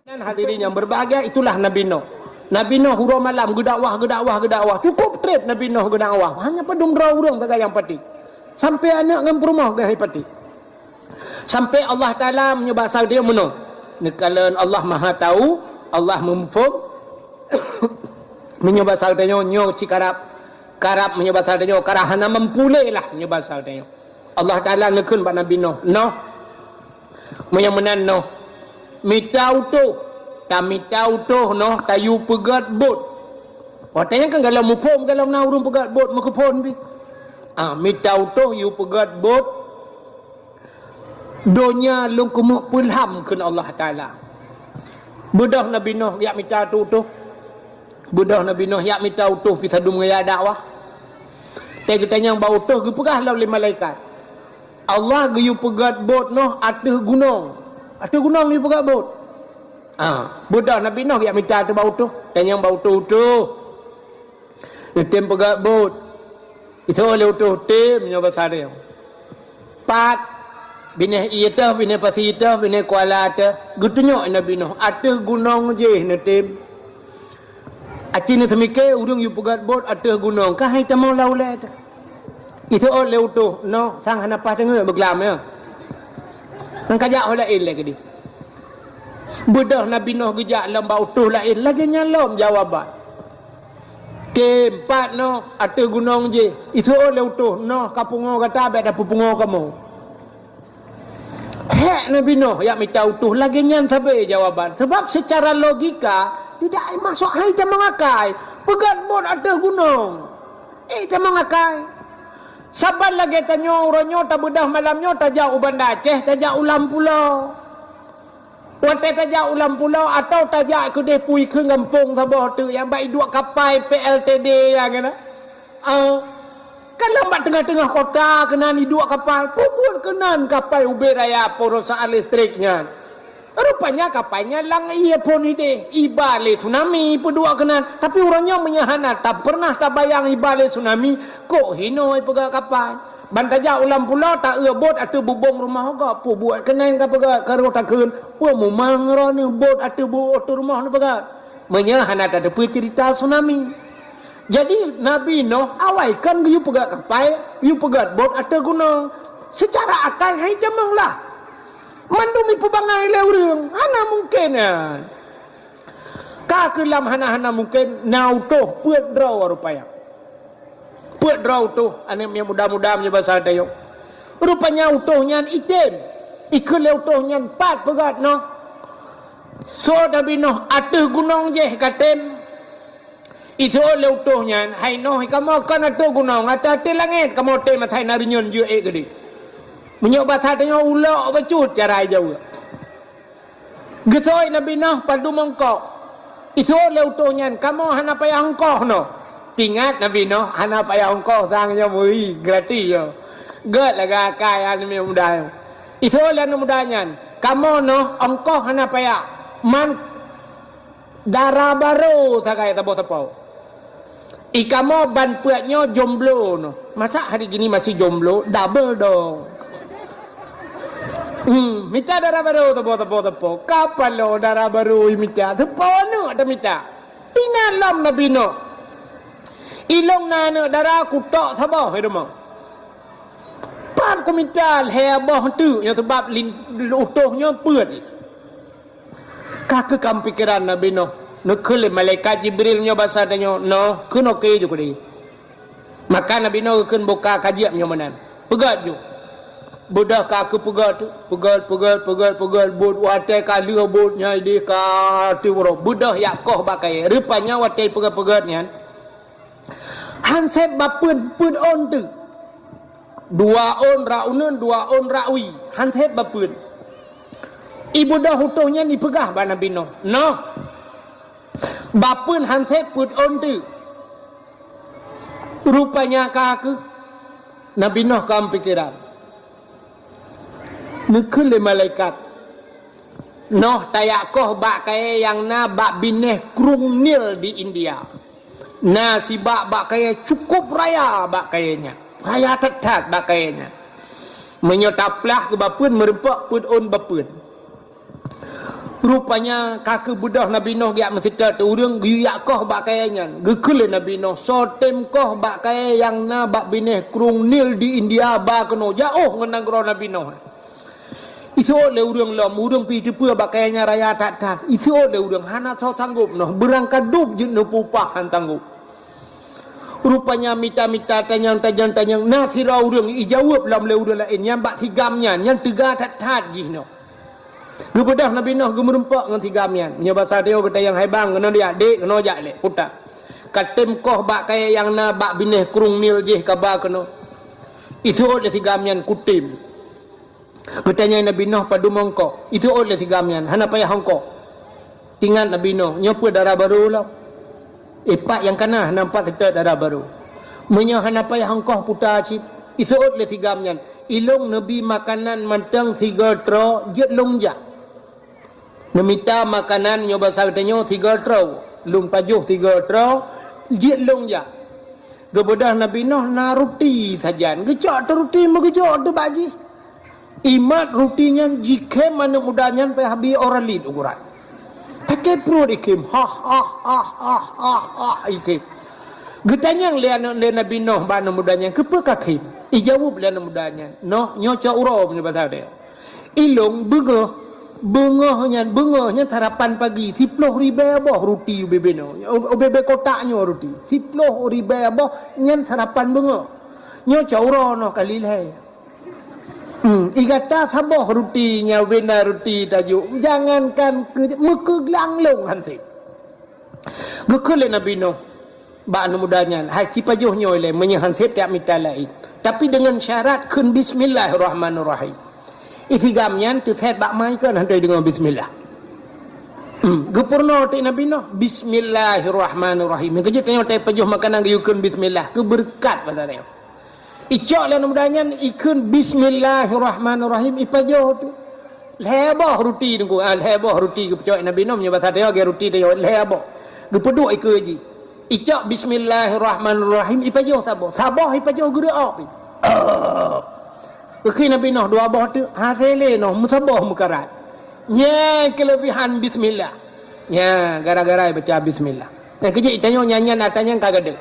Nan hadirin yang berbahagia, itulah Nabi Nuh. Nabi Nuh uroe malam geudakwah, geudakwah, geudakwah. Cukup treb Nabi Nuh geudakwah. Hana padum droe ureuëng sagai nyang patéh. Sampai aneuëk ngon peurumoh geuh patéh. Sampai Allah Taala meunyoe basa geutanyoe meunoe. Neukalon Allah Maha Tahu, Allah meumuphom. Meunyoe basa geutanyoe nyoe ci karab, karab meunyoe basa geutanyoe karab hana mampu lé lah meunyoe basa geutanyoe. Allah Taala neukheun bak Nabi Nuh, "Noh, meunyoe meunan Noh, mita utôh, tamita utôh Noh, tayue peugét bot." Watée nyan kan galom muphom, galom na ureuëng peugét bot meukeupon pih. Ah, mita utôh yue peugét bot, donya lôn keumeuk peulham kheun Allah Taala. Beudôh Nabi Nuh jak mita utôh. Beudôh Nabi Nuh jak mita utôh pih sadum ngon jak dakwah. Tée geutanyong bak utôh geupeugah lom lé malaikat, "Allah geuyue peugét bot Noh ateueh gunong. Ateueh gunong yue peugét bot." Ah, beudôh Nabi Nuh jak mita ateueh bak utôh. Tanyong bak utôh-utôh. Neutem peugét bot. Iseuôt lé utôh tem nyoe basa nyoe. Pat, binéh ié teuh, binéh pasi teuh, binéh kuala teuh. Geutunyok Nabi Nuh ateueh gunong jih neutem. Aci neuseumiké ureuëng yue peugét bot ateueh gunong, ka hai tamong lam ulée teuh. Iseuôt lé utôh, noh sang hana paih teungeut beuglam ya. Nang kajak ho laén lé keudeh. Beudôh Nabi Nuh geujak lom bak utôh laén, lagée nyan lom jawaban. Tem pat Noh ateueh gunong jih, iseuôt lé utôh, noh ka pungoe gata bék tapeupungoe kamoe. Hék Nabi Nuh jak mita utôh lagée nyan sabe jawaban. Sebab secara logika tidak masuk hai tamong akai. Peugét bot ateueh gunong. Eh tamong akai. Saban lagée tanyoe uroe nyoe tabeudôh malam nyoe tajak u Banda Aceh, tajak u Lam Pulo. Watée tajak u Lam Pulo atawa tajak keudeh pui kheun gampông saboh teuk nyang bak iduek kapai P L T D nyang keunan. Ah, ka lom bak teungoh-teungoh kota keunan iduek kapai, peubuet keunan kapai ubé raya perusahaan listrik nyan. Rupanya kapai nyan lam ié phon ideh, iba lé tsunami peuduek keunan. Tapi uroe nyoe meunyoe hana ta pernah tabayang iba lé tsunami, kok hinoe peugah kapai. Ban tajak u Lam Pulo taeu bot ateueh bubông rumoh gob, peubuet keunan ka peugah, ka roh takheun, peue mumang droeneuh bot ateueh bu-, ateueh rumoh neupeugah. Meunyoe hana tateupeue ceurita tsunami. Jadi Nabi Nuh awai kan geuyue peugét kapai, geuyue peugét bot ateueh gunong. Seucara akai hai tamong lah. Mandum ipeubangai lé ureuëng, hana mungken nyan. Ka keulam hana-hana mungken na utôh peuet droe rupanya. Peuet droe utôh aneuëk miet muda-muda meunyoe basa tanyoe. Rupanya utôh nyan item. Ikheun lé utôh nyan pat peugét noh. Soe Nabi Nuh ateueh gunong jih ka tem. Iseuôt lé utôh nyan, hai noh kamoe kon ateueh gunong, ateueh-ateueh langét kamoe tem asai na reunyeun jeuet ék keudeh. Meunyoe basa tanyoe ulok bacut cara ijaweueb. Geuseuôt Nabi Nuh padum ongkoh. Iseuôt lé utôh nyan, kamoe hana payah ongkoh noh. Tingat Nabi Nuh hana payah ongkoh sang nyoe meuri gratis nyoe. Gét lagée akai aneuëk muda nyoe. Iseuôt lé aneuëk muda nyan, kamoe noh ongkoh hana payah. Man dara barô sagai saboh teupeu. I kamoe ban peuet nyoe jomblo noh. Masa hari gini masih jomblo? Double dong. Hmm, mita dara barô teupeu, teupeu, teupeu. Kapalo dara barô i mita. Teupeu aneuëk dah mita. Tinggai lom Nabi Nuh. Ilong na aneuëk dara kutok saboh i rumoh. Pat kumita lhée boh teuk nyoe sebab lin-, utôh nyoe peuet. Ka keu kam pikeran Nabi Nuh, neukheun lé malaikat Jibril nyoe basa tanyoe, "Noh, kheun oke ju keudeh." Maka Nabi Nuh geukheun boka ka jieb nyoe meunan. Peugét ju. Beudôh ka keu peugét, peugét, peugét, peugét, peugét, buet watée ka lheueh buet nyan ideh ka tiep uroe. Beudôh jak koh bak kayée. Rupanya watée peugét-peugét nyan, han sép bak peuet, peuet ôn teuk. Dua ôn rot uneuen, dua ôn rot wie, han sép bak peuet. Ibeudôh utôh nyan ipeugah bak Nabi Nuh, "Noh, bak peuet han sép peuet ôn teuk." Rupanya ka keuh Nabi Nuh ka meupikéran. Neukheun lé malaikat, "Noh tajak koh bak kayée nyang na bak binéh Krueng Nil di India. Na sibak bak kayée cukup raya bak kayée nyan. Raya that-that bak kayée nyan. Meunyoe taplah keu bak peuet, meurumpok peuet ôn bak peuet." Rupanya ka keubeudôh Nabi Nuh geujak meuseutôt ureuëng geuyue jak koh bak kayée nyan. Geukheun lé Nabi Nuh, "Soe tem koh bak kayée nyang na bak binéh Krueng Nil di India ba keunoe, jak óh ngon nanggroe Nabi Nuh." Iseuôt lé ureuëng lom, ureuëng pih teupeue bak kayée nyan raya that-that. Iseuôt lé ureuëng, hana soe sanggôp noh, beurangkat dub jeuet neupeuupah han sanggôp. Rupanya mita-mita, tanyong-tanyong, tanyong, na sidroe ureuëng ijaweueb lom lé ureuëng laén, nyan bak sigam nyan, nyan teuga that-that jih nyoe. Geubeudôh Nabi Nuh geumeurumpok ngon sigam nyan. Nyoe basa Teungku geutanyong, "Hai bang, keunoe jak, dek, keunoe jak lé, puta. Ka tem koh bak kayée nyang na bak binéh Krueng Nil jih kaba keunoe." Iseuôt lé sigam nyan, "Kutem." Geutanyong Nabi Nuh, "Padum ongkot?" Iseuôt lé sigam nyan, "Hana payah ongkot." Ingat Nabi Nuh, nyoe peue dara barô lom. Ipak nyang kana hana meupat seutôt dara barô. "Meunyoe hana payah ongkot puta cit," iseuôt lé sigam nyan, "ilông neubi makanan mantong sigoe troe, jeuet lông jak." Neumita makanan nyoe basa geutanyoe sigoe troe, lôn pajoh sigoe troe, jeuet lông jak. Geubeudôh Nabi Nuh na ruti sajan, geucok teuh ruti meugeujok teuh bak jih. Imat ruti nyan jikhém aneuëk muda nyan payah bi ora lit uguran. Takée pruet ikhém, hah, hah, hah, hah, hah, hah, ikhém. Geutanyong lé aneuëk, lé Nabi Nuh bak aneuëk muda nyan, "Keupeue ka khém?" Ijaweueb lé aneuëk muda nyan, "Noh, nyoe cok uroe meunyoe basa deh. Ilông beungoh, beungoh nyan, beungoh nyan sarapan pagi, siploh ribée boh ruti ubé-bé nyoe, ubé-bé kotak nyoe ruti, siploh ribée boh nyan sarapan beungoh. Nyoe cok uroe noh kali lhée." Hmm, igata saboh ruti nyang bina ruti tajok, jangankan keu meukeuglang lông han sép. Geukheun lé Nabi Nuh bak aneuëk muda nyan, "Hai, sipajoh nyoe lé, meunyoe han sép tajak mita laén. Tapi deungon syarat kheun bismillahirrahmanirrahim." Isigam nyan teusét bak mai kon hana deungon bismillah. Hmm, geupeurunoe teuk Nabi Nuh, "Bismillahirrahmanirrahim." Nyang keujeuet tanyoe tapajoh makanan geuyue kheun bismillah, keu beureukat basa nyoe. Icok lé aneuëk muda nyan, ikheun bismillahirrahmanirrahim, ipajoh teuh. Lhée boh ruti Teungku, ah, lhée boh ruti geupeucok Nabi Nuh, meunyoe basa tanyoe lagée ruti tanyoe, lhée boh. Geupeuduek ikeue jih. Icok bismillahirrahmanirrahim, ipajoh saboh. Saboh ipajoh geureuok pih. Geukheun Nabi Nuh dua boh teuh, hase lé noh meusaboh meukarat. Nyan keuleubehan bismillah. Nyan gara-gara ibaca bismillah. Nyang keujeuet tanyoe nyan, nyan ata nyan ka gadeuh.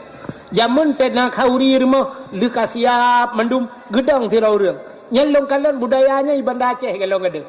Jameun teuh na khauri rumoh lheueh ka siab mandum, geudong sidroe ureuëng. Nyan lôn kalon budaya nyan i Banda Aceh golom gadeuh.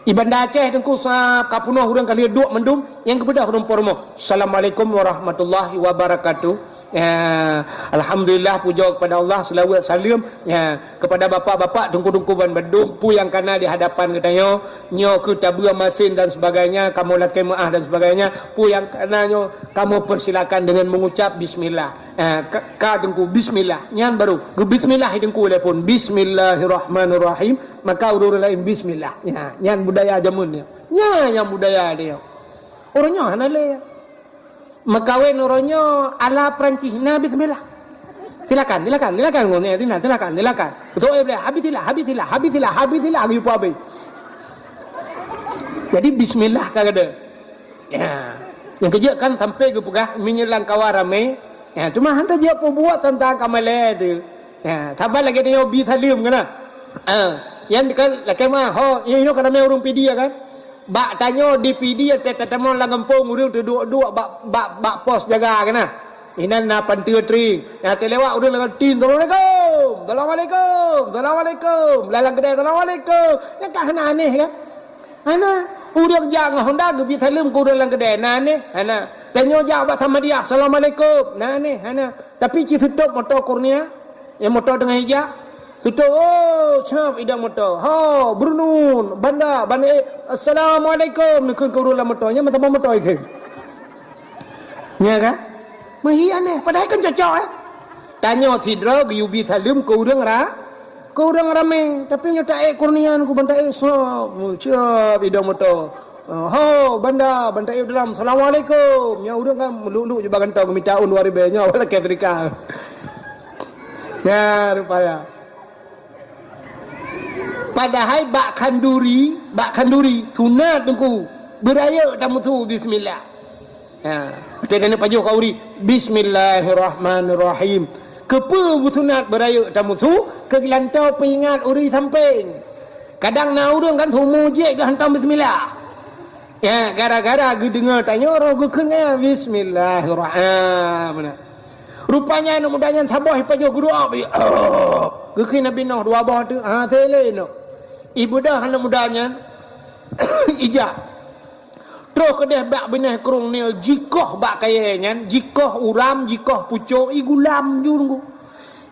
I Banda Aceh Teungku sab ka peunoh ureuëng ka lheueh duek mandum, nyang geubeudôh ureuëng po rumoh. "Assalamualaikum warahmatullahi wabarakatuh." Ya, alhamdulillah, puja kepada Allah, selawat salam, ya, kepada bapak-bapak, teungku-teungku ban bandum, peue nyang kana di hadapan geutanyoe, nyoe keuh tabeue masin dan sebagainya, kamoe lakée meuáh dan sebagainya, peue nyang kana nyoe, kamoe persilakan dengan mengucap bismillah. Ya, ka, ka Teungku, bismillah. Nyan baru, geubismillah Teungku lé phon. Bismillahirrahmanirrahim. Maka ureuëng laén bismillah. Ya, nyan budaya jameun nyoe. Nyan nyang budaya dia. Ureuëng nyoe hana lé. Meukawen uroe nyoe ala Perancis, na bismillah. Silakan, silakan, silakan ngon, eh, silakan, silakan. Beutôi, eh, boleh. Habis silah, habis silah, habis silah, habis silah, habis pun habis. Jadi bismillah ka gadeuh. Ya. Nyang keujeuet kan sampai geupeugah meunyoe lam kawan ramé. Ya, cuma hana jeuet peubuet teuntang kamalée tu. Ya, saban lagée tanyoe bi saleuem kana. Ah, nyan kan lakée meuáh, ho, inoe ka ramé ureuëng Pidie kan. Bak tanyoe di Pidie teutamong lam gampông ureuëng teuduek-duek bak, bak, bak pos jaga keunan. Inan na panteue tring. Nyang teulewat ureuëng lam tin, "Assalamualaikum, assalamualaikum, assalamualaikum." Lam, lam keudè, "Assalamualaikum." Nyan ka hana aneh kan? Hana. Ureuëng jak ngon honda geubri saleuem keu ureuëng lam keudè, na aneh? Hana. Tanyoe jak bak Samadiyah, "Assalamualaikum." Na aneh? Hana. Tapi ci seutôt moto Kurnia, nyang moto teungoh ijak, seutôt, oh, cab idong moto. Ho, Brunun, Banda, Banda, eh, "Assalamualaikum," neukheun keu ureuëng lam moto. Nyan meusaboh moto ikheun. Nya kan? Meuhi aneh. Padahai kan cocok, eh? Tanyoe sidroe geuyue bi saleuem keu ureuëng ra-, keu ureuëng ramé. Tapi nyoe taék Kurnia, keu ban taék sop. Cab idong moto. "Ho, Banda, Banda Ieu dalam, assalamualaikum." Nyan ureuëng kan meuluk-luk jubah gantong mita ôn dua ribèe nyoe, awak lakèe seudekah. Nyan rupanya. Padahai bak khanduri, bak khanduri, sunat Teungku, beurayeuk tameusu bismillah. Ha, watèe keuneuk pajoh khanduri, bismillahirrahmanirrahim. Keupeue beusunat beurayeuk tameusu, keu geulantoe peuingat ureueng sampéng. Kadang na ureueng kan seumujék geuhantom bismillah. Ya, gara-gara geudeungoe tanyoe roh geukheun nyan, "Bismillahirrahmanirrahim." Rupanya aneuk muda nyan saboh ipajoh geuruok, geukheun Nabi Nuh dua boh teuk, ha, teuh lé Nuh. Ibeudôh aneuk muda nyan, ijak. Troh keudeh bak binéh krueng nyoe jikoh bak kayée nyan, jikoh uram, jikoh pucok, igulam ju nunggu.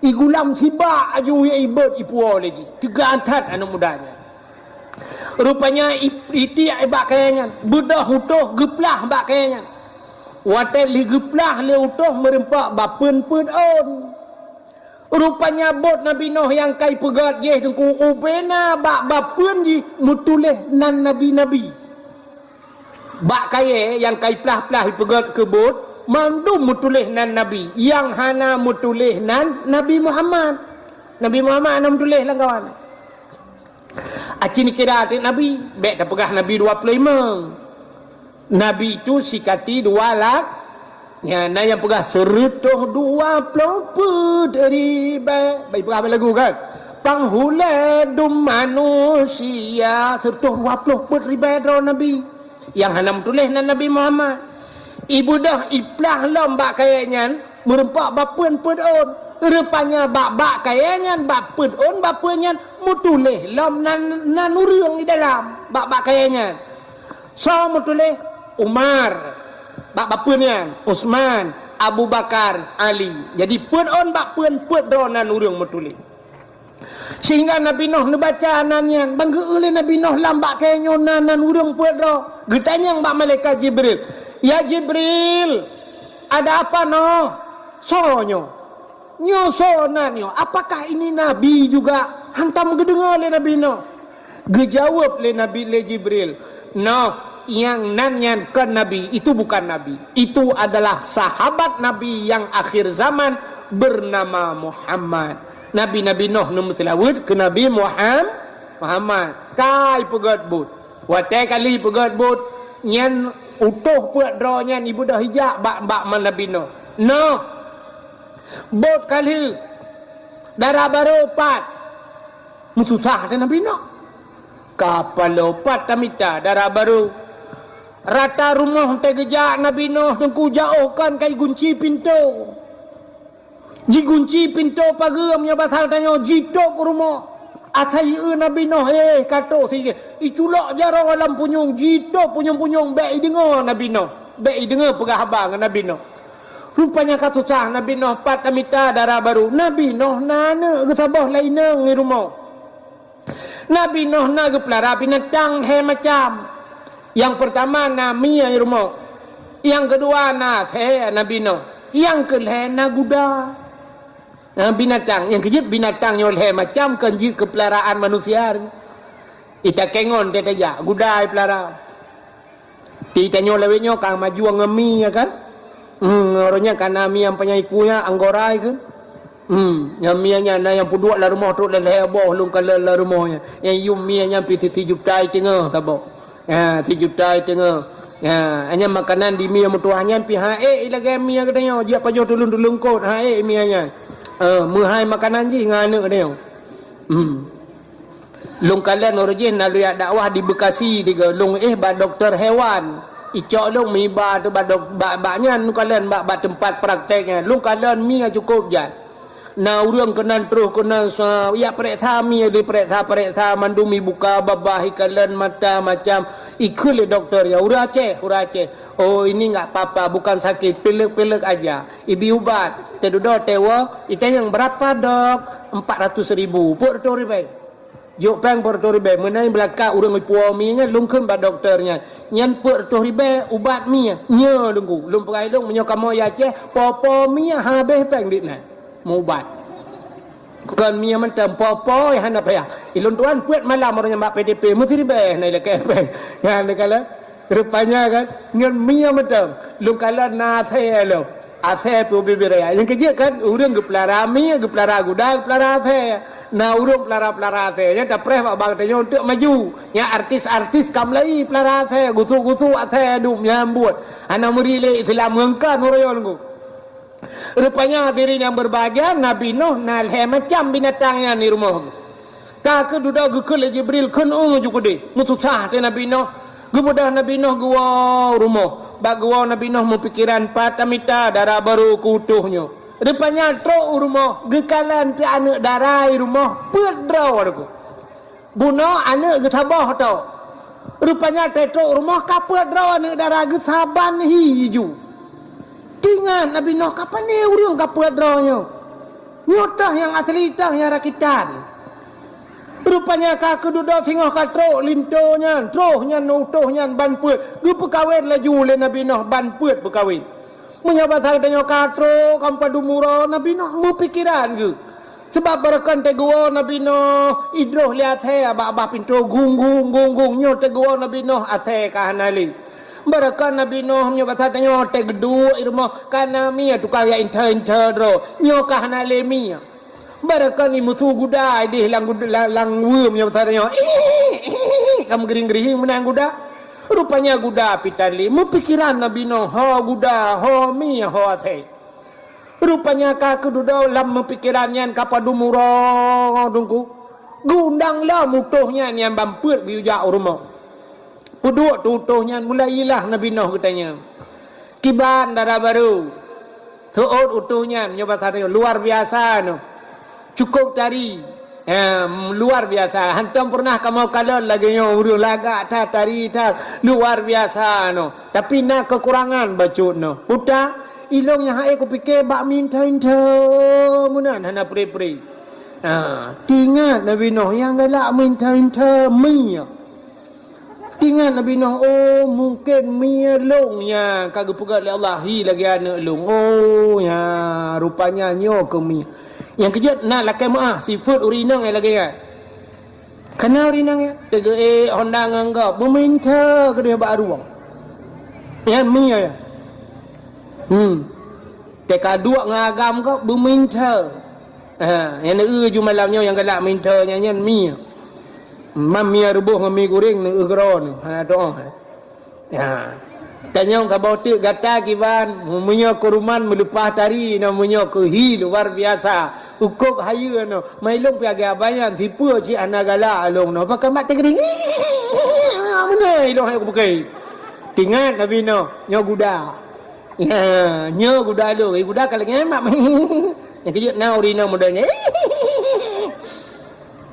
Igulam sibak aju ya ibot ipuwoe lé jih. Teuga that aneuk muda nyan. Rupanya i-, itiek bak kayée nyan, beudôh utoh geuplah bak kayée nyan. Watée lheueh geuplah lé utoh meureumpok bapeuen peuet ôn. Rupanya bot Nabi Nuh nyang kai peugét jih teungku ubena bak bapeuen jih meutuléh nan nabi-nabi. Bak kayée nyang kai plah-plah ipeugét keu bot, mandum meutuléh nan nabi, nyang hana meutuléh nan Nabi Muhammad. Nabi Muhammad hana meutuléh lam kawan. Aci neukira teuk nabi, bék tapeugah nabi dua ploh limong. Nabi itu sikati dua lak, ya, na nyang peugah seureutôh dua ploh peuet ribée. Bak ipeugah bak lagu kan? Panghulée dum manusia, seureutôh dua ploh peuet ribée droe nabi. Nyang hana meutuléh nan Nabi Muhammad. Ibeudôh iplah lom bak kayée nyan, meureumpok bapeuen peuet ôn. Rupanya bak-bak kayée nyan, bak peuet ôn bapeuen nyan, meutuléh lom nan, nan ureuëng di dalam, bak-bak kayée nyan. Soe meutuléh? Umar. Bak bapeuen nyan, Utsman, Abu Bakar, Ali. Jadi peuet ôn bak peuen peuet droe nan ureuëng meutuléh. Sehingga Nabi Nuh neubaca nan nyan, ban geu-eu lé Nabi Nuh lam bak kayée nyoe na nan ureuëng peuet droe. Geutanyong bak malaikat Jibril, "Ya Jibril, ada apa Nuh? Soe nyoe? Nyoe soe nan nyoe? Apakah ini nabi juga?" Hantom geudeungoe lé Nabi Nuh. Geujaweueb lé Nabi, lé Jibril, "Noh, nyang nan nyan kon nabi, itu bukan nabi. Itu adalah sahabat Nabi yang akhir zaman bernama Muhammad." Nabi, Nabi Nuh neumeuseulaweuet keu Nabi Muham-, Muhammad. Kai peugét buet. Watée kali peugét buet, nyan utoh peuet droe nyan ibeudôh ijak bak, bak Nabi Nuh. "Noh, buet ka lheueh, dara barô pat." Meususah teuh Nabi Nuh. Ka paloe pat tamita dara barô. Rata rumoh teuh geujak Nabi Nuh teungku jaoh kon ka igunci pintoe. Jigunci pintoe pageue meunyoe basa tanyoe jitôb u rumoh. Asai eu Nabi Nuh, eh, ka toh si iculok jaroe lam punyueng, jitôb punyueng-punyueng bék ideungoe Nabi Nuh. Bék ideungoe peugah haba ngon Nabi Nuh. Rupanya ka susah Nabi Nuh pat tamita dara barô. Nabi Nuh na aneuëk geusaboh lam inong di rumoh. Nabi Nuh na geupeulara binatang lhée macam. Nyang peurtama na mie di rumoh. Nyang keudua na asée Nabi Nuh. Nyang keulhée na guda. Na binatang, nyang keujeuet binatang nyoe lhée macam kon jeuet keu peularaan manusia. Itakée ngon teuh tajak, guda ipeulara. Di tanyoe lawét nyoe ka maju ngon mie, ya kan? Hmm, uroe nyan ka na mie nyang panyang iku nyan, anggora ikheun. Hmm, nyang mie nyan na nyang peuduek lam rumoh trok lhée boh lôn kalon lam rumoh nyan. Nyang yum mie nyan pih si, sijuta iteungoh saboh. Ha, sijuta iteungoh. Ha, nyan makanan di mie meutuwah nyan pih han ék lagée mie geutanyoe, jiak pajoh tuleueng-tuleueng kot, han ék mie nyan. Eh, meuhai makanan jih ngon aneuëk geutanyoe. Hmm. Lôn kalon uroe jih na lôn jak dakwah di Bekasi tiga. Lôn éh bak dokto hewan. Icok lôn meuiba teuh bak dok-, bak, bak nyan lôn kalon bak, bak teumpat praktek nyan. Lôn kalon mie cukôp jai. Na ureuëng keunan troh keunan sa-, jak pereksa mie, dipereksa-pereksa mandum ibuka babah, ikalon mata macam. Ikheun lé dokto, "Ya, ureuëng Aceh, ureuëng Aceh." "Oh, ini enggak apa-apa, bukan sakit, pilek-pilek aja." Ibi ubat, teududoe teuwoe, itanyong, "Berapa, Dok?" "Empat ratus ribu." Peuet reutôh ribée. Jok péng peuet reutôh ribée, meunan beulakak ureuëng ipuwoe mie nyan, lôn kheun bak dokto nyan, "Nyan peuet reutôh ribée ubat mie." "Nyoe, Teungku, lôn peugah lôn, meunyoe kamoe jak Aceh, po-po mie habéh péng dit nyan meuubat. Kon mie mantong, po-po hana payah." Ilôn tuan peuet malam uroe nyan bak P D P, meusiribée na ilakée péng. Nyan, rupanya kan, ngon mie mantong, lôn kalon na asée lom. Asée pih ubit-ubit raya. Nyang keujeuet kan, ureuëng geupeulara mie, geupeulara guda, geupeulara asée. Na ureuëng peulara-peulara asée, nyan tapreh bak bank tanyoe untuk maju. Nyan artis-artis ka mulai peulara asée, gusuk-gusuk asée dum nyan buet. Hana meuri lé Islam ngon kan uroe nyoe Teungku. Rupanya hadirin yang berbahagia, Nabi Nuh na lhée macam binatang nyan di rumoh. Ka keududoe geukheun lé Jibril, "Kheun u ju keudeh." Meususah teuh Nabi Nuh. Geubeudôh Nabi Nuh geuwoe u rumoh. Bak geuwoe Nabi Nuh meupikeran pat tamita dara barô keu utôh nyoe. Rupanya trok u rumoh, geukalon teuk aneuk dara i rumoh, peuet droe. Bunoe aneuk geusaboh tok. Rupanya trok u rumoh ka peuet droe aneuk dara geusaban hi ju. Tingat Nabi Nuh ka pané ureuëng ka peuet droe nyoe. Nyoe teuh nyang asli teuh nyang rakitan. Rupanya ka keududoe singoh ka trok linto nyan, troh nyan utôh nyan ban peuet. Geupeukawen laju lé Nabi Nuh ban peuet peukawen. Meunyoe basa geutanyoe ka trok, ka padum uroe, Nabi Nuh meupikeran geuh. Sabab barokon teugeuwoe Nabi Nuh, idroh lé asèe bak babah pintoe gung gung gung gung, nyoe teugeuwoe Nabi Nuh asèe ka hana lé. Barokon Nabi Nuh meunyoe basa tanyoe teuh geuduek i rumoh ka na mie tukang jak inta-inta droe, nyoe ka hana lé mie. Barokon i musu guda ideh lam gud-, lam, lam weuem nyoe basa tanyoe. Ka meugering-gering meunan guda. Rupanya guda pih tan lé. Meupikeran Nabi Nuh ho guda, ho mie, ho asèe. Rupanya ka keududoe lam meupikeran nyan ka padum uroe Teungku. Geuundang lom utôh nyan nyang ban peuet geuyue jak u rumoh. Peuduek teuh utôh nyan mulai ilah Nabi Nuh geutanyong. Kiban dara barô. Seuôt utôh nyan nyoe basa nyoe luar biasa noh. Cukôp tari. Ha, luar biasa. Hantom peureunah kamoe kalon lagèe nyoe ureuëng lagak that tari that luar biasa noh. Tapi na keukurangan bacut noh. Peue ta, ilong nyang hase kupike bak meuinta-inta meunan hana pre-pre. Ha, tingat Nabi Nuh nyang galak meuinta-inta mie. Tingat Nabi Nuh, oh mungken mie lôn nyang ka geupeugét lé Allah hi lagèe aneuk lôn. Oh nya rupanya nyoe keuh mie. Nyang keujeuet na lakèe meu'ah sifeuet ureuëng inong nyang lagèe nyan. Kana ureuëng inong nyan teugeuék honda ngon gob, beumeuinta keudeh bak rueng. Nyan mie nyan. Hmm. Teuka duek ngon agam gob beumeuinta. Ha, nyang neueu ju malam nyoe nyang galak meuinta nyan, nyan mie. Man mie reuboh ngon mie goreng neueu keudroe nyoe. Hana tu'oh. Ha. Tanyong saboh teuk gata kiban, meunyoe keuruman meuleupah tari nyoe, meunyoe keuhi luar biasa. Ukôb hayeue nyoe. Mai lôn pih lagèe abang nyan, sipeue cit hana galak lôn nyoe. Pakon bak teugiring. Meunan ilong hai kupeuke. Tingat Nabi Nuh, nyoe guda. Ya, nyoe guda lôn. Eh, guda ka lagèe nyan mak. Nyang keujeuet na ureuëng inong muda nyan.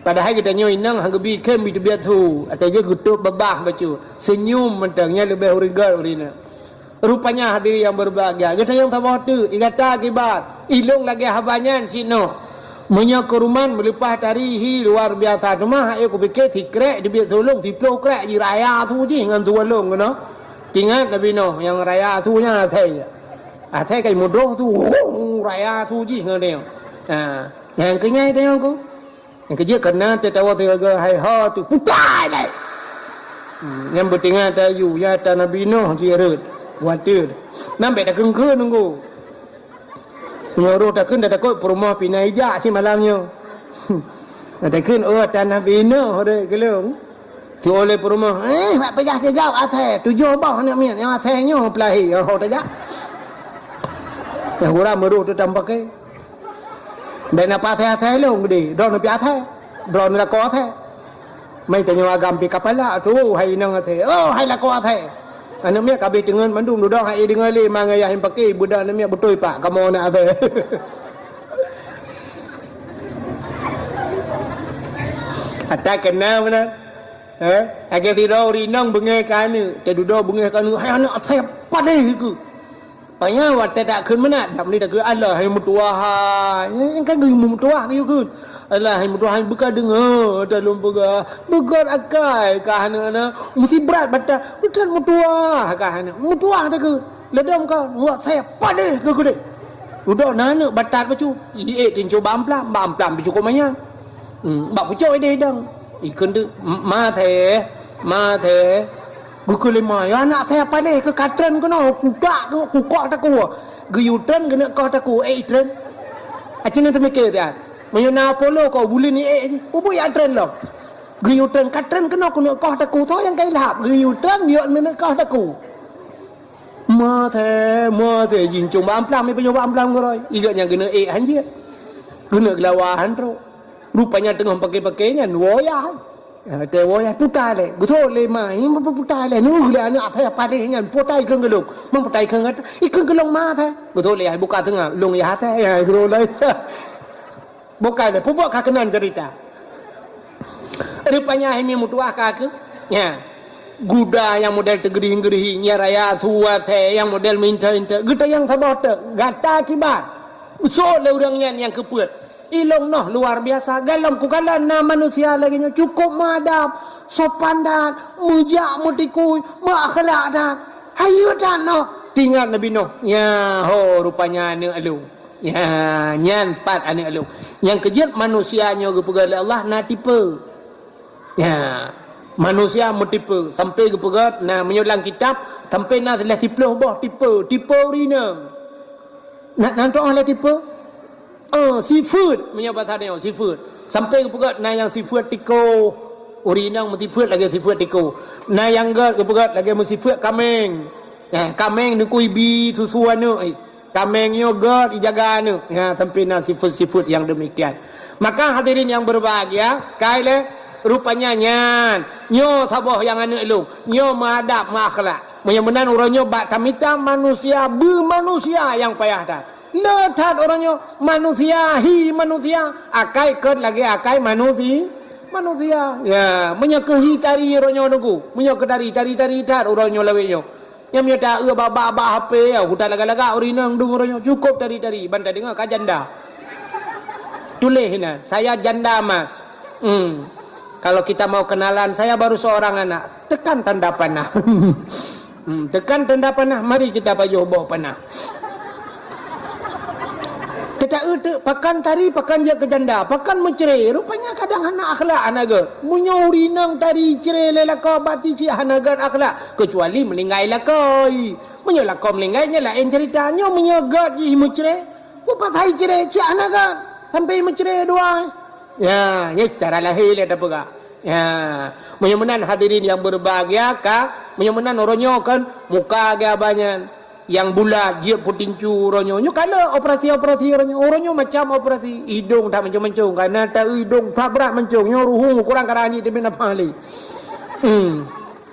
Padahai geutanyoe inong han geubi khem bi teubiet su. Ateueh jih geutôb babah bacut. Seunyum mantong nyan leubeh ureuëng göt ureuëng inong. Rupanya hadirin yang berbahagia, geutanyoe saboh teuk, i gata akibat. Ilong lagèe haba nyan cit noh. Meunyoe keuruman meuleupah tari hi luar biasa teuma, hai kupike sikrek teubiet su lôn, siplôh krek jih raya su jih ngon su lôn keunoe. Tingat Nabi Nuh nyang raya su nyan asèe. Asèe kai mudroh su, raya su jih ngon dia. Ha, nyang keu nyan tanyong ku. Nyang keujeuet kana teuh tawoe sigoe hai ho tu putai dai. Hmm, nyang beutingat tayue ya ta Nabi Nuh jih rhot. Watèe. Nyan bèk takheun-kheun nunggu. Nyoe roh takheun dah takot peurumoh pih na ijak simalam nyoe. Takheun, oh, ata Nabi Nuh rhot geulong. Tuwoe lé peurumoh, eh, bak peugah teuh jaweueb asèe, tujoh boh aneuk miet nyang asèe nyoe peulahé, oh, tajak. Nyang gura meuruh tu tam pakai. Bèk na asèe-asèe lôn geude, droeneuh pih asèe. Droeneuh lakoe asèe. Mai tanyoe agam pih kapala, tu hai inong asèe. Oh, hai lakoe asèe. Aneuk miet ka abéh teungeut mandum dudoe hai deungoe lé mangat yah nyang paké beudôh aneuk miet beutôi pak kamoe aneuk asèe. Ata keunong meunan. Eh, lagèe sidroe ureueng inong beungèh keu aneuk, teududoe beungèh keu aneuk, hai aneuk asèe padéh keuh. Panyang watèe takheun meunan, dak meunyoe takheun, "Alah hai meutuwah hai." Nyan kan geuyue meutuwah geuyue kheun. "Alah hai meutuwah hai beuka deungoe ata lôn peugah. Beugöt akai kah aneuk na, meusti brat bata, utan meutuwah kah aneuk. Meutuwah takheun. Ladôm ka, asèe padéh keuh keudéh." Dudoe na aneuk batat bacut, iék tinco bak amplam, bak amplam pih cukôp manyang. Hmm, bak pucok ideh idong. Ikheun teuk, "Ma asèe, ma asèe." Geukheun lé ma, "Ya aneuk asèe padéh keuh ka treun keunoe, kutak keuh, kukoh takue." Geuyue treun keuneuk koh takue, ék itreun. Aci nyan teumiké siat. Meunyoe na Apollo ko buleuen iék jih, peue buet jak treun lom. Geuyue treun ka treun keunoe keuneuk koh takue, soe nyang ka ilham. Geuyue treun jiyok keuneuk koh takue. "Ma asèe, ma asèe," jincong bak amplam, ipeujôh bak amplam keudroe. Igeuet nyang keuneuk ék han jeuet. Keuneuk geulawa han trok. Rupanya teungoh paké-paké nyan woe yah. Ya, teuwoe ya puta lé. Geuthok lé ma, ini puta lé. Nu lé aneuk asai padeh nyan, puta ikheun geulong. Mang puta ikheun gata, ikheun geulong ma asai. Geuthok lé ya buka teungoh, lôn ya asai, ya geuthok lé. Bukan lé, pubok ka keunan cerita. Rupanya hai mi meutuah ka keu. Ya. Guda nyang model teugeurih-geurih, nyang raya suwa asai, nyang model minta-minta. Geuta nyang saboh teuk, gata kiban. Usok lé ureuëng nyan nyang keupeuet. Ilong noh luar biasa. Galom kukalon na manusia lagée nyoe cukup meuadab, sopan dan meujak meutikui, meuakhlak dan hayeue dan noh. Tingat Nabi Nuh. Ya ho rupanya aneuk lôn. Ya nyan pat aneuk lôn. Nyang keujeuet manusia nyoe geupeugah lé Allah na tipe. Ya manusia meutipe sampai geupeugah na meunyoe lam kitab sampai na lhée siploh boh tipe, tipe urineueng. Na na toh lé tipe? Oh, sifeuet meunyoe basa tanyoe sifeuet. Sampai geupeugah na nyang sifeuet tiko. Uri inong meusifeuet lagée sifeuet tiko. Na nyang gét geupeugah lagée meusifeuet kaméng. Eh, kaméng neukui bi susu aneuk. Eh, kaméng nyoe gét ijaga aneuk. Ya, sampai na sifeuet-sifeuet nyang demikian. Maka hadirin yang berbahagia, kai lé rupanya nyan. Nyoe saboh nyang aneuk lôn. Nyoe meuadab meuakhlak. Meunyoe meunan uroe nyoe bak tamita manusia beumanusia nyang payah that. Le that uroe nyoe manusia hi manusia, akai keuet lagée akai manusi-, manusia. Ya, meunyoe keu hi tari uroe nyoe nunggu, meunyoe keu tari, tari-tari that uroe nyoe lawét nyoe. Nyang meunyoe ta-eu bak-bak HP ya, hutan lagak-lagak ureuëng inong dum uroe nyoe cukup tari-tari ban tadeungoe ka janda. Tuléh inan, saya janda mas. Hmm. Kalau kita mau kenalan, saya baru seorang anak. Tekan tanda panah. Hmm, tekan tanda panah, mari kita pajoh boh panah. Teuta-eu teuk pakan tari, pakan jeuet keu janda, pakan meucre. Rupanya kadang hana akhlak, hana gét. Meunyoe ureuëng inong tari cre lé lakoe bak ti cit hana gét akhlak, kecuali meuninggai lakoe. Meunyoe lakoe meuninggai nyan laén cerita. Nyoe meunyoe gét jih meucre, mupasai cre cit hana gét sampai meucre dua. Ya, nyan secara lahé lé tapeugah. Ya, meunyoe meunan hadirin yang berbahagia ka, meunyoe meunan uroe nyoe kan muka geuh banyan nyang bulat jeuet peutincu uroe nyoe. Nyoe kana operasi-operasi uroe nyoe. Uroe nyoe macam operasi. Idong that mancong-mancong, kana ta-eu idong that brat mancong. Nyoe ruhueng kurang karang jih teubiet nafah lé. Hmm.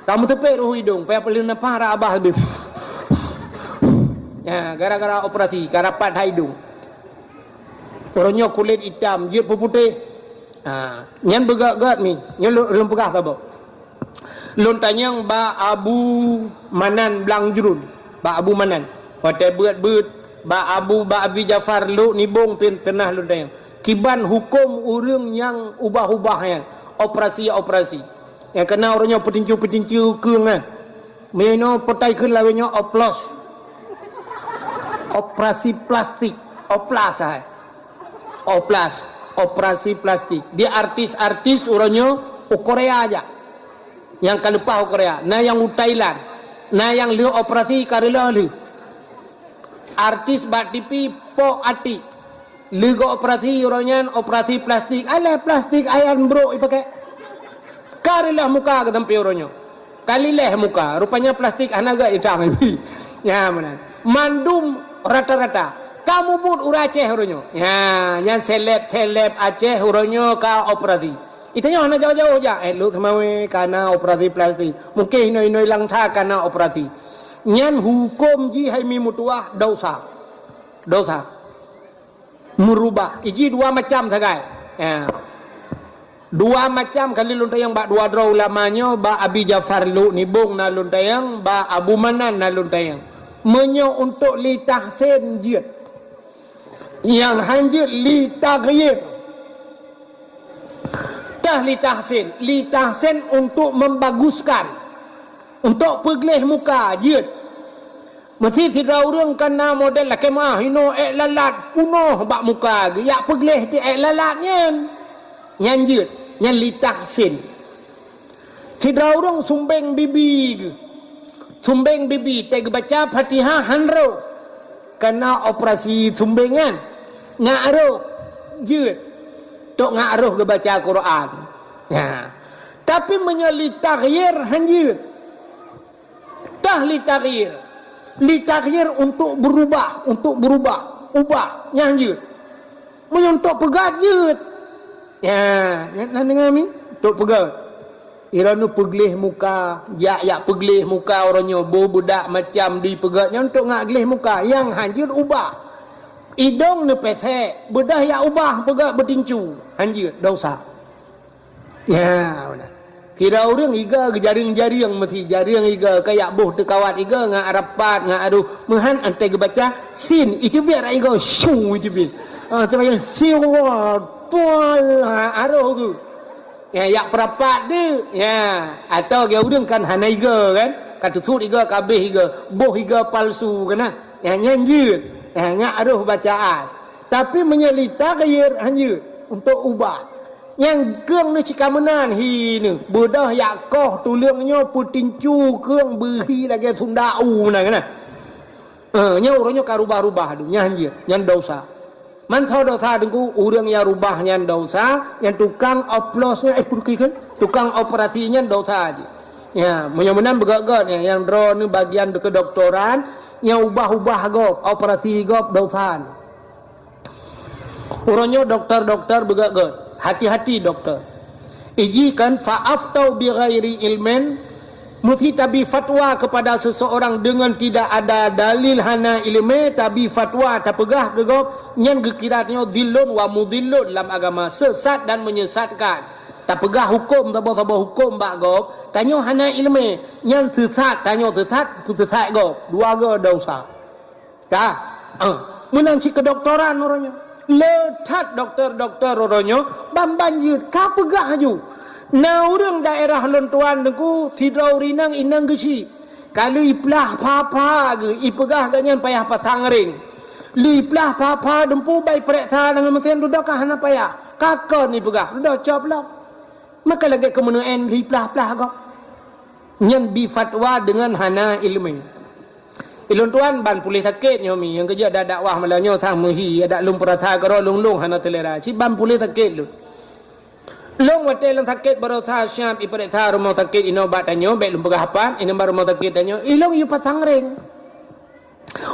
Ka meuteupék ruhueng idong, payah peuleueh nafah rab abah leubeh. Ya, gara-gara operasi, ka rapat that idong. Uroe nyoe kulét itam jeuet peuputéh. Ha, nyan beugét-gét mi, nyan lôn, lôn peugah saboh. Lôn tanyong bak Abu Manan Blang Jrun, bak Abu Manan. Watée beuet-beuet bak Abu, bak Abi Jafar Luk Nibong pih peunah lôn tanyong. Kiban huköm ureuëng nyang ubah-ubah nyan, operasi-operasi. Nyang kana uroe nyoe peutincu-peutincu keueng nyan. Meunyoe potai keu lawét nyoe oplos. Operasi plastik, oplas hai. Oplas, operasi plastik. Di artis-artis uroe nyoe u Korea aja. Nyang ka leupah u Korea, na nyang u Thailand, na nyang lheueh operasi ka reuloh lheueh. Artis bak T V pok atik. Leugo operasi uroe nyan operasi plastik. Alah plastik ayan brok ipakai. Ka reuloh muka geutampi uroe nyoe. Ka lileh muka, rupanya plastik hana gét itang ibi. Nya meunan. Mandum rata-rata. Ka mubuet ureuëng Aceh uroe nyoe. Nya, nyan seleb-seleb Aceh uroe nyoe ka operasi. Itanyoe hana jauh-jauh jak. Eh, Luk Seumawe kana operasi plastik. Mungkin inoi-inoi Langsa kana operasi. Nyan huköm jih hai mi meutuah dosa. Dosa. Meurubah. Iji dua macam sagai. Ya. Dua macam kali lôn tanyong bak dua droe ulama nyoe, bak Abi Jafar Luk Nibong na lôn tanyong, bak Abu Manan na lôn tanyong. Meunyoe untuk li tahsin jeuet. Nyang han jeuet li taghyir. Tah li tahsin, li tahsin untuk membaguskan, untuk peugleh muka jeuet. Meusi sidroe ureuëng kana model lakée meuah inoe ék lalat punoh bak muka geuh, jak peugleh ti ék lalat nyan. Nyan jeuet, nyan li tahsin. Sidroe ureuëng sumbeng bibi geuh. Sumbeng bibi, teuh geubaca Fatihah han roh. Kana operasi sumbeng nyan. Ngak roh jeuet. Tok ngak roh geubaca Quran. Ya. Tapi meunyoe li taghyir han jeuet. Tah li taghyir. Li taghyir untuk berubah, untuk berubah. Ubah, nyan jeuet. Meunyoe untuk peugét jeuet. Ya, nyan na deungoe mi? Untuk peugét. Droeneuh peugleh muka, jak-jak peugleh muka uroe nyoe, boh beudak macam di peugét nyan untuk ngak gleh muka, nyang hanjeuet ubah. Idong neupesek, beudôh jak ubah peugét beutincu, hanjeuet, dosa. Ya, beuna. Kira ureuëng iga geujareueng-jareueng meusi jareueng iga, kayak boh teukawat iga ngak rapat, ngak aroh meuhan antai geubaca sin, iteubiet rak iga, syu iteubiet. Ah, teuma siwa, tual, ha, aroh geuh. Ya, yak peurapat deuek. Ya, atau geu ureuëng kan hana iga kan? Ka teusut iga, ka abéh iga, boh iga palsu kan? Ya, nyan jeuet. Ya, nyak aroh bacaan. Tapi meunyoe lita gayet hanjeuet untuk ubah. Nyang keueng neuh cika meunan hi neuh. Beudôh yak koh tuleueng nyoe peutincu keueng beuhi lagée sunda u meunan kan? Eh, nyoe uroe nyoe ka rubah-rubah tu, nyan hanjeuet, nyan dosa. Mansoe dosa teungku, ureuëng nyang rubah nyan dosa, nyang tukang oplos nyan, eh, pun kikeu, tukang operasi nyan dosa jih. Ya, meunyoe meunan beugét-gét nyan, nyang droeneuh bagian kedokteran, nyang ubah-ubah gob, operasi gob dosa. Uroe nyoe doktor-doktor beugét-gét. Hati-hati doktor. Iji kan fa'aftau bi ghairi ilmin, meusi tabi fatwa kepada seseorang dengan tidak ada dalil, hana ileumé, tabi fatwa tapeugah keu gob, nyan geukira tanyoe dhillun wa mudhillun lam agama, sesat dan menyesatkan. Tapeugah huköm saboh-saboh huköm bak gob, tanyoe hana ileumé, nyan sesat, tanyoe sesat, peusesat gob. Dua goe dosa. Ka? Ah, meunan cit keudoktoran uroe nyoe. Le that dokto-dokto uroe nyoe ban-ban jeuet ka peugah laju. Na ureuëng daerah lôn tuan teungku sidroe ureuëng inong, inong geuchik. Ka lheueh iplah pha-pha geuh, ipeugah geuh nyan payah pasang ring. Lheueh iplah pha-pha dumpeue bai pereksa deungon meusén dudoe ka hana payah. Ka kon ipeugah, dudoe cop lom. Maka lagée keumeuneuen lheueh iplah-plah gob. Nyan bi fatwa deungon hana ileumé. Ilôn tuan ban puléh sakét nyoe mi, nyang keujeuet adak dakwah malam nyoe sang meuhi, adak lôn peurasa keudroe lôn-lôn hana seulera. Cit ban puléh sakét lôn. Lôn watée lôn sakét baroesa siab ipeuriksa rumoh sakét inoe bak tanyoe, bék lôn peugah pat, inoe bak rumoh sakét tanyoe, ilôn yue pasang ring.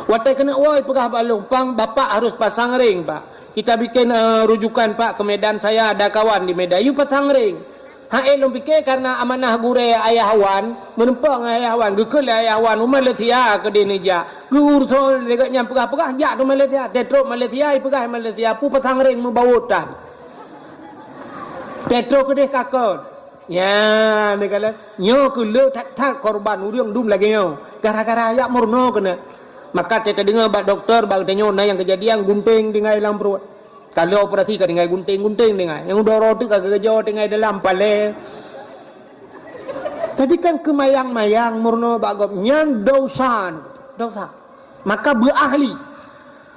Watée keuneuk woe ipeugah bak lôn, "Pang, bapak harus pasang ring, Pak. Kita bikin, eh, rujukan, Pak, ke Medan, saya ada kawan di Medan." Yue pasang ring. Hai lôn pike karena amanah gurée ayah wan, meureumpok ngon ayah wan, geukheun lé ayah wan u Malaysia keudeh neujak. Geuuroe lé gobnyan peugah-peugah jak u Malaysia, teutrok Malaysia, ipeugah Malaysia, pu pasang ring meubawoe tan. Teutrok keudeh ka kon. Nya, neukalon. Nyoe keuh le that-that korban ureuëng dum lagée nyoe. Gara-gara yak meurunoe keuneuk. Maka teuka deungoe bak dokto, bak tanyoe na nyang keujadian gunting tinggai lam pruet. Ka lheueh operasi ka tinggai gunting-gunting tinggai. Nyang udah roti ka geujoe tinggai dalam palée. Tapi kan keumayang-mayang meurunoe bak gob nyan dosa, dosa. Maka beuahli.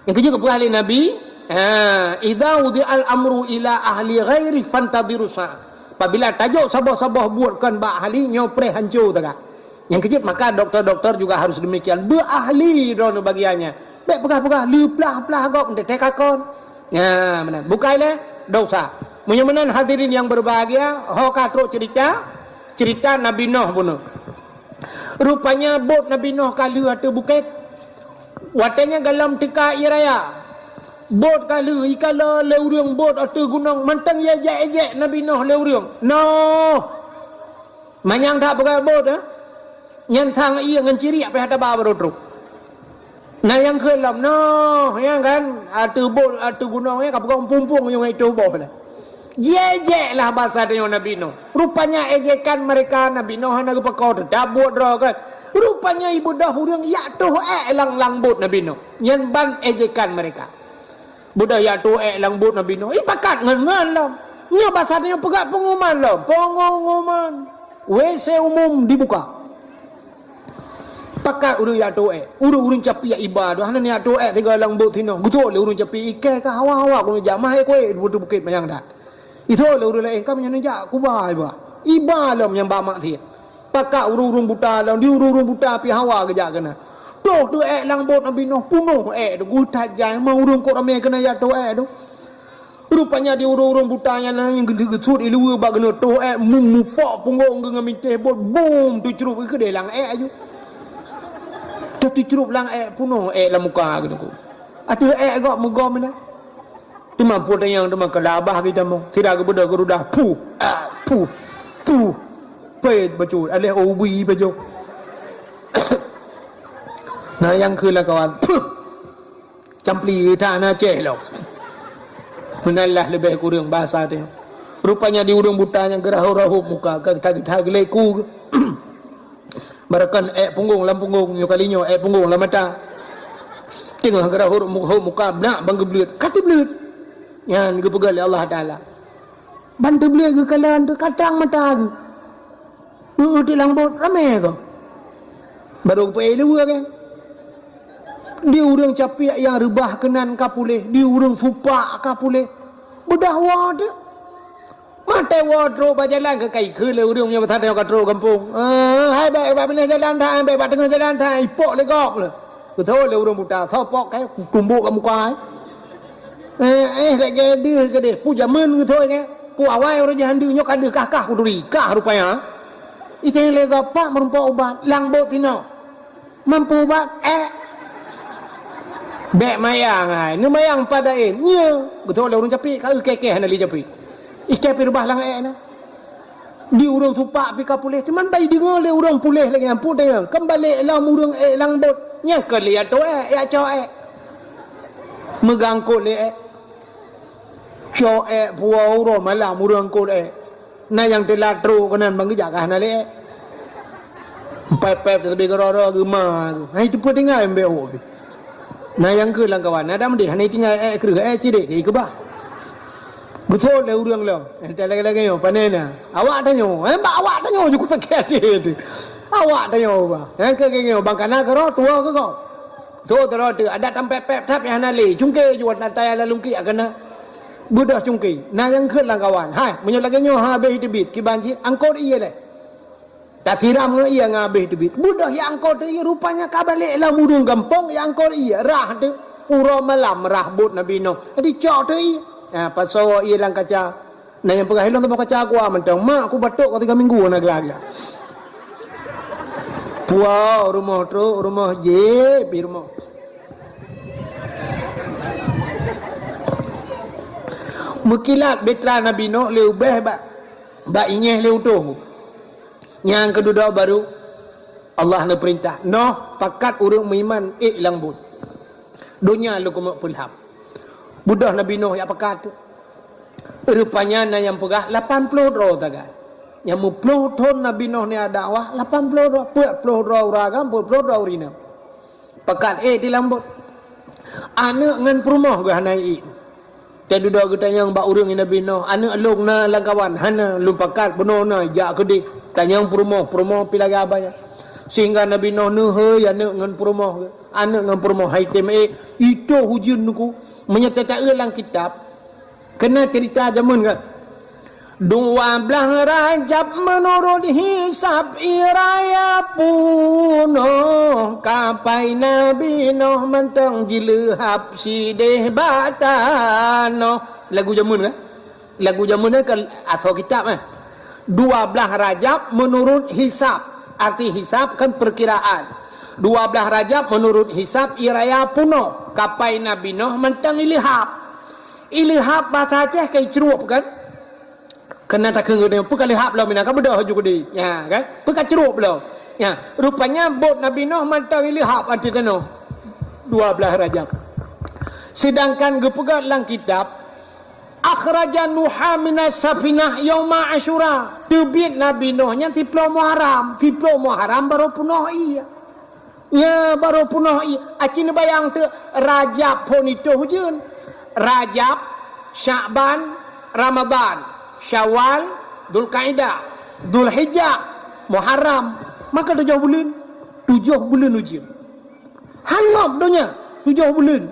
Nyang keujeuet geupeugah lé Nabi, ha, "Idza wudi'al amru ila ahli ghairi fantadhiru sa'ah." Apabila tajok saboh-saboh buet kon bak ahli, nyoe preh hanco taga. Nyang keujeuet maka doktor-doktor juga harus demikian. Beuahli droeneuh bagiannya. Bék peugah-peugah, leuplah-plah gob, teuka kon. Nah, meunan. Bukai lé dosa. Meunyoe meunan hadirin yang berbahagia, ho ka trok cerita, cerita Nabi Nuh bunoe. Rupanya bot Nabi Nuh ka lheueh ateueh bukét. Watée nyan gohlom teuka ié raya. Bot ka lheueh, ikalon lé ureuëng bot ateueh gunong, mantong ijak-ijak Nabi Nuh lé ureuëng. Noh! Manyang that peugah bot, eh? Nyan sang ié ngon ciriek pih hana ba baroe trok. Na nyang kheun lom, noh, nyang kan, ateueh bot, ateueh gunong nyan ka peugah pumpung nyang itu boh lah. Jijak lah basa tanyoe Nabi Nuh. Rupanya ejekan mereka Nabi Nuh hana geupakoe teutab buet droe kan. Rupanya ibeudôh ureuëng ijak toh ék lam, lam bot Nabi Nuh. Nyan ban ejekan mereka. Beudôh ijak toh ék lam bot Nabi Nuh. Ipakat ngon-ngon lom. Nyoe basa tanyoe peugah pengumuman lom. Pengumuman. W C umum dibuka. Pakat ureuëng ijak toh ék. Ureuëng-ureuëng capiak iba tu hana ijak toh ék sigoe lam bot sinoe. Geutoh lé ureuëng capiak iké ka hawa-hawa keuneuk jak mah ék kuék di bukét manyang that. Itoh lé ureuëng laén ka meunyan jak kuba iba. Iba lom nyang ba maksiat. Pakat ureuëng-ureuëng buta lom, di ureuëng-ureuëng buta pih hawa geujak keunan. Toh teuh ék lam bot Nabi Nuh, punoh ék tu, geuh that jai, ma ureuëng kok ramé keunan ijak toh ék tu. Rupanya di ureuëng-ureuëng buta nyan na nyang geusut iluweue bak keuneuk toh ék, mu-, mupok punggong geuh ngon minteh bot, bum, teucrup geuh keudeh lam ék aju. Toh teucrup lam ék, punoh ék lam muka keuneuk. Ateueh ék gob meugom inan. Teuma peue tanyong teuma keu labah geutamong. Sira geubeudôh geurudah, puh, ah, puh, puh. Pét bacut, aléh ubé bacut. Na nyang kheun lam kawan. Puh! Campli that na Aceh lom. Meunan lah leubeh kureueng bahasa teuh. Rupanya di ureueng buta nyang geurahôb-rahôb muka, ka geuta-geuta geulée ku. Barokon ék punggong lam punggong, nyoe kali nyoe ék punggong lam mata. Teungoh geurahôb mu-, hôb muka, beunak ban geubleuet, ka teubleuet. Nyan geupeugah lé Allah Taala. Ban teubleuet geukalon teuh, ka trang mata geuh. Eu-eu tilang bot ramé gob. Barô geupeuék luweue kan. Di ureueng capiek nyang reubah keunan ka puléh, di ureueng supak ka puléh. Beudôh woe teuh. Maté woe trok bak jalan keu kai kheun lé ureueng meunyoe beusateue ka trok gampông. "Eh, hai, bék bak binéh jalan that, bék bak teungoh jalan that," ipok lé gob lé. Beutôi lé ureueng buta, soe pok kai tumbok bak muka ai. Eh, eh, lagée deuh keudeh, peue jameun geuthôi nyan. Peue awai uroe jih handeuk nyoe ka deuh kah-kah kuturi, kah rupanya. Iteng lé gop pat meurumpok ubat, lam bot tinoe. Mampu ubat, ék. Bék mayang hai, neumayang pada éh. Nyoe, geuthôi lé ureueng capiek, ka eu keh-keh hana lé capiek. Ikeh pi reubah lam ék na. Di ureueng supak pi ka puléh, teuma bai deungoe lé ureueng puléh lagée nyan, peue deungoe, kan balek lom ureueng ék lam bot. Nyang keu lé atoe ék, jak cok ék. Meugangkot lé ék. Cok ék puwoe uroe malam ureueng angkot ék. Na nyang teulat trok keunan ban geujak ka hana lé ék. Pép-pép teubi keudroe-droe geuma. Hai teupeu tinggai mbek ho pi. Na nyang keu lam kawan, na dam deh hana tinggai ék kreueh ék cidek ke keubah. Geuthot lé ureueng lom. Entah lagée-lagée nyoe pane na. Awak tanyoe, eh, bak awak tanyoe ju kusakét até teuh. Awak tanyoe bah. Nyang keu geuh nyoe bang kana keudroe tuwoe keu gob. Tho, tho, tho, adat tampék-pék that nyang hana lé. Cungké juet na taya lam lungkiek keunan. Beudôh cungké. Na nyang kheun lam kawan. Hai, meunyoe lagée nyoe han habéh teubiet, kiban cit angkot ié lé. Tasiram ngon ié ngon habéh teubiet. Beudôh nyang angkot ié, rupanya ka balek lam ureueng gampông nyang angkot ié. Rhah teuh. Uroe malam rhah bot Nabi Nuh. Dicok teuh ié. Ha, pasoe ié lam kaca. Na nyang peugah, "Ilôn teuma kaca gua mantong, mak, ku batuk ka tiga minggu na geulaga." Puwoe, rumoh trok, rumoh jép, pi rumoh. Meukilat bahtera Nabi Nuh lé ubéh bak, bak inyéh lé utôh. Nyang keududoe barô Allah neupeurintah, "Noh, pakat ureueng meuiman ék lam bot. Donya lôn keumeuk peulham." Beudôh Nabi Nuh jak pakat. Rupanya na nyang peugah lapan ploh droe sagai. Nyang meuploh thon Nabi Nuh nyan dakwah, lapan ploh droe, peuet ploh droe ureueng agam, peuet ploh droe ureueng inong. Pakat ék di lam bot. Aneuk ngon peurumoh geuh hana ék. Teududoe geutanyong bak ureueng Nabi Nuh, "Aneuk lôn na lam kawan?" "Hana, lôn pakat bunoe na jak keudeh." Tanyong peurumoh, peurumoh pi lagée abaya. Sehingga Nabi Nuh neuhôi aneuk ngon peurumoh geuh. Aneuk ngon peurumoh hai tem ék, itôh ujeuen nungku. Meunyoe teuta-eu lam kitab, Keunan ceurita jameun kan. Dua blaih Rajab meunurot hisab ie raya punoh, kapai Nabi Nuh mantong jileuhab sideh bak tanoh. Lagu jameun kan? Lagu jameun kan asoe kitab kan? Dua blaih Rajab meunurot hisab. Arti hisab kan peukiraan. Dua blaih Rajab meunurot hisab ie raya punoh, kapai Nabi Nuh mantong ileuhab. Ileuhab basa Aceh ka icrueb kan? Keunan takheun geutanyoe, peu ka leuhab lom inan ka beudôh ju keudeh. Nya kan? Peu ka crueb lom. Nya, rupanya bot Nabi Nuh mantong ileuhab ateueh tanoh. Dua blaih Rajab. Sedangkan geupeugah lam kitab, "Akhraja Nuha minas safinah yauma Asyura." Teubiet Nabi Nuh nyan siploh Muharram. Siploh Muharram barô punoh ie. Nya barô punoh ie, aci neubayang teuk Rajab phon itôh ujeuen. Rajab, Syakban, Ramadhan, Syawal, Dzulkaidah, Dzulhijjah, Muharram. Maka tujoh buleuen, tujoh buleuen ujeuen. Hangob donya, tujoh buleuen.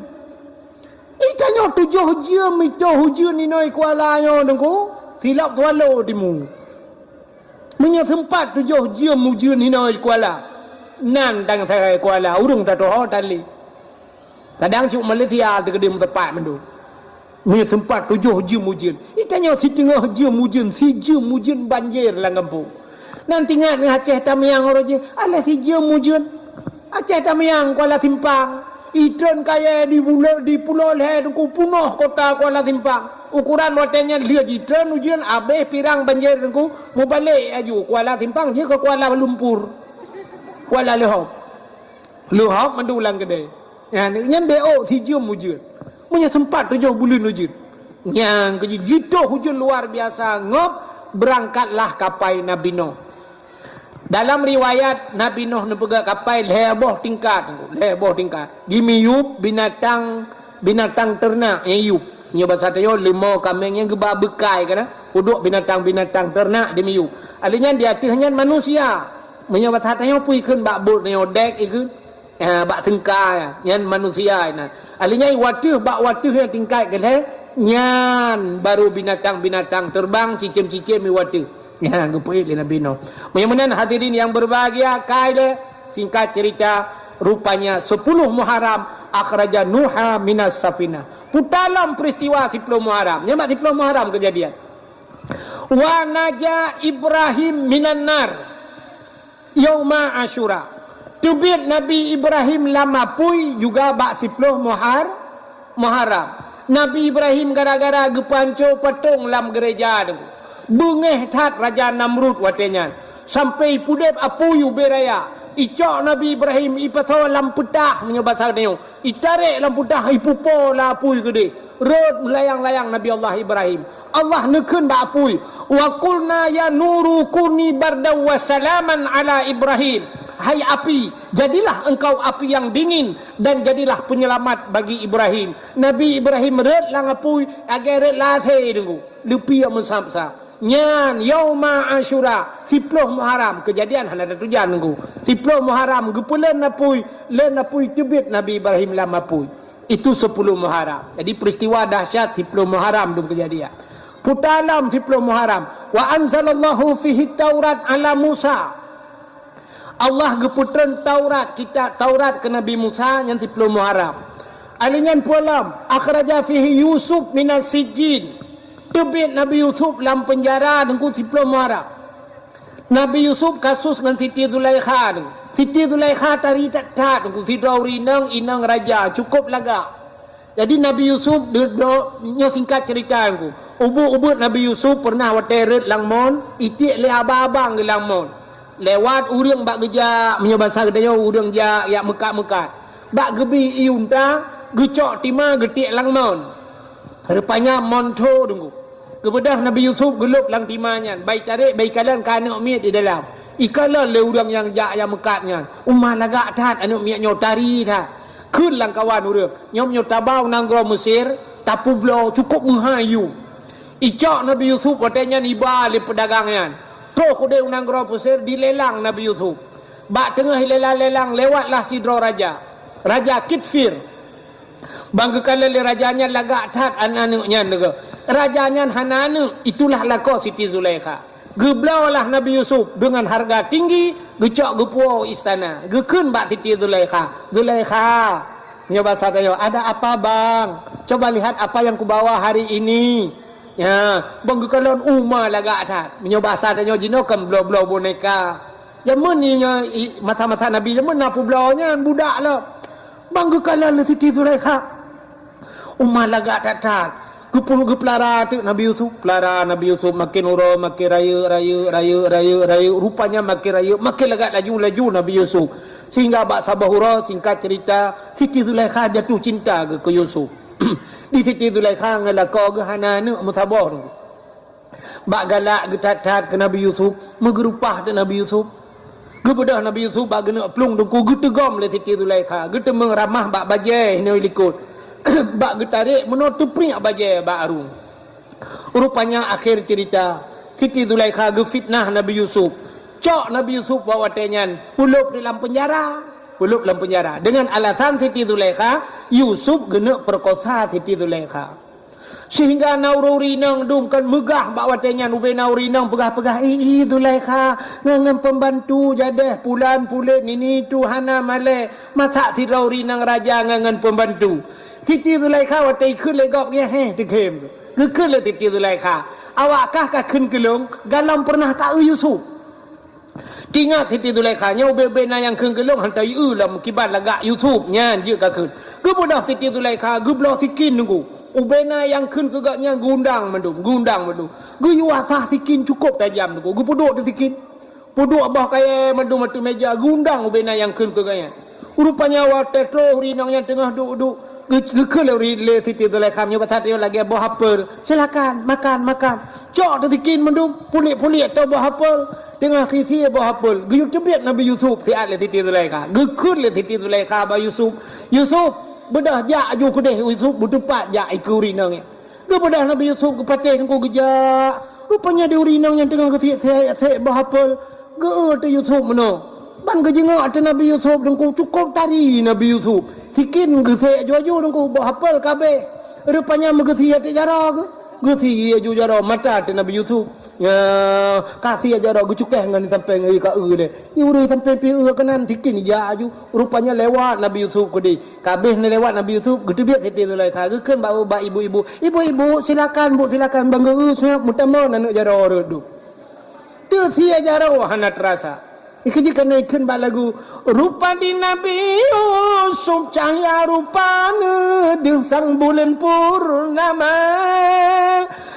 Itanyoe tujoh jeuem itôh ujeuen inoe Kuala nyoe Teungku, silap Kuala timu. Meunyoe seumpat tujoh jeuem ujeuen hinoe Kuala, nan dang sagai Kuala, ureueng tatoho tali. Kadang cuk Malaysia teukeudi meuteumpat mandum. Meunyoe seumpat tujoh jeuem ujeuen, itanyoe siteungoh jeuem ujeuen, sijeuem ujeuen banjir lam gampông. Nan tingat ngon Aceh Tamiang uroe jih, alah sijeuem ujeuen. Aceh Tamiang Kuala Simpang, itreun kayèe di bulo-, di Pulo Lhèe Teungku punoh kota Kuala Simpang. Ukoran watée nyan lheueh jitreun ujeuen, abéh pirang banjir Teungku, mubalek aju Kuala Simpang jeuet keu Kuala Lumpur. Kuala Leuhop. Leuhop mandum lam keudée. Nyan, nyan beuôk sijeuem ujeuen. Meunyoe seumpat tujoh buleuen ujeuen. Nyang keuji jitoh ujeuen luar biasa, ngop, beurangkatlah kapai Nabi Nuh. Dalam riwayat, Nabi Nuh neupeugah kapai lhée boh tingkat, lhée boh tingkat. Jimiyueb binatang, binatang teurenak nyang yub. Nyoe basa tanyoe leumô kaméng nyang geuba beukai kana, udok binatang-binatang teurenak jimiyueb. Alheuh nyan di ateueh nyan manusia. Meunyoe basa tanyoe peue ikheun bak bot tanyoe dek ikheun. Eh, bak seungka, nyan manusia nyan. Alheuh nyan wateueh, bak wateueh nyang tingkat keulhée, nyan baru binatang-binatang teubang, cicém-cicém di wateueh. Nyan geupeuék lé Nabi Nuh. Meunyoe meunan hadirin yang berbahagia, kai lé, singkat cerita, rupanya sepuluh Muharram akhraja Nuha minas safinah. Puta lom peristiwa siploh Muharram. Nyan bak siploh Muharram kejadian. Wa naja Ibrahim minan nar. Yauma Asyura. Teubiet Nabi Ibrahim lam apui juga bak siploh Muhar-, Muharram. Nabi Ibrahim gara-gara geupeuhanco patong lam geureja tu. Beungéh that Raja Namrud watée nyan. Sampai ipudeb apui ubé raya. Icok Nabi Ibrahim ipasoe lam peutah meunyoe basa tanyoe. Itarek lam peutah, ipupo lam apui keudeh. Rhot meulayang-layang Nabi Allah Ibrahim. Allah neukheun bak apui, "Wa qulna ya nuru kuni bardan wa salaman ala Ibrahim." Hai api, jadilah engkau api yang dingin dan jadilah penyelamat bagi Ibrahim. Nabi Ibrahim rhot lam apui, lagée rhot lasé deungoe, leupie meusab-sab. Nyan yauma Asyura, siploh Muharram, keujadian hana tatujan Teungku. Siploh Muharram geupeuleuen apui, leuen apui teubiet Nabi Ibrahim lam apui. Itu siploh Muharram. Jadi peristiwa dahsyat siploh Muharram tu keujadian. Puta lom siploh Muharram. Wa anzalallahu fihi Taurat ala Musa. Allah geupeutreun Taurat, kitab Taurat keu Nabi Musa nyan siploh Muharram. Alheuh nyan peue lom, akhraja fihi Yusuf minas sijjin. Teubiet Nabi Yusuf lam peunjara Teungku siploh Muharram. Nabi Yusuf kasus ngon Siti Zulaikha tu. Siti Zulaikha tari that-that Teungku, sidroe ureueng inong, inong raja, cukup lagak. Jadi Nabi Yusuf, de-, do-, nyoe singkat cerita Teungku. Ubeut-ubeut Nabi Yusuf pernah watée rhot lam mon, itiek lé abang-abang geuh lam mon. Lewat ureueng bak geujak, meunyoe basa geutanyoe ureueng jak, jak meukat-meukat. Bak geubi ié unta, geucok tima geutiek lam mon. Rupanya mon tho Teungku. Geubeudôh Nabi Yusuf geulôb lam tima nyan, bai tarek, bai kalon ka aneuk miet di dalam. Ikalon lé ureueng nyang jak nyang meukat nyan. Uma lagak that aneuk miet nyoe tari that. Kheun lam kawan ureueng, nyoe meunyoe taba u nanggroe Mesir, tapeubloe cukup meuhai yum. Icok Nabi Yusuf watée nyan iba lé peudagang nyan. Troh keudeh u nanggroe Mesir dilelang Nabi Yusuf. Bak teungoh ilelang-lelang lewatlah sidroe raja. Raja Kitfir. Ban geukalon lé raja nyan lagak that aneuk nyan deungoe. Raja nyan hana aneuk, itulah lakoe Siti Zulaikha. Geubloe lah Nabi Yusuf deungon hareuga tinggi, geucok geupuwoe u istana. Geukheun bak Siti Zulaikha, "Zulaikha, nyoe basa tanyoe, ada apa, Bang? Coba lihat apa yang kubawa hari ini." Ya, ban geukalon uma lagak that. Meunyoe basa tanyoe jinoe kan bloe-bloe boneka. Jameun nyoe i, masa-masa Nabi jameun na peubloe nyan budak lom. Ban geukalon lé Siti Zulaikha. Uma lagak that-that. Geupeu-, geupeulara teuk Nabi Yusuf. Peulara Nabi Yusuf makin uroe, makin rayeuk, rayeuk, rayeuk, rayeuk, rayeuk. Rupanya makin rayeuk, makin lagak laju, laju Nabi Yusuf. Sehingga bak saboh uroe, singkat cerita, Siti Zulaikha jatuh cinta keu, keu Yusuf. Di Siti Zulaikha ngon lakoe geuh hana aneuk meusaboh. Bak galak geuthat-that keu Nabi Yusuf, meugeurupah teuk Nabi Yusuf. Geubeudôh Nabi Yusuf bak geuneuk plueng Teungku, geuteugom lé Siti Zulaikha, geuteumeung ramah bak bajée inoe likot. Bak geutarek meunoe teupriek bajée bak arueng. Rupanya akhé cerita, Siti Zulaikha geufitnah Nabi Yusuf. Cok Nabi Yusuf bak watée nyan, peulôb di lam peunjara. Peulôb lam peunjara. Deungon alasan Siti Zulaikha, Yusuf geuneuk peurekosa Siti Zulaikha. Sehingga na ureuëng inong dum kon meugah bak watée nyan, ubé na ureuëng inong peugah-peugah, "Ih, ih, Zulaikha, ngon, ngon pembantu jadeh pulan pulet nini tu hana malée, masak sidroe ureuëng inong raja ngon, ngon pembantu." Siti Zulaikha watée ikheun lé gob nyan, heh, teugém. Geukheun lé Siti Zulaikha, "Awak kah ka kheun keu lôn, galom pernah ka eu Yusuf." Teuingat Siti Zulaikha nyoe ubé-ubé na nyang kheun keu lôn hantom ieu lom kiban lagak Yusuf nyan jeuet ka kheun. Geubeudôh Siti Zulaikha geubloe sikin Teungku. Ubena nyang kheun keu gobnyan geundang mandum, geundang mandum. Geuyue asah sikin cukôp tajam teungku, geupeuduek di sikin. Peuduek boh kayèe mandum ateueh meja, geundang ubena nyang kheun keu gobnyan. Rupanya watèe troh ureueng inong nyan teungoh duek-duek, geu-, geukheun lé uri-, lé Siti Zulaikha, meunyoe basa tanyoe lagèe boh apel, "Silakan, makan, makan." Cok di sikin mandum, pulék-pulék ateueh boh apel, teungoh sie-sie boh apel. Geuyue teubiet Nabi Yusuf siat lé Siti Zulaikha. Geukheun lé Siti Zulaikha bak Yusuf, "Yusuf, beudôh jak aju keudéh." Yusuf beuteupat jak ikeue ureueng inong nyan. Geubeudôh Nabi Yusuf geupatéh teungku geujak. Rupanya di ureueng inong nyan teungoh geusiek-siek boh apel. Geu-eu teuh Yusuf meunoe. Ban geujeungok ateueh Nabi Yusuf teungku, cukôp tari Nabi Yusuf. Sikin geusiek aju-aju teungku, boh apel ka abéh. Rupanya meugeusie ateueh jaroe geuh. Geusie aju jaroe mata ateueh Nabi Yusuf. Ya, ka sie jaroe geucukéh ngon sampéng, ka eu lé. Nyoe ureueng sampéng pih eu keunan, sikin jak aju. Rupanya lewat Nabi Yusuf keudéh. Ka abéh neulewat Nabi Yusuf, geuteubiet Siti Zulaikha, geukheun bak, bak ibu-ibu, "Ibu-ibu, silakan, Bu, silakan, ban geu-eu seungat meutamong aneuk jaroe rot dum." Teusie jaroe hana teurasa. Ikeu jih keuneuk kheun bak lagu, "Rupa di Nabi Yusuf cahya rupana deuh sang buleuen purnama.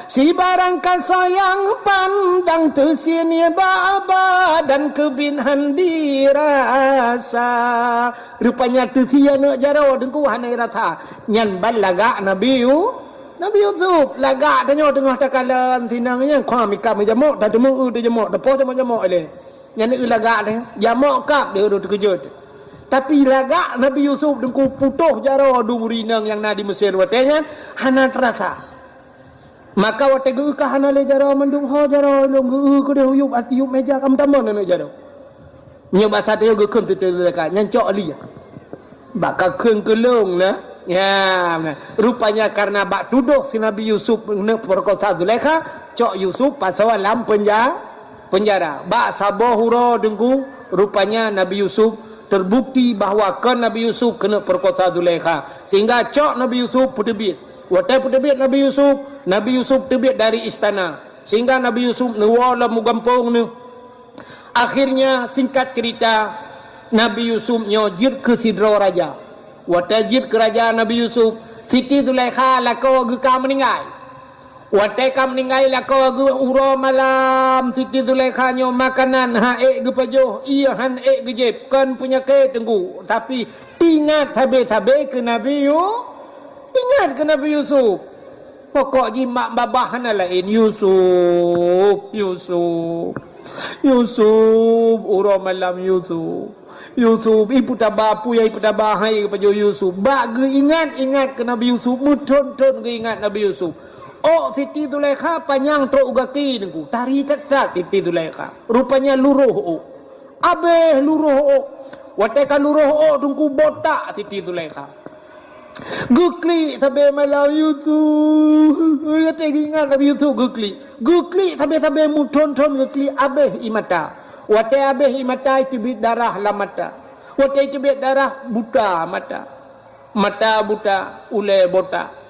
Sibarang kasa nyang pandang teusie nibak badan keubiet han dirasa." Rupanya teusie aneuk jaroe teungku hana rasa. Nyan ban lagak Nabi Yu-, Nabi Yusuf. Lagak tanyoe teungoh takalon sinang nyan, kha mika meujamok, tateumeu eu teujamok, tapoh jamok-jamok ilèe. Nyan eu lagak tanyoe, jamok kab di ureueng teukeujot. Tapi lagak Nabi Yusuf teungku putôh jaroe dum ureueng inong nyang na di Mesir watèe nyan hana teurasa. Maka watèe geu-eu ka hana lé jaroe mandum, ho jaroe lôn geu-eu keudéh u yup, ati yup meja ka meutamong aneuk jaroe. Nyoe basa tanyoe geukheun Siti Zulaikha, nyan cok li. Bak ka kheun keu lôn na. Ya, na. Rupanya karena bak tudoh si Nabi Yusuf neuk peurekosa Zulaikha, cok Yusuf pasoe lam penja-, penjara. Bak saboh uroe teungku, rupanya Nabi Yusuf terbukti bahwa kon Nabi Yusuf keuneuk peurekosa Zulaikha. Sehingga cok Nabi Yusuf peuteubiet. Watèe peuteubiet Nabi Yusuf, Nabi Yusuf teubiet dari istana, sehingga Nabi Yusuf neuwoe lom u gampông neuh. Akhirnya, singkat cerita, Nabi Yusuf nyoe jeuet keu sidroe raja. Watèe jeuet keu raja Nabi Yusuf, Siti Zulaikha lakoe geuh ka meuninggai. Watèe ka meuninggai lakoe geuh uroe malam, Siti Zulaikha nyoe makanan han ék geupajoh, ié han ék geujieb, kon peunyakét teungku, tapi teuingat sabe-sabe keu Nabi Yu-, teuingat keu Nabi Yusuf. Pokok jih mak babah hana laén, "Yusuf, Yusuf, Yusuf, uroe malam Yusuf, Yusuf." Ipeutaba, peue nyang ipeutaba, hai geupajoh Yusuf. Bak geuingat-ingat keu Nabi Yusuf, meuthon-thon geuingat Nabi Yusuf. Ôk Siti Zulaikha panyang trok u gaki teungku, tari that-that Siti Zulaikha. Rupanya luroh ôk. Abéh luroh ôk. Watèe ka luroh ôk teungku, botak Siti Zulaikha. Geuklik sabe malam Yusuf. Watèe geuingat Nabi Yusuf geuklik. Geuklik sabe-sabe, meuthon-thon geuklik, abéh ie mata. Watèe abéh ie mata, iteubiet darah lam mata. Watèe iteubiet darah, buta mata. Mata buta, ulèe botak.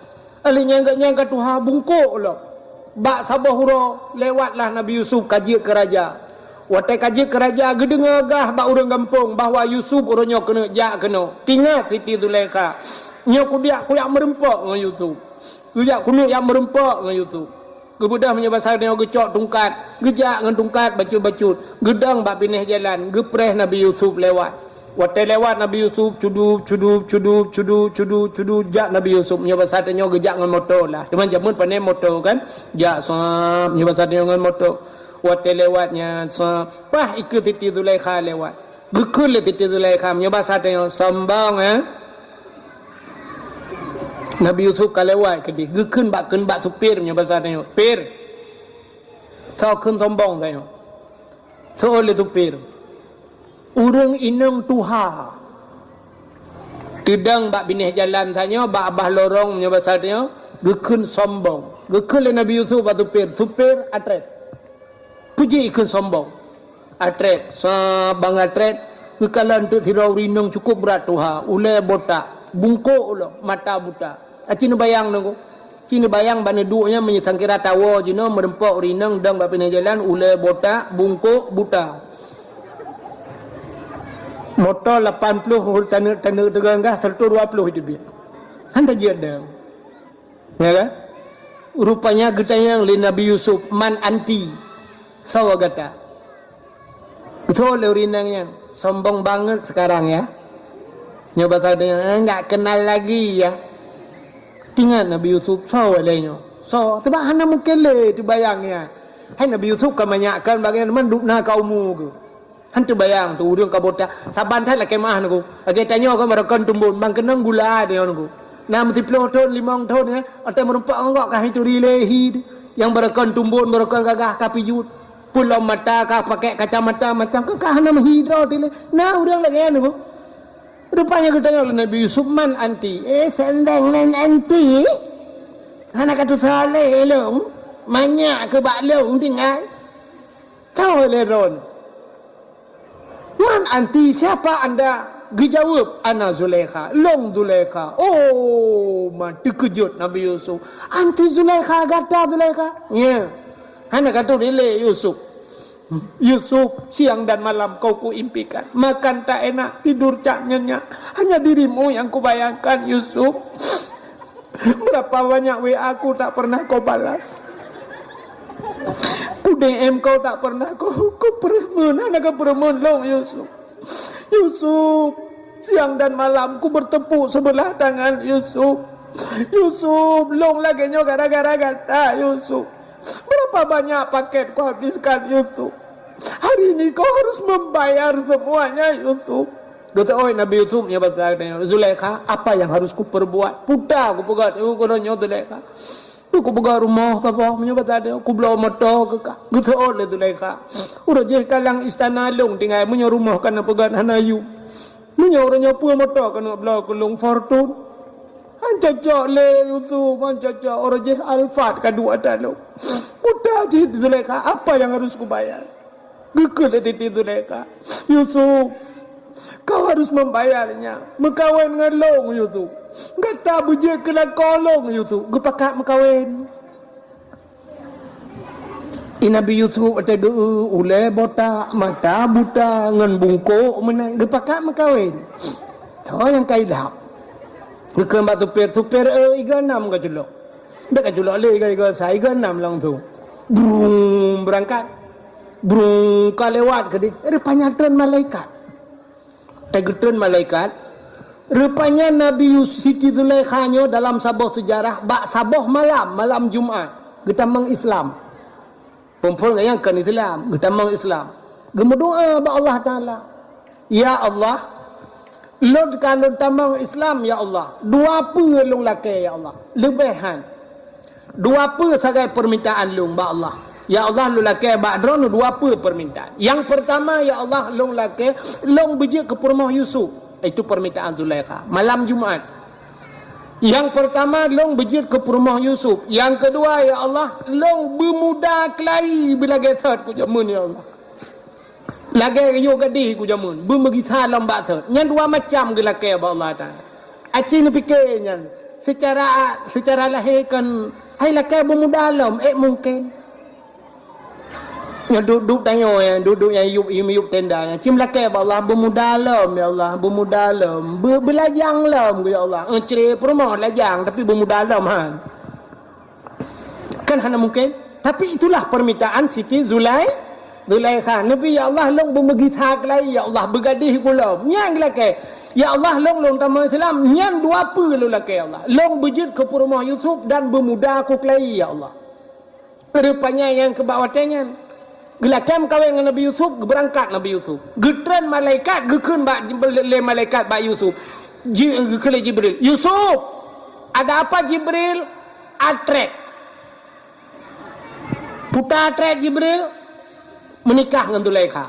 Lheueh nyan gobnyan ka tuha bungkôk lom. Bak saboh uroe lewatlah Nabi Yusuf ka jeuet keu raja. Watèe ka jeuet keu raja, geudeungö gah bak ureueng gampông bahwa Yusuf uroe nyoe keuneuk jak keunoe. Teuingat Siti Zulaikha, "Nyoe kudiak kujak meureumpok ngon Yusuf. Kujak keuneuk jak meureumpok ngon Yusuf." Geubeudôh meunyoe basa tanyoe geucok tungkat, geujak ngon tungkat bacut-bacut, geudong bak binéh jalan, geupreh Nabi Yusuf lewat. Watèe lewat Nabi Yusuf, cudub, cudub, cudub, cudub, cudub, cudub, jak Nabi Yusuf. Meunyoe basa tanyoe geujak ngon moto lah. Teuma jameun pane moto kan? Jak sab, meunyoe basa tanyoe ngon moto. Watèe lewat nyan sab, paih ikeue Siti Zulaikha lewat. Geukheun lé Siti Zulaikha, meunyoe basa tanyoe, "Sombong, eh?" Nabi Yusuf ka lewat keudéh, geukheun bak, kheun bak supir, meunyoe basa tanyoe, "Pir, soe kheun sombong tanyoe?" Soe lé supir? Ureueng inong tuha. Teudong bak binéh jalan tanyoe, bak babah lorong, meunyoe basa tanyoe, geukheun sombong. Geukheun lé Nabi Yusuf bak supir, "Supir, atrét." Peue jih ikheun sombong? Atrét, sab ban atrét, geukalon teuk sidroe ureueng inong cukôp brat tuha, ulèe botak, bungkôk lom, mata buta. Aci neubayang teungku. Ci neubayang bak neuduek nyan meunyoe sangkira tawoe jinoe meureumpok ureueng inong dong bak binéh jalan, ulèe botak, bungkôk, buta. Moto lapan ploh taneuk-taneuk teugang gah, seratus dua ploh iteubiet. Han tajeuet dong. Ya kan? Rupanya geutanyong lé Nabi Yusuf, "Man anti?" Soe gata? Beutôi lé ureueng inong nyan, sombong banget sekarang ya. Nyoe bahasa dia, "Eh, nggak kenal lagi ya." Ingat Nabi Yusuf, soe lé nyoe? Soe? Sebab hana mungkin lé teubayang ya. Hai Nabi Yusuf ka manyak kan bagian mandum na ka umu geuh. Han teubayang tu ureueng ka buta. Saban that lakée meu'ah nunggu. Lagée tanyoe kan baroekon tumbon, bang keunong gula tanyoe nunggu. Na meusiplôh thon, limong thon ya, watée meurumpok ngon gok ka hituri lé hi. Nyang baroekon tumbon, baroekon gagah ka pijut. Peulom mata ka pakai kacamata macam ka, ka hana meuhi droe dilée. Na ureueng lagée nyan nunggu. Rupanya geutanyong lé Nabi Yusuf, "Man anti?" Eh, sendeng nan anti. Hana ka tusoe lé lôn. Manyak keu bak lôn tinggai. Soe lé droeneuh? "Man anti, siapa anda?" Geujaweueb, "Ana Zulaikha, lôn Zulaikha." Oh, ma teukeujot Nabi Yusuf. "Anti Zulaikha, gata Zulaikha?" "Nya." Hana ka tuléh lé Yusuf. "Yusuf, siang dan malam kau kuimpikan. Makan tak enak, tidur tak nyenyak. Hanya dirimu yang kubayangkan, Yusuf." Berapa banyak W A ku tak pernah kau balas. Ku D M kau tak pernah kau, kau peureumeun, hana kau peureumeun lôn, Yusuf. Yusuf, siang dan malam ku bertepuk sebelah tangan, Yusuf. Yusuf, lôn lagée nyoe gara-gara gata, Yusuf. Berapa banyak paket ku habiskan, Yusuf. Hari ini kau harus membayar semuanya, Yusuf. Geuteuôt Nabi Yusuf nyoe basa, "Zulaikha, apa yang harus kuperbuat? Puta kupeugah, eh, keunoe nyoe Zulaikha. Kupeugah rumoh saboh meunyoe basa, kubloe moto keu kah." Geuteuôt lé Zulaikha. "Uroe jih ka lam istana lôn tinggai, meunyoe rumoh ka neupeugah hana yum. Meunyoe uroe nyoe peue moto ka neubloe keu lôn, Fortuner." Han cocok lé Yusuf, han cocok. Uroe jih Alphard ka duek ata lôn. Puta cit Zulaikha, apa yang harus kubayar? Geukheun lé Siti Zulaikha, "Yusuf, kau harus membayarnya. Meukawen ngon lôn, Yusuf. Gata beujeuet keu lakoe lôn, Yusuf." Geupakat meukawen. I Nabi Yusuf watée geu-eu ulée botak, mata buta, ngon bungkôk meunan, geupakat meukawen. Soe nyang ka idap? Geukheun bak supir, "Supir, eh, iga nam ka culok." Dek ka culok lé iga-iga sa, iga nam langsung. Brung, beurangkat. Brung, ka lewat keudeh. Rupanya treun malaikat. Teugeutreun malaikat, rupanya Nabi Yus-, Siti Zulaikha nyoe dalam saboh seujarah, bak saboh malam, malam Jumat, geutamong Islam. Phon-phon gobnyan kon Islam, geutamong Islam. Geumeudoá bak Allah Taala, "Ya Allah, lôn ka lôn tamong Islam, ya Allah. Dua peue lôn lakée, ya Allah. Leubeh han." Dua peue sagai peumintaan lôn bak Allah. Ya Allah, lôn lakée bak Droeneuh dua peue peumintaan. Nyang peurtama, ya Allah, lôn lakée, lôn beujeuet keu peurumoh Yusuf. Itu peumintaan Zulaikha. Malam Jumat. Nyang peurtama, lôn beujeuet keu peurumoh Yusuf. Nyang keudua, ya Allah, lôn beumuda keulayi beulagée thot keu jameun, ya Allah. Lagée yoh gadéh ku jameun, beumeugisa lom bak thot. Nyan dua macam geulakée bak Allah Taala. Aci neupike nyan, seucara, seucara lahé kon hai lakée beumuda lom, ék mungken. Nyoe duek-duek tanyoe, duek-duek nyang yup, yup tenda nyan. Cim lakée bak Allah, beumuda lom, ya Allah, beumuda lom. Be-, beulajang lom, ya Allah. Euncre peurumoh lajang, tapi beumuda lom, han. Kan hana mungken. Tapi itulah permintaan Siti Zulai-, Zulaikha. Nabi, "Ya Allah, lôn beumeugisa keulayi, ya Allah, beugadéh ku lom." Nyan geulakée. "Ya Allah, lôn, lôn tamong Islam." Nyan dua peue lôn lakée, ya Allah. Lôn beujeuet keu peurumoh Yusuf dan beumuda ku keulayi, ya Allah. Rupanya nyang keubak watée nyan. Geulakée meukawen ngon Nabi Yusuf, geubeurangkat Nabi Yusuf. Geutreun malaikat, geukheun bak, lé malaikat bak Yusuf. Ji-, geukheun lé Jibril, "Yusuf!" "Ada apa, Jibril?" "Atrét." Puta atrét Jibril, meunikah ngon Zulaikha.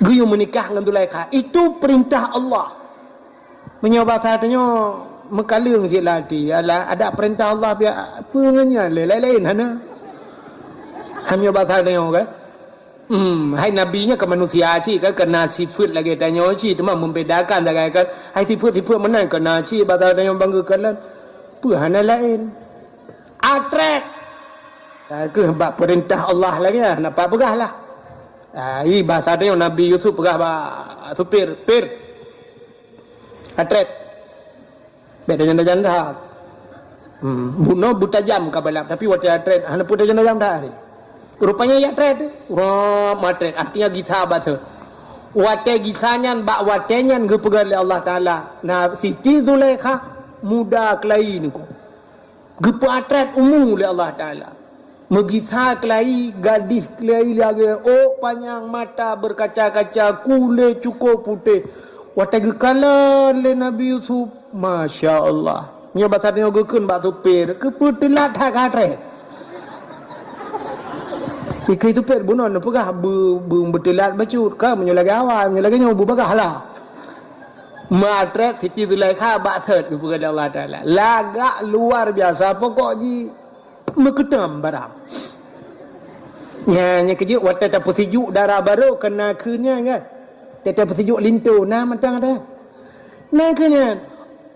Geuyue meunikah ngon Zulaikha. Itu peurintah Allah. Meunyoe basa tanyoe meukaleueng cit lam até, alah, adak peurintah Allah piak peue ngon nyan lé, laén-laén hana. Hai meunyoe basa tanyoe kan? Hmm, hai nabi nyan ka manusia cit kan, ka na sifeuet lagée tanyoe cit, teuma membedakan sagai kan. Hai sifeuet-sifeuet meunan ka na cit basa tanyoe bangga kalon. Peue hana laén? Atrét. Ka keuh bak peurintah Allah lagée nyan, nampak peugah lah. Ah, i basa tanyoe Nabi Yusuf peugah bak supir, "Pir, atrét." Bék tajanda-janda. Hmm, bunoe beutajam ka balap, tapi watèe atrét hana peue tajam-tajam that. Rupanya ya trét, rap matrét, artinya gisa bak thot. Watèe gisa nyan, bak watèe nyan geupeugah lé Allah Taala, na Siti Zulaikha muda keulayi niko. Geupeuatrét umu lé Allah Taala. Meugisa keulayi, gadih keulayi lagèe ôk panyang, mata berkaca-kaca, kulét cukôp putéh. Watèe geukalon lé Nabi Yusuf, masya Allah. Nyoe basa nyoe geukheun bak supir, keupeue teulat that ka trét. Ikheun supir bunoe neupeugah beu-, beu-, beuteulat bacut, ka meunyoe lagèe awai, meunyoe lagèe nyoe beubagaih lah. Meuatrét Siti Zulaikha bak thot geupeugah lé Allah Taala. Lagak luar biasa, pokok jih meukeutam barang. Nyan, nyan keujeuet watèe tapeusijuek dara barô keunan kheun nyan kan. Watèe tapeusijuek linto na mantong ada. Na kheun nyan.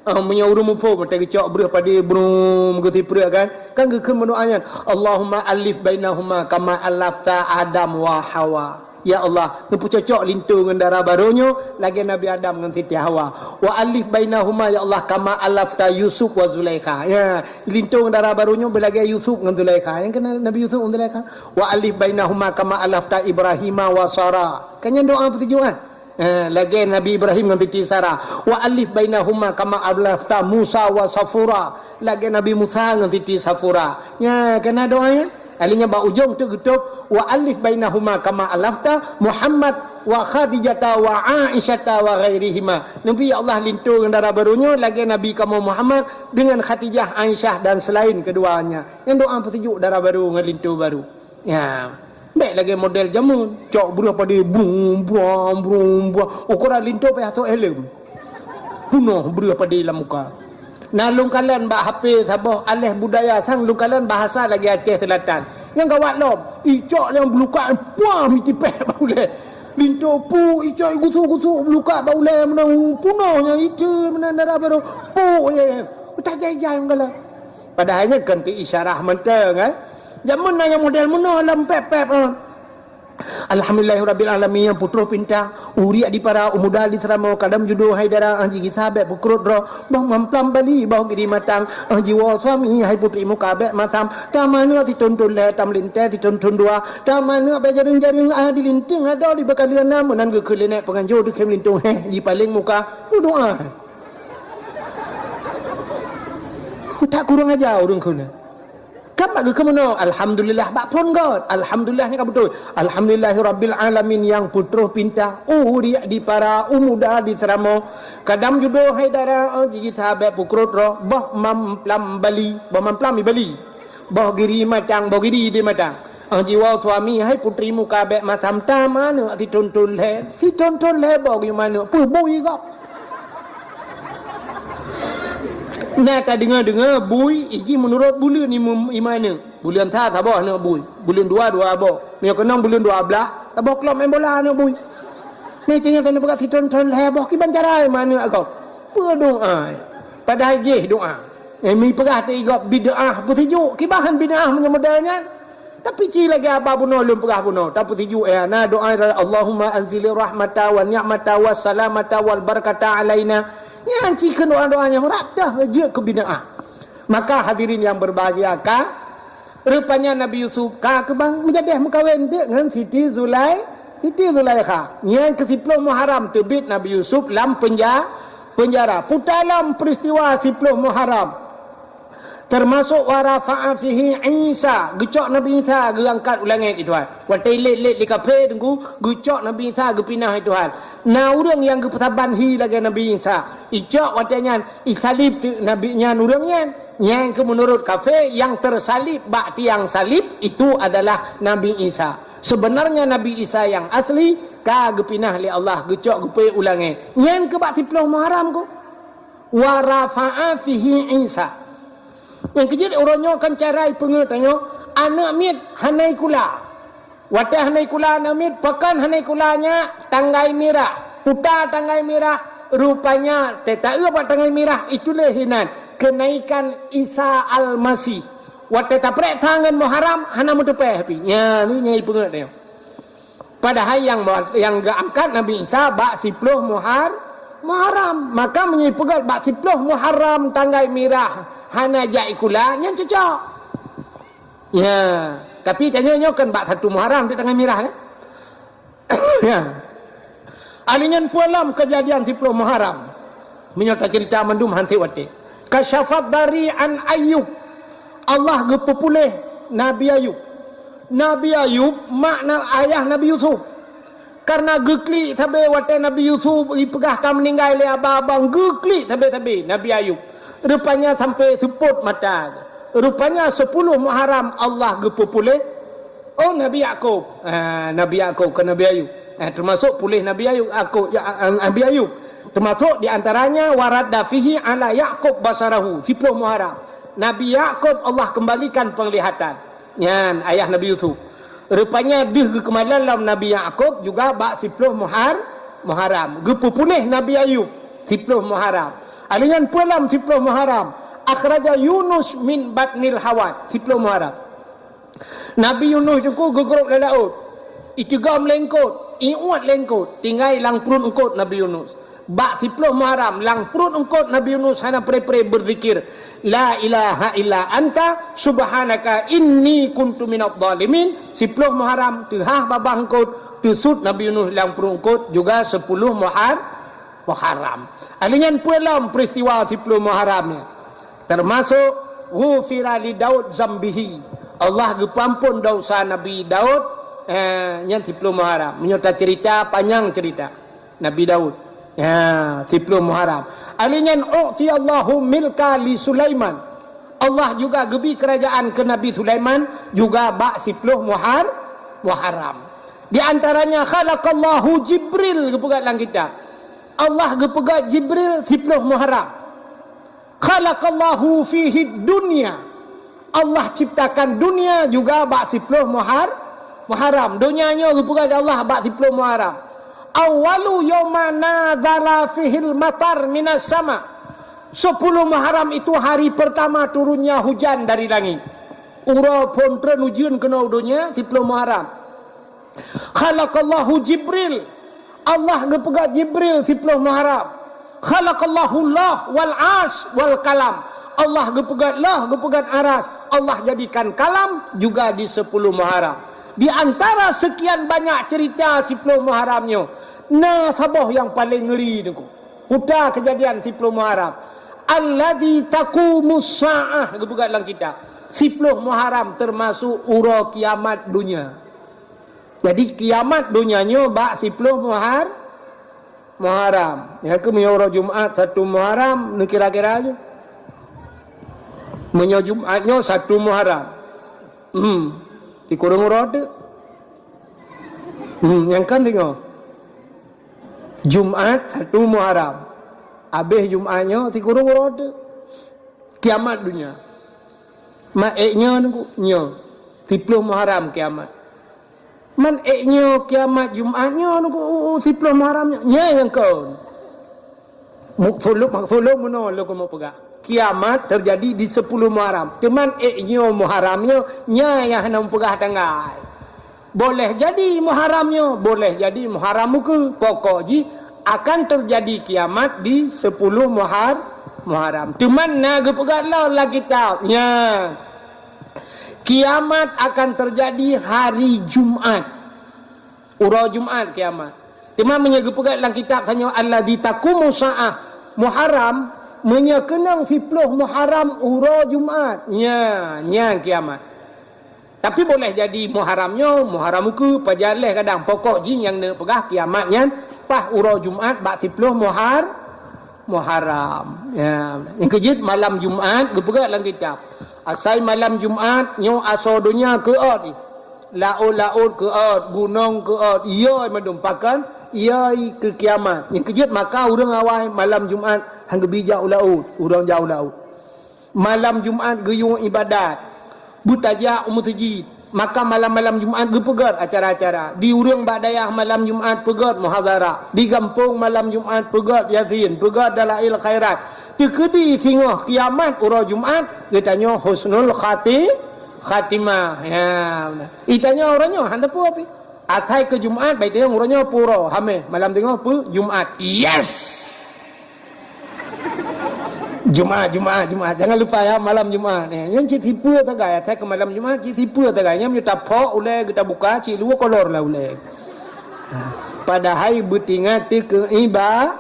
Ah, meunyoe ureueng muphom watèe geucok breuh padé brum geusipreuk kan. Kan geukheun meudoa nyan, "Allahumma alif bainahuma kama alafta Adam wa Hawa." Ya Allah, neupeucocok linto ngon dara barô nyoe lagèe Nabi Adam ngon Siti Hawa. Wa alif bainahuma ya Allah kama alafta Yusuf wa Zulaikha. Ya, linto ngon dara barô nyoe beulagèe Yusuf ngon Zulaikha. Nyang keunan Nabi Yusuf ngon Zulaikha. Wa alif bainahuma kama alafta Ibrahima wa Sara. Kan nyan doa peusijuek kan? Eh, lagèe Nabi Ibrahim ngon Siti Sara. Wa alif bainahuma kama alafta Musa wa Safura. Lagèe Nabi Musa ngon Siti Safura. Nya, keunan doa nyan. Ahli nyan bak ujong teuk geutôb, "Wa alif bainahuma kama alafta Muhammad wa Khadijata wa Aisyata wa ghairihima." Nabi, ya Allah, linto ngon dara barô nyoe lagèe Nabi kamoe Muhammad dengan Khadijah, Aisyah dan selain keduanya. Nyan doa peusijuek dara barô ngon linto barô. Ya. Bèk lagèe model jameun, cok breuh padé brum, brum, brum, brum. Ukoran linto payah sôk helm. Peunoh breuh padé lam muka. Na lôn kalon bak H P saboh aléh budaya sang lôn kalon bahasa lagèe Aceh Selatan. Nyang gawat lom, icok nyang beulukat, puam itipéh bak ulèe. Linto pu, icok gusuk-gusuk beulukat bak ulèe meunan, peunoh nyang iteue meunan dara barô. Pu, ye. Tajai-jai meugalak. Padahai nyan kon keu isyarah mantong, eh. Jameun na nyang model meunoe lom pép-pép, eh. Alhamdulillahirabbil alamin, nyang peutroh pinta, uriek di para, u muda di seuramoe, kadam judo hai dara, ah, jigisa bèk peukrot droe, boh mamplam bali, boh giri matang, ah, jiwoe suami hai putri muka bèk masam, tam aneuk siton-ton lhèe, tam lintèe siton-ton dua, tam aneuk bèk jareueng-jareueng, ah, di linteung adoe di beukaleunan, meunan geukheun lé nèk peunganjo teukhém linto, heh, jipaleng muka, meudoa. Utak kurang aja ureueng kheun. Kan bak geukheun meunoe, alhamdulillah bak phôn göt. Alhamdulillah nyan ka beutôi. Alhamdulillahirabbil alamin nyang peutroh pinta. Uriek di para, u muda di seuramoe. Kadam judo hai dara, eh, jigisa bèk peukrot droe. Boh mamplam bali. Boh mamplam i bali. Boh giri matang, boh giri di matang. Ah, jiwoe suami hai putri muka bèk masam, tam aneuk siton-ton lhèe. Siton-ton lhèe boh giri maneuk. Peue bui gob. Na tadeungoe-deungoe bui iji meunurot buleuen i mum-, i maneuk. Buleuen sa saboh aneuk bui. Buleuen dua, dua boh. Meunyoe keunong buleuen dua blah, saboh klub main bola aneuk bui. Meusti nyan taneuk peugah siton-ton lhèe boh kiban cara i maneuk gob. Peue doa. Padahai jih doa. Eh, mi peugah teuh i gob bid'ah peusijuek. Kiban bid'ah meunyoe model nyan. Tapi ci lagèe haba bunoe lôn peugah bunoe, tapeusijuek, eh, na doa, Allahumma anzilir rahmata wa ni'mata wa salamata wal barakata alaina. Nyan ci keu doa-doa nyang rab teuh jeuet keu bid'ah. Maka hadirin yang berbahagia, ka rupanya Nabi Yusuf ka keubang meujadeh meukawen deuk ngon Siti Zulai-, Siti Zulaikha. Nyan keu siploh Muharram teubiet Nabi Yusuf lam penja-, penjara. Puta lom peristiwa siploh Muharram. Teumasok wa rafa'a fihi Isa, geucok Nabi Isa geuangkat u langét di Tuhan. Watèe lét-lét lé kafé teungku, geucok Nabi Isa geupinah di Tuhan. Na ureueng nyang geupeusaban hi lagèe Nabi Isa. Icok watèe nyan, isalib teuk Nabi nyan ureueng nyan. Nyan keu meunurot kafé nyang teusalib bak tiang salib itu adalah Nabi Isa. Sebenarnya Nabi Isa nyang asli ka geupinah lé Allah, geucok geupeuék u langét. Nyan keu bak siploh Muharram ku. Wa rafa'a fihi Isa. Nyang keujeuet uroe nyoe kan cara ipeungeut tanyoe, aneuk miet hana ikula. Watèe hana ikula aneuk miet, pakon hana ikula nyak tanggai mirah. Puta tanggai mirah, rupanya teuta eu bak tanggai mirah ituléh hinan kenaikan Isa Almasih. Watèe tapeureksa ngon Muharram hana meuteupèh pih. Nya ni nyang ipeungeut tanyoe. Padahai nyang, nyang geuangkat Nabi Isa bak siploh Muhar-, Muharram. Maka meunyoe peugah bak siploh Muharram tanggai mirah, hana jak sikula, nyan cocok. Ya, tapi tanyoe nyoe kan bak satu Muharram di tangai mirah, kan? Ya. Ahli nyan peue lom kejadian siploh Muharram. Meunyoe tacerita mandum han sép watée. Kasyafad dari an Ayub. Allah geupeupuléh Nabi Ayub. Nabi Ayub, mak na-, ayah Nabi Yusuf. Karena geuklik sabe watée Nabi Yusuf jipeugah ka meuninggai lé abang-abang, geuklik sabe-sabe Nabi Ayub. Rupanya sampai seupôt mata. Rupanya sepuluh Muharram Allah geupeupuléh, oh, Nabi Yakub. Ha, Nabi Yakub ke Nabi Ayub. Ha, termasuk puléh Nabi Ayub, Yakub, ya, Nabi Ayub. Termasuk di antaranya waradda fihi ala Yakub basarahu, siploh Muharram. Nabi Yakub Allah kembalikan penglihatan. Nyan ayah Nabi Yusuf. Rupanya deuh geukeumalan lom Nabi Yakub juga bak siploh Muhar-, Muharram. Geupeupuléh Nabi Ayub siploh Muharram. Ahli nyan peue lom siploh Muharram. Akhraja Yunus min batnil hawat. Siploh Muharram. Nabi Yunus teungku geugrôp lam laôt. Itigom lé eungkôt, iuet lé eungkôt, tinggai lam pruet eungkôt Nabi Yunus. Bak siploh Muharram, lam pruet eungkôt Nabi Yunus hana pre-pre beuzikir, "La ilaha illa anta subhanaka inni kuntu minadh dhalimin." Siploh Muharram, teuhah babah eungkôt, teusut Nabi Yunus lam pruet eungkôt, juga sepuluh Muhar-, Muharram. Ahli nyan peue lom peristiwa siploh Muharram nyan. Termasuk, "Ghufira li Daud zambihi." Allah geupeuampon dosa Nabi Daud, eh, nyan siploh Muharram. Meunyoe tacerita, panyang cerita Nabi Daud. Ya, siploh Muharram. Ahli nyan, "U'tiyallahu milka li Sulaiman." Allah juga geubi kerajaan keu Nabi Sulaiman juga bak siploh Muhar-, Muharram. Di antaranya, "Khalaqallahu Jibril," geupeugah lam kitab. Allah geupeugah Jibril siploh Muharram. "Khalaqallahu fihi dunya." Allah ciptakan dunia juga bak siploh Muhar-, Muharram. Dunia nyoe geupeugah lé Allah bak siploh Muharram. "Awwalu yauma nazala fihil matar minas sama." Sepuluh Muharram itu hari pertama turunnya hujan dari langit. Uroe phon treun ujeuen keunoe donya, siploh Muharram. "Khalaqallahu Jibril." Allah geupeugah Jibril siploh Muharram. "Khalaqallahu Lauh wal Arsy wal Qalam." Allah geupeugah Lauh, geupeugah Aras. Allah jadikan Kalam juga di sepuluh Muharram. Di antara sekian banyak cerita siploh Muharram nyoe, na saboh nyang paleng ngeri teungku. Puta kejadian siploh Muharram. "Alladzi taqumus sa'ah," geupeugah lam kitab. Siploh Muharram termasuk uroe kiamat dunia. Jadi, kiamat donya nyoe bak siploh Muhar-, Muharram. Nyan keuh meunyoe uroe Jumat satu Muharram, neukira-kira ju. Meunyoe Jumat nyoe satu Muharram. Hmm. Sikureueng uroe teuk. Hmm, nyang kan singoh. Jumat satu Muharram. Abéh Jumat nyoe sikureueng uroe teuk. Kiamat donya. Mak ék nyoe nunggu, nyoe. Siploh Muharram kiamat. Man ék nyoe kiamat Jumat nyoe nunggu, u, u, siploh Muharram nyoe. Nyan nyang kon. Muksulub, muksulub meunoe lôn keuneuk peugah. Kiamat terjadi di sepuluh Muharram. Teuma ék nyoe Muharram nyoe, nyan nyang hana meupeugah tanggai. Boleh jadi Muharram nyoe, boleh jadi Muharram muka. Pokok jih akan terjadi kiamat di sepuluh Muhar-, Muharram. Teuma na geupeugah lom lam kitab. Nya. Kiamat akan terjadi hari Jumat. Uroe Jumat kiamat. Teuma meunyoe geupeugah lam kitab tanyoe alladzi taqumu sa'ah Muharram, meunyoe keunong siploh Muharram uroe Jumat. Nya, nyan kiamat. Tapi boleh jadi Muharram nyoe, Muharram ukeue, pajan lheueh kadang. Pokok jih nyang neupeugah kiamat nyan paih uroe Jumat bak siploh Muhar-, Muharram. Ya, nyang keujeuet malam Jumat geupeugah lam kitab. Asai malam Jumat nyoe asoe donya keuôt jih. Laôt-laôt keuôt, gunong keuôt, iyoi mandum pakon, iyoi keu kiamat. Nyang keujeuet maka ureuëng awai malam Jumat han geubi jak u laôt, ureuëng jak u laôt. Malam Jumat geuyue iébadat, beutajak u meuseujid. Maka malam-malam Jumat geupeugét acara-acara. Di ureuëng bak dayah malam Jumat peugét muhadharah. Di gampông malam Jumat peugét Yasin, peugét Dalail Khairat. Teukeudi singoh kiamat uroe Jumat, geutanyoe husnul khati-, khatimah. Ya, beuna. Itanyoe uroe nyoe hana peue pih. Asai keu Jumat, bai teueng uroe nyoe peue uroe, Hamèh, malam teungoh peue Jumat. Yes! Jumaat, Jumaat, Jumaat. Jangan lupa ya, malam Jumaat. Ya, nyan cit sipeue sagai, asai keu malam Jumaat cit sipeue sagai. Nyan meunyoe taphok ulèe, geuta buka, cit luweue kolor lah ulèe. Ha, padahai beutingat keu iba-,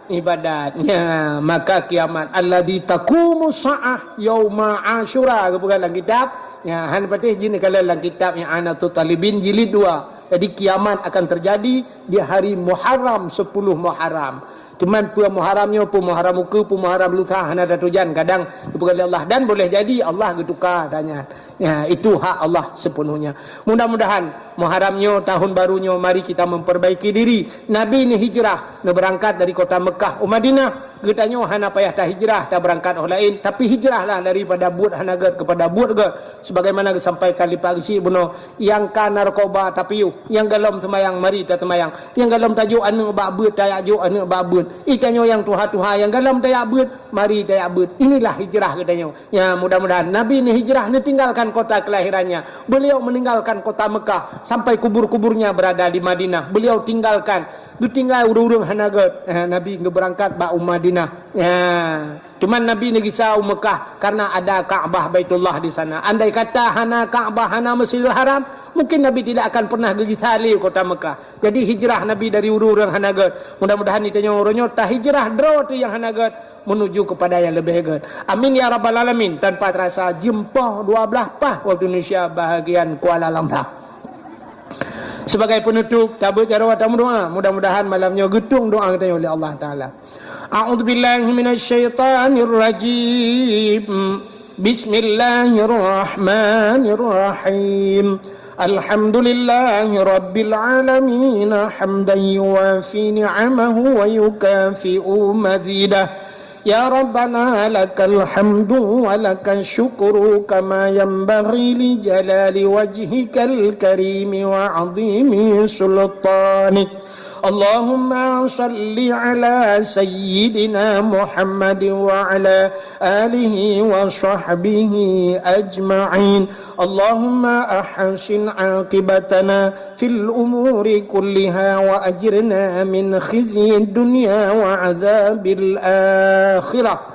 ibadat. Ya, maka kiamat, alladzi taqumu sa'ah yauma Asyura, geupeugah lam kitab. Ya, han patéh jih neukalon lam kitab I'anatut Talibin jilid dua. Jadi kiamat akan terjadi di hari Muharram, sepuluh Muharram. Cuman peue Muharram nyoe, peue Muharram ukeue, peue Muharram lusa, hana tatujan. Kadang geupeugah lé Allah, dan boleh jadi Allah geutuka, tanya. Ya, itu hak Allah sepenuhnya. Mudah-mudahan Muharram nyoe, tahun baru nyoe, mari kita memperbaiki diri. Nabi ni hijrah, neubeurangkat dari kota Mekah u Madinah. Geutanyoe hana payah tahijrah, tabeurangkat 'oh laén, tapi hijrahlah daripada buet hana gèt kepada buet gèt. Sebagaimana geusampaikan lé Pak Geuchik bunoe, nyang ka narkoba tapiôh, nyang golom seumayang mari taseumayang, nyang golom tajok aneuk bak beuet tajak jok aneuk bak beuet. Geutanyoe nyang tuha-tuha nyang golom tajak beuet, mari tajak beuet. Inilah hijrah geutanyoe. Ya, mudah-mudahan Nabi neuhijrah, neutinggalkan kota kelahirannya. Beliau meninggalkan kota Mekah sampai kubur-kuburnya berada di Madinah. Beliau tinggalkan, geutinggai ureueng-ureueng hana gèt. Eh, Nabi geubeurangkat bak u Madinah. Ya. Cuman Nabi neugisa u Mekah karena ada Ka'bah Baitullah di sana. Andai kata hana Ka'bah, hana Masjidil Haram, mungkin Nabi tidak akan pernah geugisa lé u kota Mekah. Jadi hijrah Nabi dari ureueng-ureueng hana gèt. Mudah-mudahan geutanyoe uroe nyoe tahijrah droe teuh nyang hana gèt menuju kepada yang lebih gèt. Amin ya rabbal alamin. Tanpa terasa jeuem poh dua belas pah waktu Indonesia bahagian Kuala Lumpur. Sebagai penutup, tabeuet jaroe tameudoa. Mudah-mudahan malam nyoe geutueng doa geutanyoe lé Allah Taala. A'udzubillahi minasyaitonirrajim. Bismillahirrahmanirrahim. Alhamdulillahi rabbil alamin, hamdan yuwafi ni'amahu wa yukafi'u mazidah. يا ربنا لك الحمد ولك الشكر كما ينبغي لجلال وجهك الكريم وعظيم سلطانك. اللهم صل على سيدنا محمد وعلى آله وصحبه أجمعين. اللهم أحسن عاقبتنا في الأمور كلها وأجرنا من خزي الدنيا وعذاب الآخرة.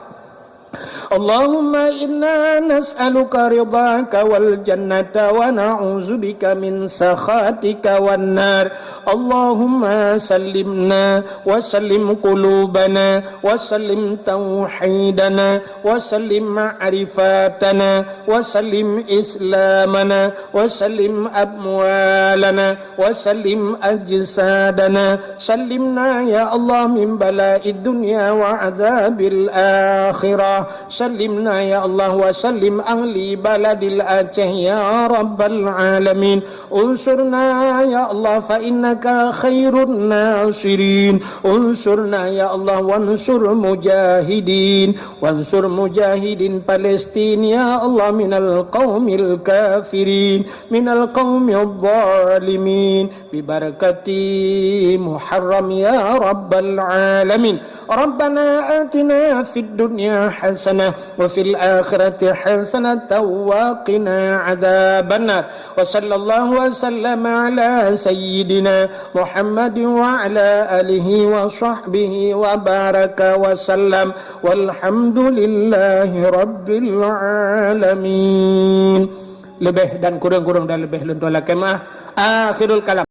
اللهم إنا نسألك رضاك والجنة ونعوذ بك من سخطك والنار. اللهم سلمنا وسلم قلوبنا وسلم توحيدنا وسلم معرفتنا وسلم إسلامنا وسلم أموالنا وسلم أجسادنا. سلمنا يا الله من بلاء الدنيا وعذاب الآخرة. سلمنا يا الله وسلم أهل بلد الأعشى يا رب العالمين. انصرنا يا الله فإنك خير الناصرين. انصرنا يا الله وانصر مجاهدين. وانصر مجاهدين فلسطين يا الله من القوم الكافرين، من القوم الظالمين، ببركة محرم يا رب العالمين. ربنا آتنا في الدنيا حسنة وفي الآخرة حسنة وقنا عذاب النار. وصلى الله وسلم على سيدنا محمد وعلى آله وصحبه وبارك وسلم. والحمد لله رب العالمين. Leubeh dan kureueng-kureueng dan leubeh lôn tuan lakèe meu'ah. Akhirul kalam.